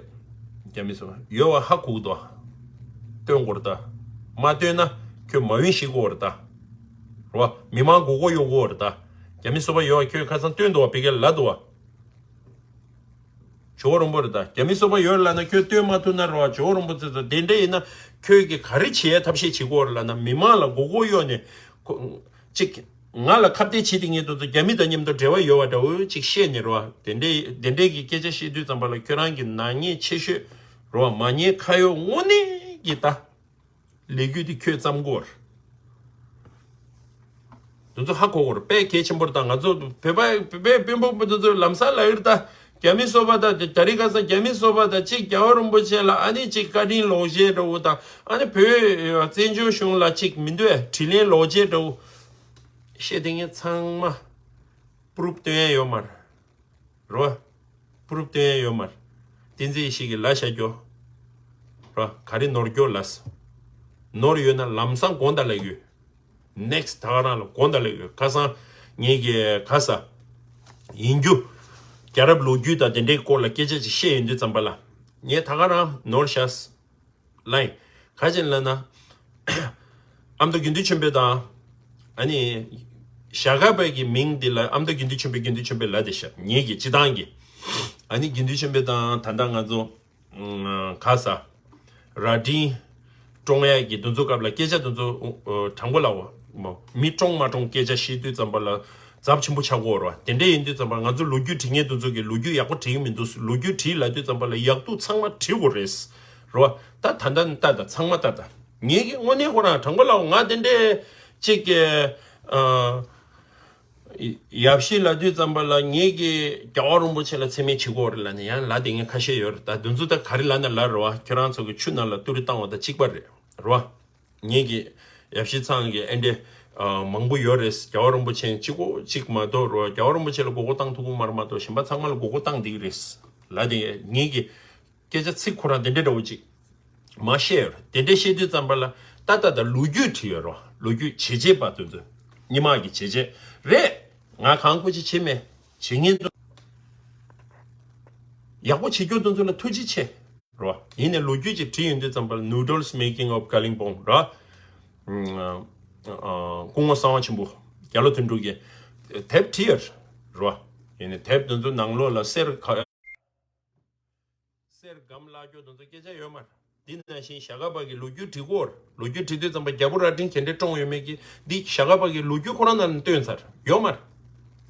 རྒྱ་མི་སོ་པ་ཡོད་པ་ཧ་གོ་གི་འདུག་སྟོན་དགོས་རེད་ད། མ་སྟོན་ན་ཁྱོད་མ་འོས་ཤེས་དགོས་རེད་ད། རེད་བ། མི་མང་མགོ་སྐོར་གཡོག་དགོས་རེད་ད། རྒྱ་མི་སོ་པ་ཡོད་པ་ཁྱོད་ཁ་སང་སྟོན་འདུག་བ། ཕ་གིར་ལབ་འདུག་བ། ཇོ་བོ་རིན་པོ་རེད། ད་རྒྱ་མི་སོ་པ་ཡོད་ལབ་ན་ཁྱོད་སྟོན་མ་ཐུབ་ན་རེད་བ། ཇོ་བོ་རིན་པོ་ཆེ་ཚོ་དེ་འདྲ་ཡིན་ན་ཁྱོད་ཀྱིས་ག་རེ་བྱེད་ཡའི་ཐབས་ཤེས་བྱེད་དགོས་རེད་ལབ་ན། མི་མང་ལ་མགོ་སྐོར་གཡོག་ནས་ཁོ་གཅིག་ང་ལ་ཁ་གཏད་བྱེད་དེ་ངས་དུས་ཚོད་རྒྱ་མི་དང་མཉམ་དུ་འབྲེལ་བ་ཡོད་པ་འདྲ་བོ་ཅིག་བཤད་ནས་རེད་བ། དེ་འདྲའི་དེ་འདྲའི་གི་སྐད་ཆ་བཤད་དུས་ཙམ་པ་ལ་ཁྱོད་རང་གི་ནག་ཉེས་ཆེ་ཤོས་རེད་བ། མ་ཉེས་ཁ་གཡོག་དངོས་གནས་ཀྱི་ད་ལས་འགུལ་དེ་ཁྱོད་བརྩམས་དགོས་རེད། དེ་ཚོ་ཧ་གོ་དགོས་རེད། དཔེ་གལ་ཆེན་པོ་རེད། ད་ང་ཚོ་བོད་པ་བོད་པའི་དཔོན་པོ་དེ་ཚོ་ལམ་སང་ལབ་ཡོད་རེད། ད་རྒྱ་མི་སོ་པ་དང་རྒྱ་རིགས་ཁ་སང་རྒྱ་མི་སོ་པ་དང་གཅིག་རྒྱལ་བ་རིན་པོ་ཆེ་ལ་ཨ་ནི་གཅིག་བཀའ་དྲིན་ལོག་བཤད་འདྲ་བོ་དང་། ཨ་ནི་བོད་བཙན་བྱོལ་གཞུང་ལ་གཅིག་མི་འདུག་དྲིན་ལན་ལོག་བཤད་འདྲ་བོ་བཤད་དེ་ངས་ཚང་མ་པུ་རུབ་སྟོན་ཡ་ཡོད་མ་རེད། རོ། པུ་རུབ་སྟོན་ཡ་ཡོད་མ་རེད། བསྟན་འཛིན་ཡེ་ཤེས་ཀྱི་ལ་ཤ་སྐྱོ། རོ། ག་རེ་ནོར་སྐྱོ་ལ་སོ། ནོར་ཡོད་ན་ལམ་སང་དགོངས་དག་ལབ་ཡོད། ནེག་སི་ཊི་ད་ག་རང་ལ་དགོངས་དག་ལབ་ཡོད། ཁ་སང་ངེད་ཀྱི་ག་ས་ཡིན་རྒྱུ། རྒྱལ་རབས་ལོ་རྒྱུས་དང་དེ་འདྲའི་སྐོར་ལ་སྐད་ཆ་ཅིག་བཤད་ཡོང་དུས་ཙམ་པ་ལ། ངས་ད་ག་རང་ནོར་ཤག་སོ། ལའི། ག་ཅིག་ལབ་ན། ཨ་མདོ་དགེ་འདུན་ཆོས་འཕེལ་དང་། ཨ་ནི། ཞྭ་སྒབ་པའི་གི་མིང་འདི་ལ་ཨ་མདོ་དགེ་འདུན་ཆོས་འཕེལ་དགེ་འདུན་ཆོས་འཕེལ་ལབ་བསྡད་ཤག་ངེད་ཀྱི་སྤྱི་བཏང་གི། ཨ་ནི་དགེ་འདུན་ཆོས་འཕེལ་དང་ད་ལྟ་ང་ཚོ། ཨ། ག་ས། རྭ་སྒྲེང་བཀྲོངས་ཡས་ཀྱི་དེ་ཚོ་སྐབས་ལ་སྐད་ཆ་དེ་ཚོ་ཨ་དྲང་པོ་ལབ་པ། མི་བཀྲོངས་མ་བཀྲོངས་སྐད་ཆ་བཤད་དུས་ཙམ་པ་ལ་ཚབས་ཆེན་པོ་ཆགས་ཀྱི་ཡོད་རེད་བ། དེ་འདྲ་ཡིན་དུས་ཙམ་པ་ང་ཚོ་ལོ་རྒྱུས་འབྲི་མཁན་དེ་ཚོ་གིས་ལོ་རྒྱུས་ཡག་པོ་འབྲི་གི་མི་འདུག་ལོ་རྒྱུས་བྲིས་ལབ་དུས་ཙམ་པ་ལ་ཡག་སྡུག་ཚང་མ་བྲིས་དགོས་རེད། རེད་བ། ད་ད་ལྟ་ནི་ལྟ་ད་ཚང་མ་ལྟ་ད། ངེད་ཀྱི་དངོས་གནས་ཁོ་རང་དྲང་པོ་ལབ་པ། ང་དེ་འདྲའི་གཅིག་གི་ཨ། ཡབ་གཞིས་ལབ་དུས་ཙམ་པ་ལ་ངེད་ཀྱིས་རྒྱལ་བ་རིན་པོ་ཆེ་ལ་མཚན་སྨད་བྱེད་ཀྱི་ཡོད་རེད་ལབ་ནས་ཡང་ལབ་བསྡད་མཁན་ཁ་ཤས་ཡོད་རེད། ད་འདི་ཚོ་ད་ག་རེ་ལབ་ན་ལབ་རེད་བ། ཁྱོད་རང་ཚོ་གི་ཆུ་ནང་ལ་ཏུ་རེ་བཏང་བ་དང་གཅིག་པ་རེད། རེད་བ། ངེད་ཀྱི་ཡབ་གཞིས་ཚང་གི་ཨེ་འདྲས་མང་པོ་ཡོད་རེད། རྒྱལ་བ་རིན་པོ་ཆེ་གཅིག་པོ་གཅིག་མ་གཏོགས་རེད་བ། རྒྱལ་བ་རིན་པོ་ཆེ་ལ་མགོ་སྐོར་བཏང་ཐུབ་ཀྱི་མ་རེད་མ་གཏོགས་གཞན་པ་ཚང་མ་ལ་མགོ་སྐོར་བཏང་བསྡད་ཀྱི་རེད་ལབ་བསྡད་མཁན། ངེད་ཀྱི་སྐད་ཆ་ཚིག་ཁོ་རང་དེ་འདྲ་འདྲ་བོ་ཅིག་མ་བཤད་ཡོད་རེད། དེ་འདྲ་བཤད་དུས་ཙམ་པ་ལ་ད་ལྟ་ད་ལོ་རྒྱུས་བྲིས་ཡོད་རེད་བ། ལོ་རྒྱུས་བྱས་རྗེས་པ་དེ་ཚོ་སྔོན་མ་གི་བྱས་རྗེས་རེད། ང་གང་དགོས་ཅིག་བྱེད་མེད། བྱེད་མཁན་ཚོ་ཡག་པོ་བྱེད་རྒྱུ་དེ་ཚོ་ལ་ཐུགས་རྗེ་ཆེ། རེད་བ། ཡིན་ནའི་ལོ་རྒྱུས་ཅིག་བྲིས་ཡོང་དུས་ཙམ་པ་ལ་Noodles Making of Kalimpong རེད་བ། ཨ། སྐུ་ངོ་གསང་བ་ཆེན་པོ་རྒྱ་ལོ་དོན་གྲུབ་ཀྱིས་དེབ་བྲིས་ཡོད་རེད་བ། ཡིན་ནའི་དེབ་དེ་ཚོ་ནང་ལོགས་ལ་གསེར་ག་གསེར་སྒམ་བརླག་རྒྱུ་དེ་ཚོ་སྐད་ཆ་ཡོད་མ་རེད། འདི་ནང་བཞིན་ཞྭ་སྒབ་པ་གི་ལོ་རྒྱུས་བྲིས་སྐོར། ལོ་རྒྱུས་བྲིས་དུས་ཙམ་པ་རྒྱལ་པོ་རྭ་སྒྲེང་ག་འདྲས་བཀྲོངས་ཡོད་མེད་ཀྱི་འདི་ཞྭ་སྒབ་པ་གི་ལོ་རྒྱུས་ཁོ་རང་ནང་ནས་བཏོན་ཚར་ཡོད་མ་རེད།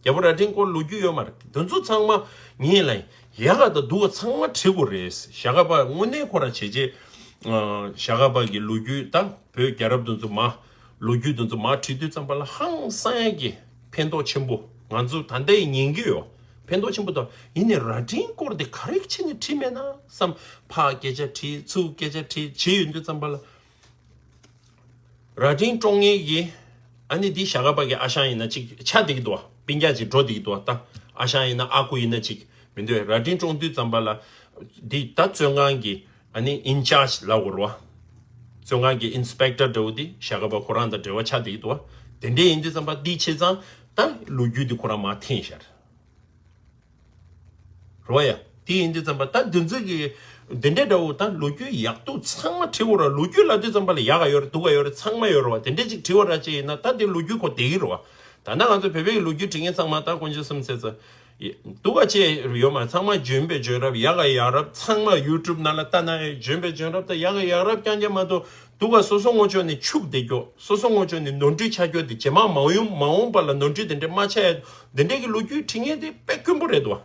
རྒྱལ་པོ་རྭ་སྒྲེང་སྐོར་ལོ་རྒྱུས་ཡོད་མ་རེད། དེ་ཚོ་ཚང་མ་ངེད་ལ་ཡག་ག་དང་སྡུག་ག་ཚང་མ་བྲིས་དགོས་རེད། ཞྭ་སྒབ་པ་དངོས་གནས་ཁོ་རང་བྱས་རྗེས། ཨ། ཞྭ་སྒབ་པ་གི་ལོ་རྒྱུས་དང་བོད་རྒྱལ་རབས་དེ་ཚོ་མ། ལོ་རྒྱུས་དེ་ཚོ་མར་བྲིས་དུས་ཙམ་པ་ལ་ཧང་སང་ཡག་གི་ཕན་ཐོགས་ཆེན་པོ། ང་ཚོ་ད་ལྟ་ཡང་ཉན་གྱི་ཡོད། ཕན་ཐོགས་ཆེན་པོ་དང་། ཡིན་ནའི་རྭ་སྒྲེང་སྐོར་དེ་ག་རེ་བྱས་ནས་བྲིས་མེད་ན་བསམ། ཕར་སྐད་ཆ་བྲིས་ཚུར་སྐད་ཆ་བྲིས་བྱས་ཡོང་དུས་ཙམ་པ་ལ། རྭ་སྒྲེང་བཀྲོངས་མཁན་གྱི་ཨ་ནི་འདི་ཞྭ་སྒབ་པ་གི་ཨ་ཞང་ཡིན་ན་ཅིག་ཆགས་བསྡད་ཀྱི་འདུག་བ། སྤུན་ཀྱག་ཅིག་འགྲོ་བསྡད་ཀྱི་འདུག་བ། ད་ཨ་ཞང་ཡིན་ན་ཨ་ཁུ་ཡིན་ན་ཅིག་མི་འདུག་རྭ་སྒྲེང་བཀྲོངས་དུས་ཙམ་པ་ལ་འདི་ད་བཙོན་ཁང་གི་ཨ་ནི་in charge ལབ་དགོས་རེད་བ། བཙོན་ཁང་གི་ཨིན་སི་པེག་ཊར་འདྲ་བོ་འདི་ཞྭ་སྒབ་པ་ཁོ་རང་དང་འབྲེལ་བ་ཆགས་བསྡད་ཀྱི་འདུག་བ། དེ་འདྲས་ཡིན་དུས་ཙམ་པ་འདི་བྱས་ཙང་ད་ལོ་རྒྱུས་འདི་ཁོ་རང་མར་འཐེན་ཤར། རེད་བ་ཡ། དེ་ཡིན་དུས་ཙམ་པ་ད་འདི་ཚོ་གི་འདི་འདྲའི་འདྲ་བོ་ད་ལོ་རྒྱུས་ཡག་སྡུག་ཚང་མ་བྲིས་དགོས་ར། ལོ་རྒྱུས་ལབ་དུས་ཙམ་པ་ལ་ཡག་ག་ཡོད་རེད་སྡུག་ག་ཡོད་རེད་ཚང་མ་ཡོད་རེད་བ། དེ་འདྲས་ཅིག་བྲིས་པ་ར་ཅིག་ཡིན་ན་ད་དེ་ལོ་རྒྱུས་ཁོ་བསྡད་ཀྱི་རེད་བ། ད་ལྟ་ང་ཚོ་བོད་པའི་ལོ་རྒྱུས་བྲིས་མཁན་ཚང་མ་ད་དཀོན་མཆོག་གསུམ་ཟེར་ཙང་། སྡུག་ག་ཅིག་ཡོད་མ་རེད། ཚང་མ་འཇོན་པའི་འཇོན་རབས་ཡག་ག་ཡག་རབས་ཚང་མ་ཡུ་ཊུབ་ནང་ལ་ལྟ་ན་འཇོན་པའི་འཇོན་རབས་དང་ཡག་ག་ཡག་རབས་རྐྱང་རྐྱང་མ་གཏོགས། སྡུག་ག་སོ་སོ་ངོ་ཅོག་ནས་འཆུག་བསྡད་རྒྱུ། སོ་སོ་ངོ་ཅོག་ནས་ནོར་འཁྲུལ་ཆགས་རྒྱུ་དེ་རྗེས་མ་མ་ཡོང་མ་འོངས་པ་ལ་ནོར་འཁྲུལ་དེ་འདྲ་མ་ཆགས་ཡ་དེ་འདྲའི་གི་ལོ་རྒྱུས་བྲིས་མཁན་དེ་དཔེ་དཀོན་པོ་རེད་དོ།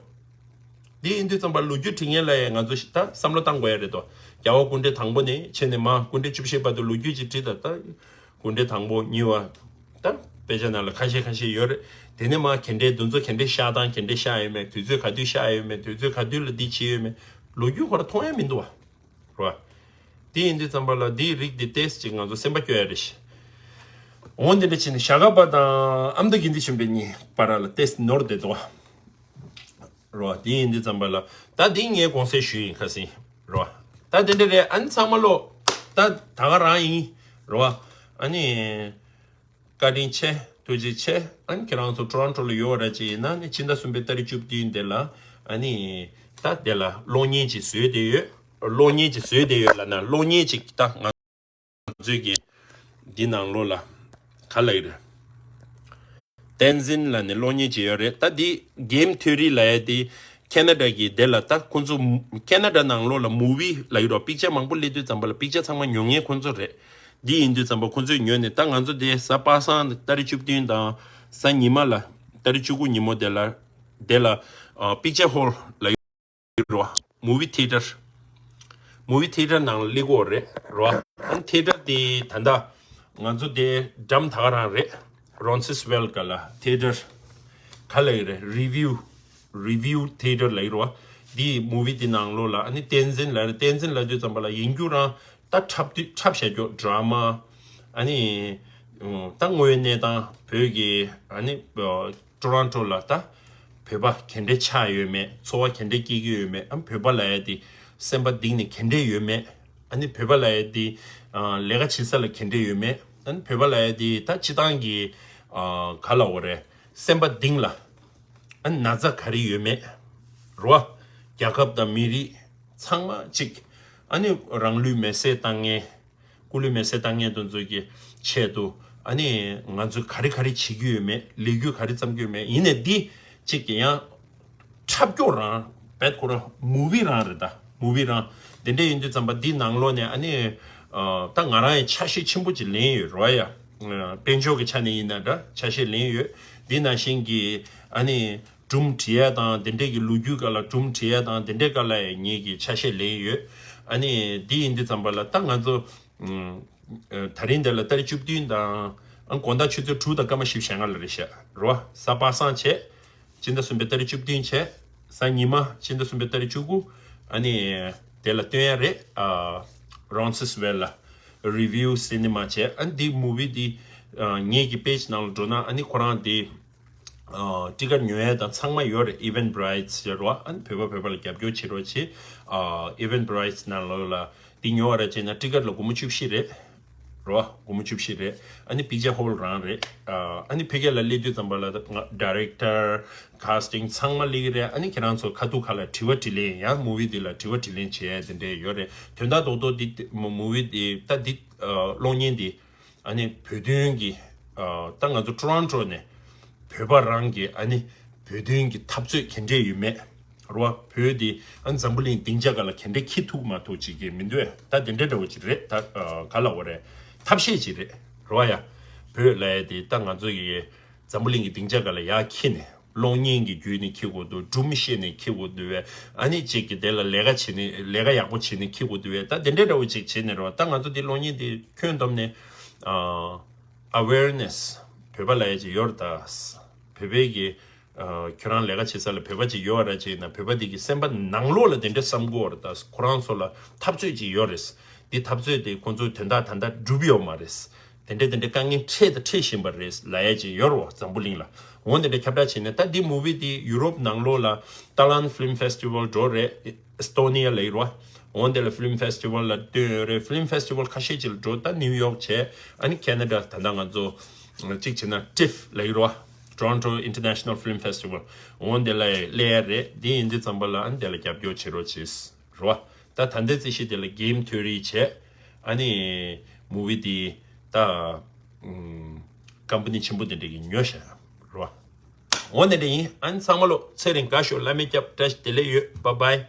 དེ་ཡིན་དུས་ཙམ་པ་ལོ་རྒྱུས་བྲིས་མཁན་ལ་ཡང་ང་ཚོ་ད་བསམ་བློ་བཏང་དགོས་ཡ་རེད་དོ། རྒྱལ་བ་སྐུ་ཕྲེང་དང་པོ་ནས་ཕྱིན་ནས་མར་སྐུ་ཕྲེང་བཅུ་བཞི་བར་དུ་ལོ་རྒྱུས་ཅིག་བྲིས་ད་ད། སྐུ་ཕྲེང་དང་པོ་གཉིས་པ། ད་དཔེ་ཆ་ནང་ལ་ཁ་ཤས་ཁ་ཤས་ཡོད་རེད། དེ་ནས་མར་ག་འདྲའི་འདི་ཚོ་ག་འདྲའི་བཞག་སྟངས་ག་འདྲའི་བཞག་ཡོད་མེད། དུས་ཚོད་ག་དུས་བཞག་ཡོད་མེད། དུས་ཚོད་ག་དུས་ལ་འདི་བྱས་ཡོད་མེད། ལོ་རྒྱུས་ཁོ་རང་མཐོང་ཡ་མི་འདུག་བ། རེད་བ། དེ་ཡིན་དུས་ཙམ་པ་ལ་འདིའི་རིགས་འདི་ཏོག་ཙམ་ཅིག་ང་ཚོ་སེམས་པ་སྐྱོ་ཡ་རེད་ཤག་འོ་འདི་འདྲ་བྱས་ནས་ཞྭ་སྒབ་པ་དང་ཨ་མདོ་དགེ་འདུན་ཆོས་འཕེལ་གཉིས་བར་ལ་ཏོག་ཙམ་ནོར་བསྡད་འདུག་བ། རེད་བ། དེ་ཡིན་དུས་ཙམ་པ་ལ་ད་འདི་ངས་དགོངས་སེལ་ཞུས་ཡིན་ཁ་སང་། རེད་བ། ད་དེ་འདྲ་རེད། ཨ་ནི་ཚང་མ་ལོ། ད་ད་ག་རང་ཡིན། རེད་བ། ཨ་ནི། བཀའ་དྲིན་ཆེ། ཐུགས་རྗེ་ཆེ། ཨ་ནི་ཁྱེད་རང་ཚོ་ཊོ་རོན་ཊོ་ལ་ཡོད་པ་ར་ཅིག་ཡིན་ན་ནི་ཕྱི་ཟླ་གསུམ་པའི་ཏ་རིག་བཅུ་བདུན་འདི་ལ་ཨ་ནི་ད་དེ་ལ་གློག་བརྙན་ཅིག་བཟོས་བསྡད་ཡོད། གློག་བརྙན་ཅིག་བཟོས་བསྡད་ཡོད་ལབ་ན་གློག་བརྙན་ཅིག་ད་ང་ཚོས་ཀྱི་འདི་ནང་ལོགས་ལ་ག་ལ་ཡི་རེད། བསྟན་འཛིན་ལབ་ནས་གློག་བརྙན་ཅིག་ཡོད་རེད། ད་འདི་གེམ་ཐི་ཡོ་རི་ལབ་ཡ་དེ་ ཁེ་ན་ཌ་གི་དེ་ལ་ད་ཁོང་ཚོ་ཁེ་ན་ཌ་ནང་ལོགས་ལ་མུ་བི་ལབ་ཀྱི་རེད་པ། པིག་ཅར་མང་པོ་སླེབས་དུས་ཙམ་པ་ལ་པིག་ཅར་ཚང་མ་ཉོ་མཁན་ཁོང་ཚོ་རེད། འདི་ཡིན་དུས་ཙམ་པ་ཁོང་ཚོས་ཉོས་ནས་ད་ང་ཚོ་དེ་གཟའ་པ་སངས་ཏ་རིག་བཅུ་བདུན་དང་གཟའ་ཉི་མ་ལ་ཏ་རིག་བཅུ་དགུ་ཉིན་མོ་དེ་ལ་དེ་ལ་པིག་ཅར་ཧོལ་ལབ་ཀྱི་རེད་པ། མུ་བི་ཐི་ཡེ་ཊར། མུ་བི་ཐི་ཡེ་ཊར་ནང་ལ་སླེབས་ཀྱི་ཡོད་རེད་རོ། ཨ་ནི་ཐི་ཡེ་ཊར་དེ་ད་ལྟ་ང་ཚོ་དེ་འགྲམ་ད་ག་རང་རེད། རོན་སིས་ཝེལ་ག་ལ་ཐི་ཡེ་ཊར་ག་ལ་ཡོད་རེད། རི་བིའུ། རི་བིའུ་ཐི་ཡེ་ཊར་ལབ་ཀྱི་རེད་པ། དེ་མུ་བི་དེ་ནང་ལོགས་ལ་ཨ་ནི་བསྟན་འཛིན་ལབ་རེད། བསྟན་འཛིན་ལབ་དུས་ཙམ་པ་ལ་ཡིན་རྒྱུ་རང་ད་འཁྲབ་དུས་འཁྲབ་བཞག་རྒྱུ་ཌ་ར་མ། ཨ་ནི་ད་དངོས་ཡོད་གནས་སྟངས་བོད་ཀྱི་ཨ་ནི་ཊོ་རོན་ཊོ་ལ་ད་བོད་པ་ག་འདྲས་ཆགས་ཡོད་མེད། འཚོ་བ་ག་འདྲས་སྐྱེལ་གྱི་ཡོད་མེད། ཨ་བོད་པ་ལབ་ཡ་དེ་སེམས་པ་གཏིང་ནས་ག་འདྲས་ཡོད་མེད། ཨ་ནི་བོད་པ་ལབ་ཡ་དེ་ཨ་ལས་ཀ་བྱེད་ས་ལ་ག་འདྲས་ཡོད་མེད། ཨ་ནི་བོད་པ་ལབ་ཡ་དེ་ད་སྤྱི་བཏང་གི་ཨ་ག་ལབ་དགོས་རེད། སེམས་པ་གཏིང་ལ་ཨ་ནི་ན་ཚ་ག་རེ་ཡོད་མེད་རོ། རྒྱལ་ཁབ་དང་མི་རིགས་ཚང་མ་གཅིག་ཨ་ནི་རང་ལུས་མེར་སྲེག་བཏང་མཁན། སྐུ་ལུས་མེར་སྲེག་བཏང་མཁན་དེ་ཚོ་གི་ཆེད་དུ་ཨ་ནི་ང་ཚོས་ག་རེ་ག་རེ་བྱེད་ཀྱི་ཡོད་མེད། ལས་འགུལ་ག་རེ་བརྩམས་ཀྱི་ཡོད་མེད། ཡིན་ནའི་འདི་གཅིག་གི་ཡང་འཁྲབ་སྐྱོར་རང་བེད་ཁོ་རང་མུ་བི་རང་རེད། ད་མུ་བི་རང་དེ་འདྲས་ཡིན་དུས་ཙམ་པ་འདི་ནང་ལོགས་ནས་ཨ་ནི་ཨ་ད་ང་རང་ཡང་ཆ་ཤས་ཆེན་པོ་ཅིག་ལེན་ཡོད་རོ། ཡ་ཨ་དཔལ་འབྱོར་གྱི་ཆ་ནས་ཡིན་ན་འདྲ་ཆ་ཤས་ལེན་ཡོད། འདི་ནང་བཞིན་གྱི་ཨ་ནི་སྒྲུང་བྲིས་ཡ་དང་དེ་འདྲས་ཀྱི་ལོ་རྒྱུས་སྒང་ལ་སྒྲུང་བྲིས་ཡ་དང་དེ་འདྲས་སྒང་ལ་ཡང་ངེད་ཀྱིས་ཆ་ཤས་ལེན་ཡོད། ཨ་ནི་འདི་ཡིན་དུས་ཙམ་པ་ལ་ད་ང་ཚོ་ཨ་ད་རིང་འདི་ལ་ཏ་རིག་བཅུ་བདུན་དང་ཨ་དགོང་དག་ཆུ་ཚོད་དྲུག་དང་སྐར་མ་བཞི་བཅུ་ཞེ་ལྔ་ལ་རེད་ཤག་རོ། གཟའ་པ་སངས་བྱས། སྤྱི་ཟླ་གསུམ་པའི་ཏ་རིག་བཅུ་བདུན་བྱས། གཟའ་ཉི་མ་སྤྱི་ཟླ་གསུམ་པའི་ཏ་རིག་བཅུ་དགུ། ཨ་ནི་དེ་ལ་སྟོན་ཡ་རེད། ཨ་རོན་སིས་ཝེལ་ལ་རི་བིའུ་སི་ནི་མ་བྱས། ཨ་ནི་འདི་མུ་བི་འདི་ཨ་ངེད་ཀྱི་པེ་ཇི་ནང་ལ་འགྲོ་ན་ཨ་ནི་ཁོ་རང་འདི་ཨ་ཊི་ཀེ་ཊི་ཉོ་ཡ་དང་ཚང་མ་ཡོད་རེད། ཨི་ཝེན་ཊི་རའི་ཊི་ཟེར་རོ། ཨ་ནི་བོད་པ་བོད་པ་ལ་རྒྱབ་སྐྱོར་བྱེད་རོགས་བྱེད། ཨ་ཨི་ཝེན་ཊི་རའི་ཊི་ནང་ལོགས་ལ་འདི་ཉོ་བ་ར་བྱས་ན་ཊི་ཀེ་ཊི་ལ་སྒོར་མོ་བཅུ་བཞི་རེད་རོ། སྒོར་མོ་བཅུ་བཞི་རེད། ཨ་ནི་པིག་ཅར་ཧོལ་རང་རེད། ཨ་ནི་ཕ་གི་ལ་སླེབས་དུས་ཙམ་པ་ལ་ང་ཌའི་རེག་ཊར་ཁ་སི་ཊིང་ཚང་མ་སླེབས་ཀྱི་རེད། ཨ་ནི་ཁྱེད་རང་ཚོ་ཁ་ཐུག་ཁ་ལ་དྲི་བ་དྲིས་ལན། ཡང་མུ་བི་འདི་ལ་དྲི་བ་དྲིས་ལན་བྱེད་ཡ་དེ་འདྲས་ཡོད་རེད། དོན་དག་རྡོག་རྡོག་འདི་མུ་མུ་བི་འདི་ད་འདི་ཨ་གློག་བརྙན་འདི་ཨ་ནི་བོད་དོན་གྱི་ཨ་ད་ང་ཚོ་ཊོ་རོན་ཊོ་ནས་བོད་པ་རང་གི་ཨ་ནི་བོད་དོན་གྱི་འཐབ་རྩོད་ག་འདྲས་ཡོད་མེད་རོ། བོད་འདི་ཨ་ནི་འཛམ་བུ་གླིང་སྡིངས་ཆ་སྒང་ལ་ག་འདྲས་འཁྱེར་ཐུབ་མ་ཐུབ་ཅིག་གི་མི་འདུག་ད་དེ་འདྲས་འདྲ་བོ་ཅིག་རེད། ད་ཨ་ག་ལབ་དགོས་རེད། ཐབས་ཤེས་ཅིག་རེད་རོ། ཡ་བོད་ལབ་ཡ་དེ་ད་ང་ཚོ་གི་འཛམ་བུ་གླིང་གི་སྡིངས་ཆ་སྒང་ལ་ཡར་འཁྱེར་ནས་གློག་བརྙན་གྱི་བརྒྱུད་ནས་འཁྱེར་དགོས་འདུག་སྒྲུང་བཤད་ནས་འཁྱེར་དགོས་འདུག་བས། ཨ་ནི་གཅིག་གི་དེ་ལ་ལས་ཀ་བྱེད་ནས་ལས་ཀ་ཡག་པོ་བྱེད་ནས་འཁྱེར་དགོས་འདུག་བས། ད་དེ་འདྲ་འདྲ་བོ་ཅིག་བྱེད་ནས་རོ། ད་ང་ཚོ་འདི་གློག་བརྙན་འདི་ཁྱོན་བསྡོམས་ནས་ཨ་ཨ་ཝེར་ནེ་སི་བོད་པ་ལབ་ཡ་ཅིག་ཡོད་རེད། ད་བོད་པའི་གི་ཨ་ཁྱོད་རང་ལས་ཀ་བྱེད་ས་ལ་བོད་པ་ཅིག་ཡོད་ར་ཅིག་ན་བོད་པ་འདི་གི་སེམས་པ་ནང་ལོགས་ལ་དེ་འདྲ་བསམ་གྱི་ཡོད་རེད། ད་ཁོ་རང་ཚོ་ལ་འཐབ་རྩོད་ཅིག་ཡོད་རེད། འདི་འཐབ་རྩོད་དེ་ཁོང་ཚོའི་དོན་དག་ད་ལྟ་འགྲུབ་ཡོད་མ་རེད། དེ་འདྲ་དེ་འདྲ་དཀའ་ངལ་འཕྲད་དང་འཕྲད་བཞིན་པ་རེད་ལབ་ཡ་ཅིག་ཡོད་རེད་བ། འཛམ་བུ་གླིང་ལ། འོ་དེ་འདྲ་ཁྱབ་བསྒྲགས་བྱས་ནས་ད་འདི་མུ་བི་འདི་ཡུ་རོབ་ནང་ལོགས་ལ་ཏཱ་ལན་ཕི་ལིམ་ཕེ་སི་ཊི་ཝལ་འགྲོ་རེད། ཨེ་སི་ཏོ་ནི་ཡ་ལ་ཡོད་རེད་བ། འོ་དེ་ལ་ཕི་ལིམ་ཕེ་སི་ཊི་ཝལ་ལ་སྟོན་ཡོད་རེད། ཕི་ལིམ་ཕེ་སི་ཊི་ཝལ་ཁ་ཤས་ཅིག་ལ་འགྲོ། ད་ནིའུ་ཡོག་བྱས། ཨ་ནི་ཁེ་ན་ཌ། ད་ལྟ་ང་ཚོ་གཅིག་བྱས་ན་ཊིཕ་ལ་ཡོད་རེད་བ། Toronto International Film Festival། འོ་དེ་ལ་སླེབས་ཡ་རེད། འདི་ཡིན་དུས་ཙམ་པ་ལ་ཨ་ནི་དེ་ལ་རྒྱབ་སྐྱོར་བྱེད་རོགས་བྱེད། རོ། ད་ད་ལྟའི་རྩིས་གཞི་དེ་ལ་གེམ་ཐོ་རི་བྱས། ཨ་ནི་མུ་བི་དེ་ད་ཨམ་ཀམ་པ་ནི་ཆེན་པོ་དེ་འདྲ་གིས་ཉོས་ཤག་རོ། འོ་དེ་འདྲ་ཡིན། ཨ་ནི་ཚང་མ་ལོ་ཚེ་རིང་དགའ་ཤོག་སླར་མི་སྐྱབས། བཀྲ་ཤིས་བདེ་ལེགས་ཡོད། Bye bye།